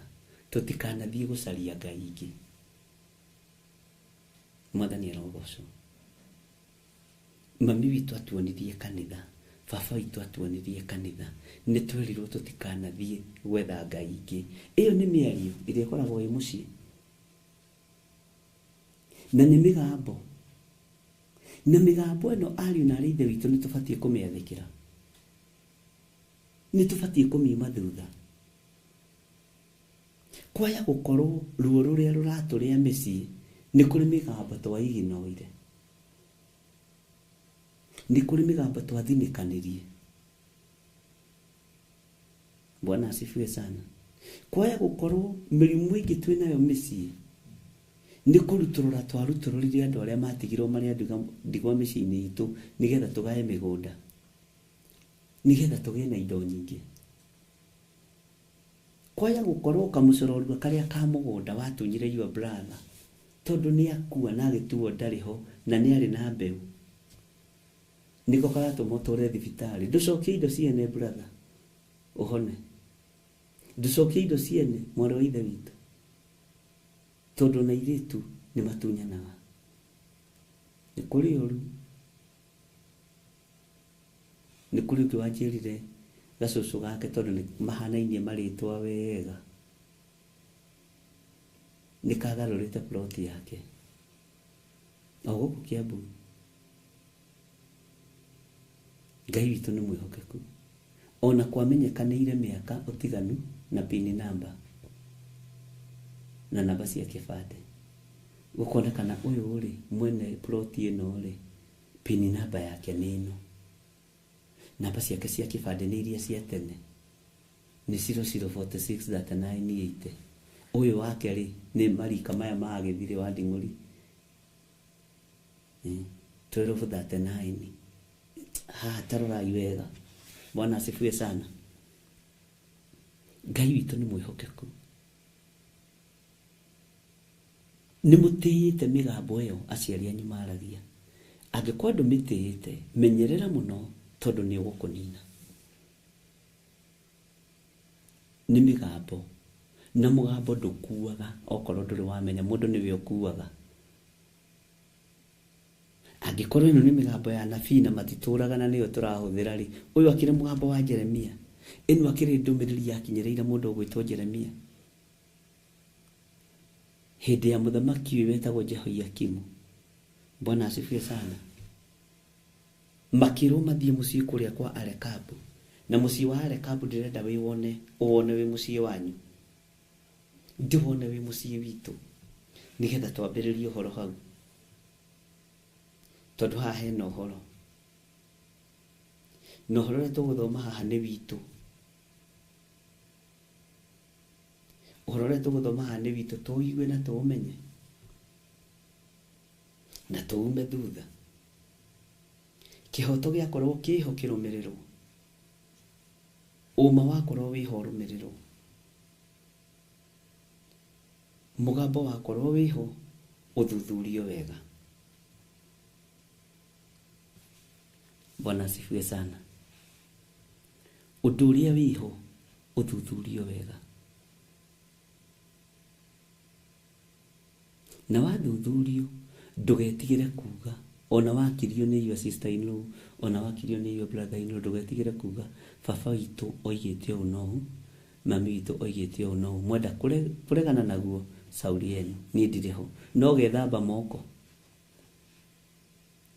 tũtikanathiĩ gũcaria Ngai ingĩ. Mwathani arogocwo. Mami witũ atuonirie kanitha, baba witũ atuonirie kanitha, nĩ twerirwo tũtikanathiĩ gwetha Ngai ingĩ. Ĩyo nĩ mĩario ĩrĩa ĩkoragwo ĩ mũciĩ. Na nĩ mĩgambo. Na mĩgambo ĩno ariũ na arĩ ithe witũ nĩ tũbatiĩ kũmĩathĩkĩra. Nĩ tũbatiĩ kũmiuma thutha. Kwaya gũkorwo ruo rũrĩa rũratũrĩa mĩciĩ, nĩ kũrĩ mĩgambo twaiginoire. Nĩ kũrĩ mĩgambo twathinĩkanirie. Bwana asifiwe sana. Kwaya gũkorwo mĩrimũ ĩngĩ twĩnayo mĩciĩ, nĩ kũrutũrũra twarutũrũrire andũ arĩa matigirwo marĩ ndigwa mĩciĩ-inĩ itũ, nĩgetha tũgae mĩgũnda, nĩgetha tũgĩe na indo nyingĩ. Kwaya gũkorwo kamũcororua karĩa ka mũgũnda watunyire your brother, tondũ nĩ akua na agĩtuo ndarĩ ho na nĩ arĩ na mbeũ, nĩko karatũma ũtũre thibitarĩ. Ndũcokie indo ciene brother, ũhone. Ndũcokie indo ciene mwarĩ wa ithe witũ, tondũ na airĩtu nĩ matunyanaga. Nĩ kũrĩ ũru. Nĩ kũrĩ ũngĩ wanjĩrire gacũcũ gake tondũ nĩ mahanainie marĩtwa wega, nĩ kagarũrĩte plot yake o gũkũ Kiambu. Ngai witũ nĩ mwĩhokeku. Ona kwamenyekanĩire mĩaka ũtiganu na pin number na namba cia kĩbandĩ, gũkonekana ũyũ rĩ mwene plot ĩno rĩ pin number yake nĩ ĩno, namba ciake cia kĩbandĩ nĩ iria cia tene nĩ 00463980. Ũyũ wake rĩ nĩ marika maya ma agĩthire wa Nding'ũri 1239. Haha tarorai wega. Bwana asifiwe sana. Ngai witũ nĩ mwĩhokeku. Nĩ mũtĩĩte mĩgambo ĩyo aciari anyu maragia. Angĩkorwo ndũmĩtĩĩte, menyerera mũno tondũ nĩ ũgũkũnina. Nĩ mĩgambo, na mũgambo ndũkuaga okorwo ndũrĩ wamenya, mũndũ nĩwe ũkuaga. Angĩkorwo ĩno nĩ mĩgambo ya anabii na matitũraga na nĩyo tũrahũthĩra rĩ, ũyũ akĩrĩ mũgambo wa Jeremia, ĩno akĩrĩ ndũmĩrĩri yakinyĩrĩire mũndũ ũgwĩtwo Jeremia hĩndĩ ya mũthamaki ũyũ wetagwo Jehoiakimu. Bwana asifiwe sana. Makĩrwo mathiĩ mũciĩ kũrĩa kwa Arekabu, na mũciĩ wa Arekabu ndĩrenda wĩwone, ũwone wĩ mũciĩ wanyu, ndĩwone wĩ mũciĩ witũ, nĩgetha twambĩrĩrie ũhoro hau, tondũ haha hena ũhoro, na ũhoro ũrĩa tũgũthoma haha nĩ witũ. Ũhoro ũrĩa tũgũthoma haha nĩ witũ, tũũigue na tũũmenye na tũume thutha. Kĩhoto gĩakorwo kĩho kĩrũmĩrĩrwo, ũma wakorwo wĩho ũrũmĩrĩrwo, mũgambo wakorwo wĩho ũthuthurio wega. Bwana asifiwe sana. Ũndũ ũrĩa wĩho ũthuthurio wega, na wathuthurio ndũgetigĩre kuga, ona wakirio nĩ your sister in law, ona wakirio nĩ your brother in law, ndũgetigĩre kuga baba witũ oigĩte ũũ na ũũ, mami witũ oigĩte ũũ na ũũ. Mwenda kũregana naguo, cauri yenu, niĩ ndirĩ ho. No gethamba moko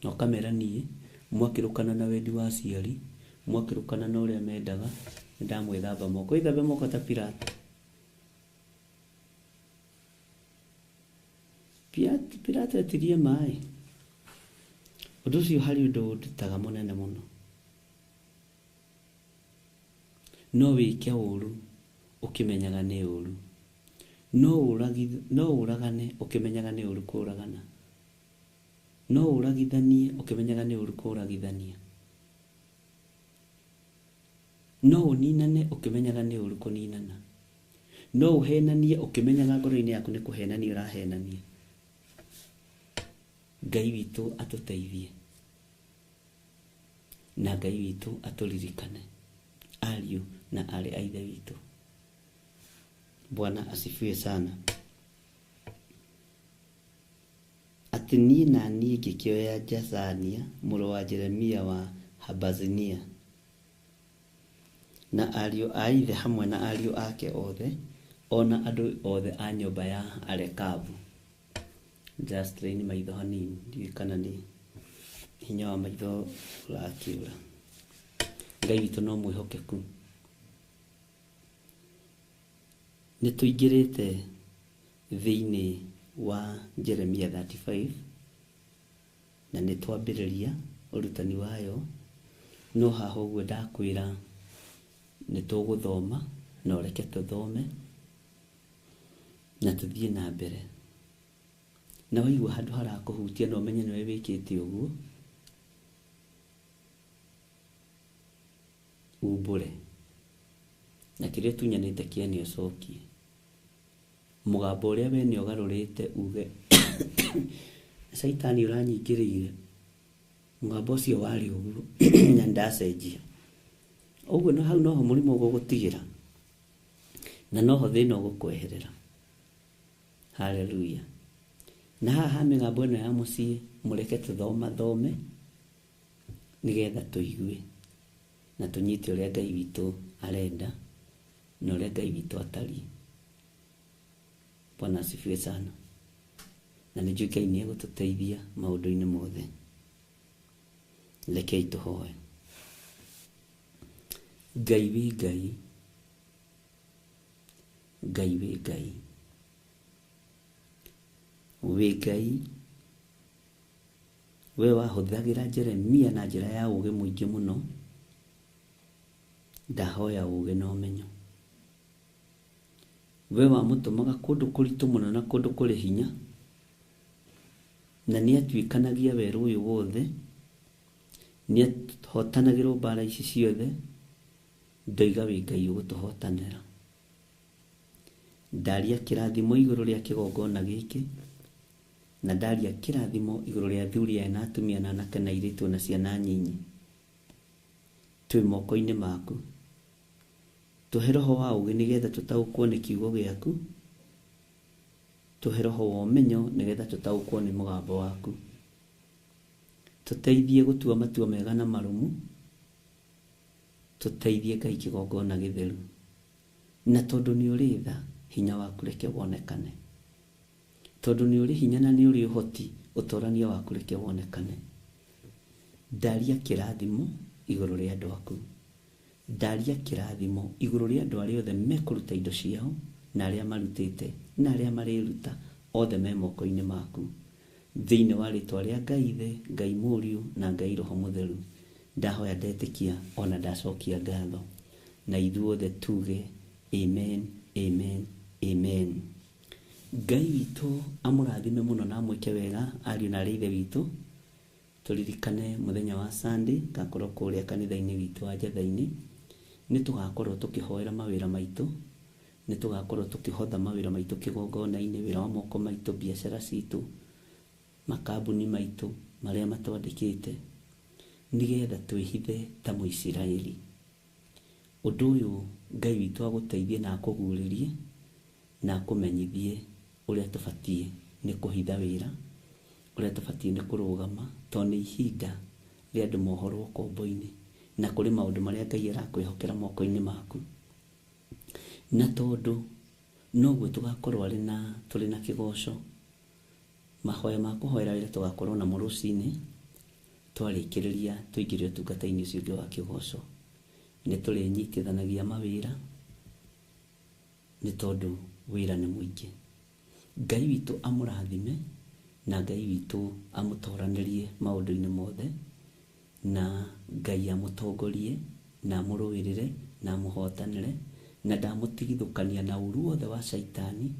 na ũkamera niĩ mwakĩrũkana na wendi wa aciari, mwakĩrũkana na ũrĩa mendaga, nĩndamwĩthamba moko. Wĩthambe moko ta Pilato. Pilato etirie maĩ. Ũndũ ũcio harĩ ũndũ ũndutaga mũnene mũno. No wĩke ũru ũkĩmenyaga nĩ ũru, no ũragane ũkĩmenyaga nĩ ũru kũragana, no ũragithanie ũkĩmenyaga nĩ ũru kũragithania, no ũninane ũkĩmenyaga nĩ ũru kũninana, no ũhenanie ũkĩmenyaga ngoro-inĩ yaku nĩ kũhenania ũrahenania. Ngai witũ atũteithie, na Ngai witũ atũririkane, ariũ na aarĩ a Ithe witũ. Bwana asifiwe sana. Atĩ niĩ na niĩ ngĩkĩoya Jazania mũrũ wa Jeremia wa Habazinia na ariũ a ithe hamwe na ariũ ake othe, o na andũ othe a nyũmba ya Arekabu. Ndĩrastrain maitho hanini, ndiũĩ kana nĩ hinya wa maitho ũrakĩũra. Ngai witũ no mwĩhokeku. Nĩ tũingĩrĩte thĩinĩ wa Jeremia 35 na nĩ twambĩrĩria ũrutani wayo, no haha ũguo ndakwĩra nĩ tũgũthoma, na ũreke tũthome na tũthiĩ na mbere. Na waigua handũ harakũhutia na ũmenye nĩwe wĩkĩte ũguo, umbũre na kĩrĩa ũtunyanĩte kĩene ũcokie. Mũgambo ũrĩa wene ũgarũrĩte uge caitani ũranyingĩrĩire, mũgambo ũcio warĩ ũguo na nĩndacenjia. Ũguo no hau noho mũrimũ ũgũgũtigĩra, na noho thĩna ũgũkweherera. Hallelujah. Na haha mĩgambo ĩno ya mũciĩ mũreke tũthomathome nĩgetha tũigue na tũnyite ũrĩa Ngai witũ arenda na ũrĩa Ngai witũ atariĩ. Bwana asifiwe sana. Na nĩ njũĩ Ngai nĩ egũtũteithia maũndũ-inĩ mothe. Rekei tũhoe. Ngai wĩ Ngai, Ngai wĩ Ngai, wĩ Ngai, we wahũthagĩra Jeremia na njĩra ya ũũgĩ mũingĩ mũno. Ndahoya ũũgĩ na ũmenyo. We wamũtũmaga kũndũ kũritũ mũno na kũndũ kũrĩ hinya, na nĩatuĩkanagia werũ ũyũ wothe, nĩahotanagĩrwo mbara ici ciothe. Ndoiga wĩ Ngai ũgũtũhotanĩra. Ndaria kĩrathimo igũrũ rĩa kĩgongona gĩkĩ, Na ndaria kĩrathimo igũrũ rĩa athuri aya na atumia na anake na airĩtu na ciana nyinyi. Twĩ moko-inĩ maku. Tũhe roho wa ũũgĩ nĩgetha tũtaũkwo nĩ kiugo gĩaku. Tũhe roho wa ũmenyo nĩgetha tũtaũkwo nĩ mũgambo waku. Tũteithie gũtua matua mega na marũmu. Tũteithie Ngai kĩgongona gĩtheru. Na tondũ nĩ ũrĩ tha, hinya waku reke wonekane. Tondũ nĩ ũrĩ hinya na nĩ ũrĩ ũhoti, ũtorania waku reke wonekane. Ndaria kĩrathimo igũrũ rĩa andũ aku. Ndaria kĩrathimo igũrũ rĩa andũ arĩa othe mekũruta indo ciao, na arĩa marutĩte, na arĩa marĩruta, othe me moko-inĩ maku. Thĩinĩ wa rĩtwa rĩa Ngai Ithe, Ngai Mũriũ, na Ngai Roho Mũtheru, ndahoya ndetĩkia o na ndacokia ngatho. Na ithuothe tuge, Amen, amen, amen. Ngai witũ amũrathime mũno na amwĩke wega ariũ na arĩ ithe witũ. Tũririkane mũthenya wa Sunday ngakorwo kũrĩa kanitha-inĩ witũ wa Njatha-inĩ. Nĩ tũgakorwo tũkĩhoera mawĩra maitũ, nĩ tũgakorwo tũkĩhotha mawĩra maitũ kĩgongona-inĩ, wĩra wa moko maitũ, biacara citũ, makambuni maitũ marĩa matwandĩkĩte, nĩgetha twĩhithe ta Mũisiraeli. Ũndũ ũyũ Ngai witũ agũteithie na akũguũrĩrie na akũmenyithie ũrĩa tũbatiĩ nĩ kũhitha wĩra, ũrĩa tũbatiĩ nĩ kũrũgama, tondũ nĩ ihinda rĩa andũ mohorwo ũkombo-inĩ, na kũrĩ maũndũ marĩa Ngai arakwĩhokera moko-inĩ maku. Na tondũ noguo tũgakorwo arĩ na tũrĩ na kĩgoco, mahoya ma kũhoera wĩra tũgakorwo namo rũcinĩ, twarĩkĩrĩria tũingĩre ũtungata-inĩ ũcio ũngĩ wa kĩgoco. Nĩ tũrĩnyitithanagia mawĩra, nĩ tondũ wĩra nĩ mũingĩ. Ngai witũ amũrathime, na Ngai witũ amũtoranĩrie maũndũ-inĩ mothe, na Ngai amũtongorie, na amũrũĩrĩre, na amũhotanĩre, na ndamũtigithũkania na ũru wothe wa caitani,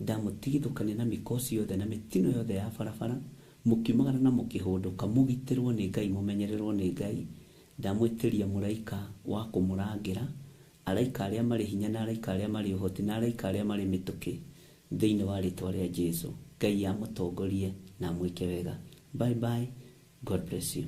ndamũtigithũkania na mĩkosi yothe na mĩtino yothe ya barabara, mũkiumagara na mũkĩhũndũka, mũgitĩrwo nĩ Ngai, mũmenyererwo nĩ Ngai. Ndamwĩtĩria mũraika wa kũmũrangĩra, araika arĩa marĩ hinya na araika arĩa marĩ ũhoti na araika arĩa marĩ mĩtũkĩ, thĩinĩ wa rĩtwa rĩa Jesu. Ngai amũtongorie na amwĩke wega. Bye bye. God bless you.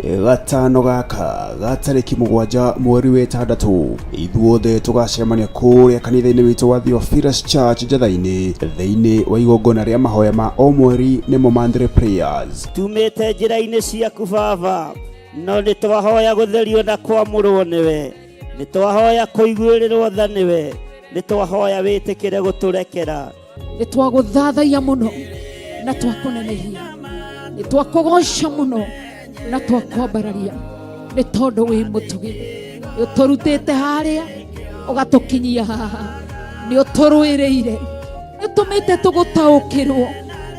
Gatano gaka ga tarĩki 7 mweri wa 6 ithuothe tũgacemania kũrĩa kanitha-inĩ witũ wa Theophilus Church Njatha-inĩ thĩinĩ wa igongona rĩa mahoya ma o mweri nĩmo monthly prayers. Tumĩte njĩra-inĩ ciaku Baba, no nĩ twahoya gũtherio na kwamũrwo nĩwe, nĩ twahoya kũiguĩrĩrwo tha nĩwe, nĩ twahoya wĩtĩkĩre gũtũrekera. Nĩ twagũthathaiya mũno na twakũnenehia, nĩ twakũgoca mũno na twakwambararia, nĩ tondũ wĩ mũtugi, nĩ ũtũrutĩte harĩa ũgatũkinyia haha, nĩ ũtũrũĩrĩire, nĩ ũtũmĩte tũgũtaũkĩrwo,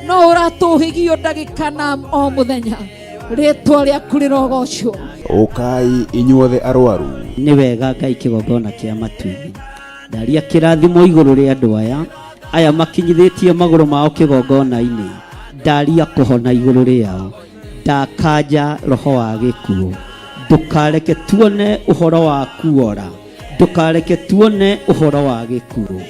no ũratũhĩgio ndagĩka na o mũthenya. Rĩtwa rĩaku rĩrogocwo. Ũkai inyuothe arwaru. Nĩ wega Ngai kĩgongona kĩa matu-inĩ. Ndaria kĩrathimo igũrũ rĩa andũ aya, aya makinyithĩtie magũrũ mao kĩgongona-inĩ. Ndaria kũhona igũrũ rĩao. Ndakanja roho wa gĩkuũ. Ndũkareke tuone ũhoro wa kuora. Ndũkareke tuone ũhoro wa gĩkuũ.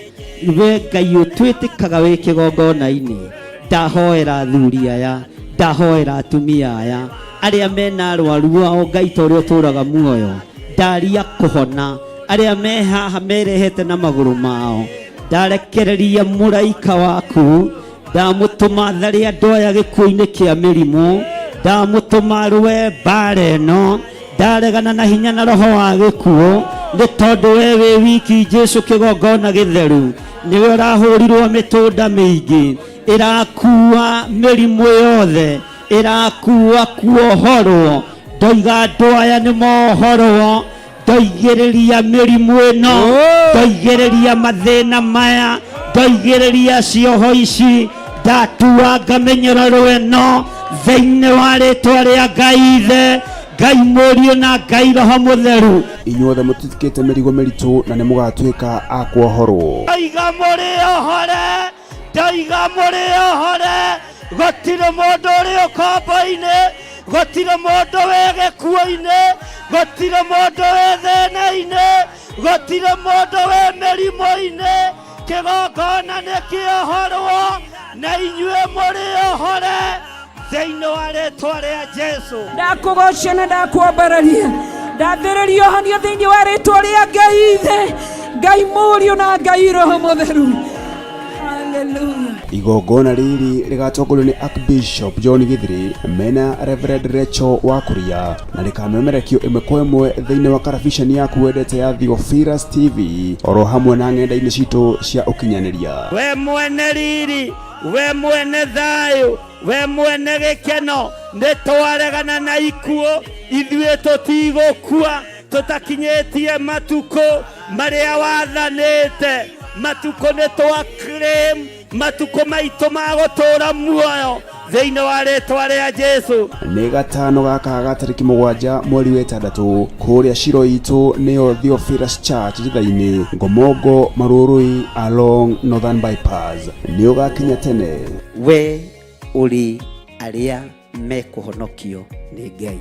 We Ngai ũtwĩtĩkaga wĩ kĩgongona-inĩ. Ndahoera athuri aya, ndahoera atumia aya, arĩa mena arwaru ao Ngai ta ũrĩa ũtũraga muoyo. Ndaria kũhona arĩa me haha merehete na magũrũ mao. Ndarekereria mũraika waku, ndamũtũma tharĩ andũ aya gĩkuũ-inĩ kĩa mĩrimũ, ndamũtũma rũe mbara ĩno, ndaregana na hinya na roho wa gĩkuũ, nĩ tondũ we wĩ wiki Jesu kĩgongona gĩtheru, nĩwe ũrahũrirwo mĩtũnda mĩingĩ, ĩrakua mĩrimũ yothe, ĩrakua kuohorwo. Ndoiga andũ aya nĩ mohorwo, ndoigĩrĩria mĩrimũ ĩno, ndoigĩrĩria mathĩna maya, ndoigĩrĩria cioho ici, ndatuanga mĩnyororo ĩno thĩinĩ wa rĩtwa rĩa Ngai Ithe, Ngai Mũriũ na Ngai Roho Mũtheru. Inyuothe mũtitikĩte mĩrigo mĩritũ na nĩ mũgatuĩka a kuohorwo. Ndoiga mũrĩ ohore, ndoiga mũrĩ ohore, gũtirĩ mũndũ ũrĩ ũkombo-inĩ, gũtirĩ mũndũ wĩ gĩkuũ-inĩ, gũtirĩ mũndũ wĩ thĩna-inĩ, gũtirĩ mũndũ wĩ mĩrimũ-inĩ. Kĩgongona nĩ kĩohorwo na inyuĩ mũrĩohore thĩinĩ wa rĩtwa rĩa Jesu. Ndakũgocia na ndakwambararia, ndathĩrĩria ũhonio thĩinĩ wa rĩtwa rĩa Ngai Ithe, Ngai Mũriũ na Ngai Roho Mũtheru. Haleluya. Igongona rĩrĩ rĩgatongorio nĩ Archbishop John Githiri mena Reverend Rachel Wakuria na rĩkamemerekio ĩmwe kwa ĩmwe thĩinĩ wa karabiceni yaku wendete ya Theophilus TV oro hamwe na ng'enda-inĩ citũ cia ũkinyanĩria. We mwene riri, we mwene thayũ, we mwene gĩkeno, nĩ twaregana na ikuũ, ithuĩ tũtigũkua tũtakinyĩtie matukũ marĩa wathanĩte. Matukũ nĩ twa claim matukũ maitũ ma gũtũũra muoyo thĩinĩ wa rĩtwa rĩa Jesu. Nĩ gatano gaka ga tarĩki 7 mweri wa 6 kũrĩa Shilo itũ nĩyo Theophilus Church Njitha-inĩ, Ngomongo, Marurui along Northern Bypass. Nĩ ũgakinya tene. We ũrĩ arĩa mekũhonokio nĩ Ngai.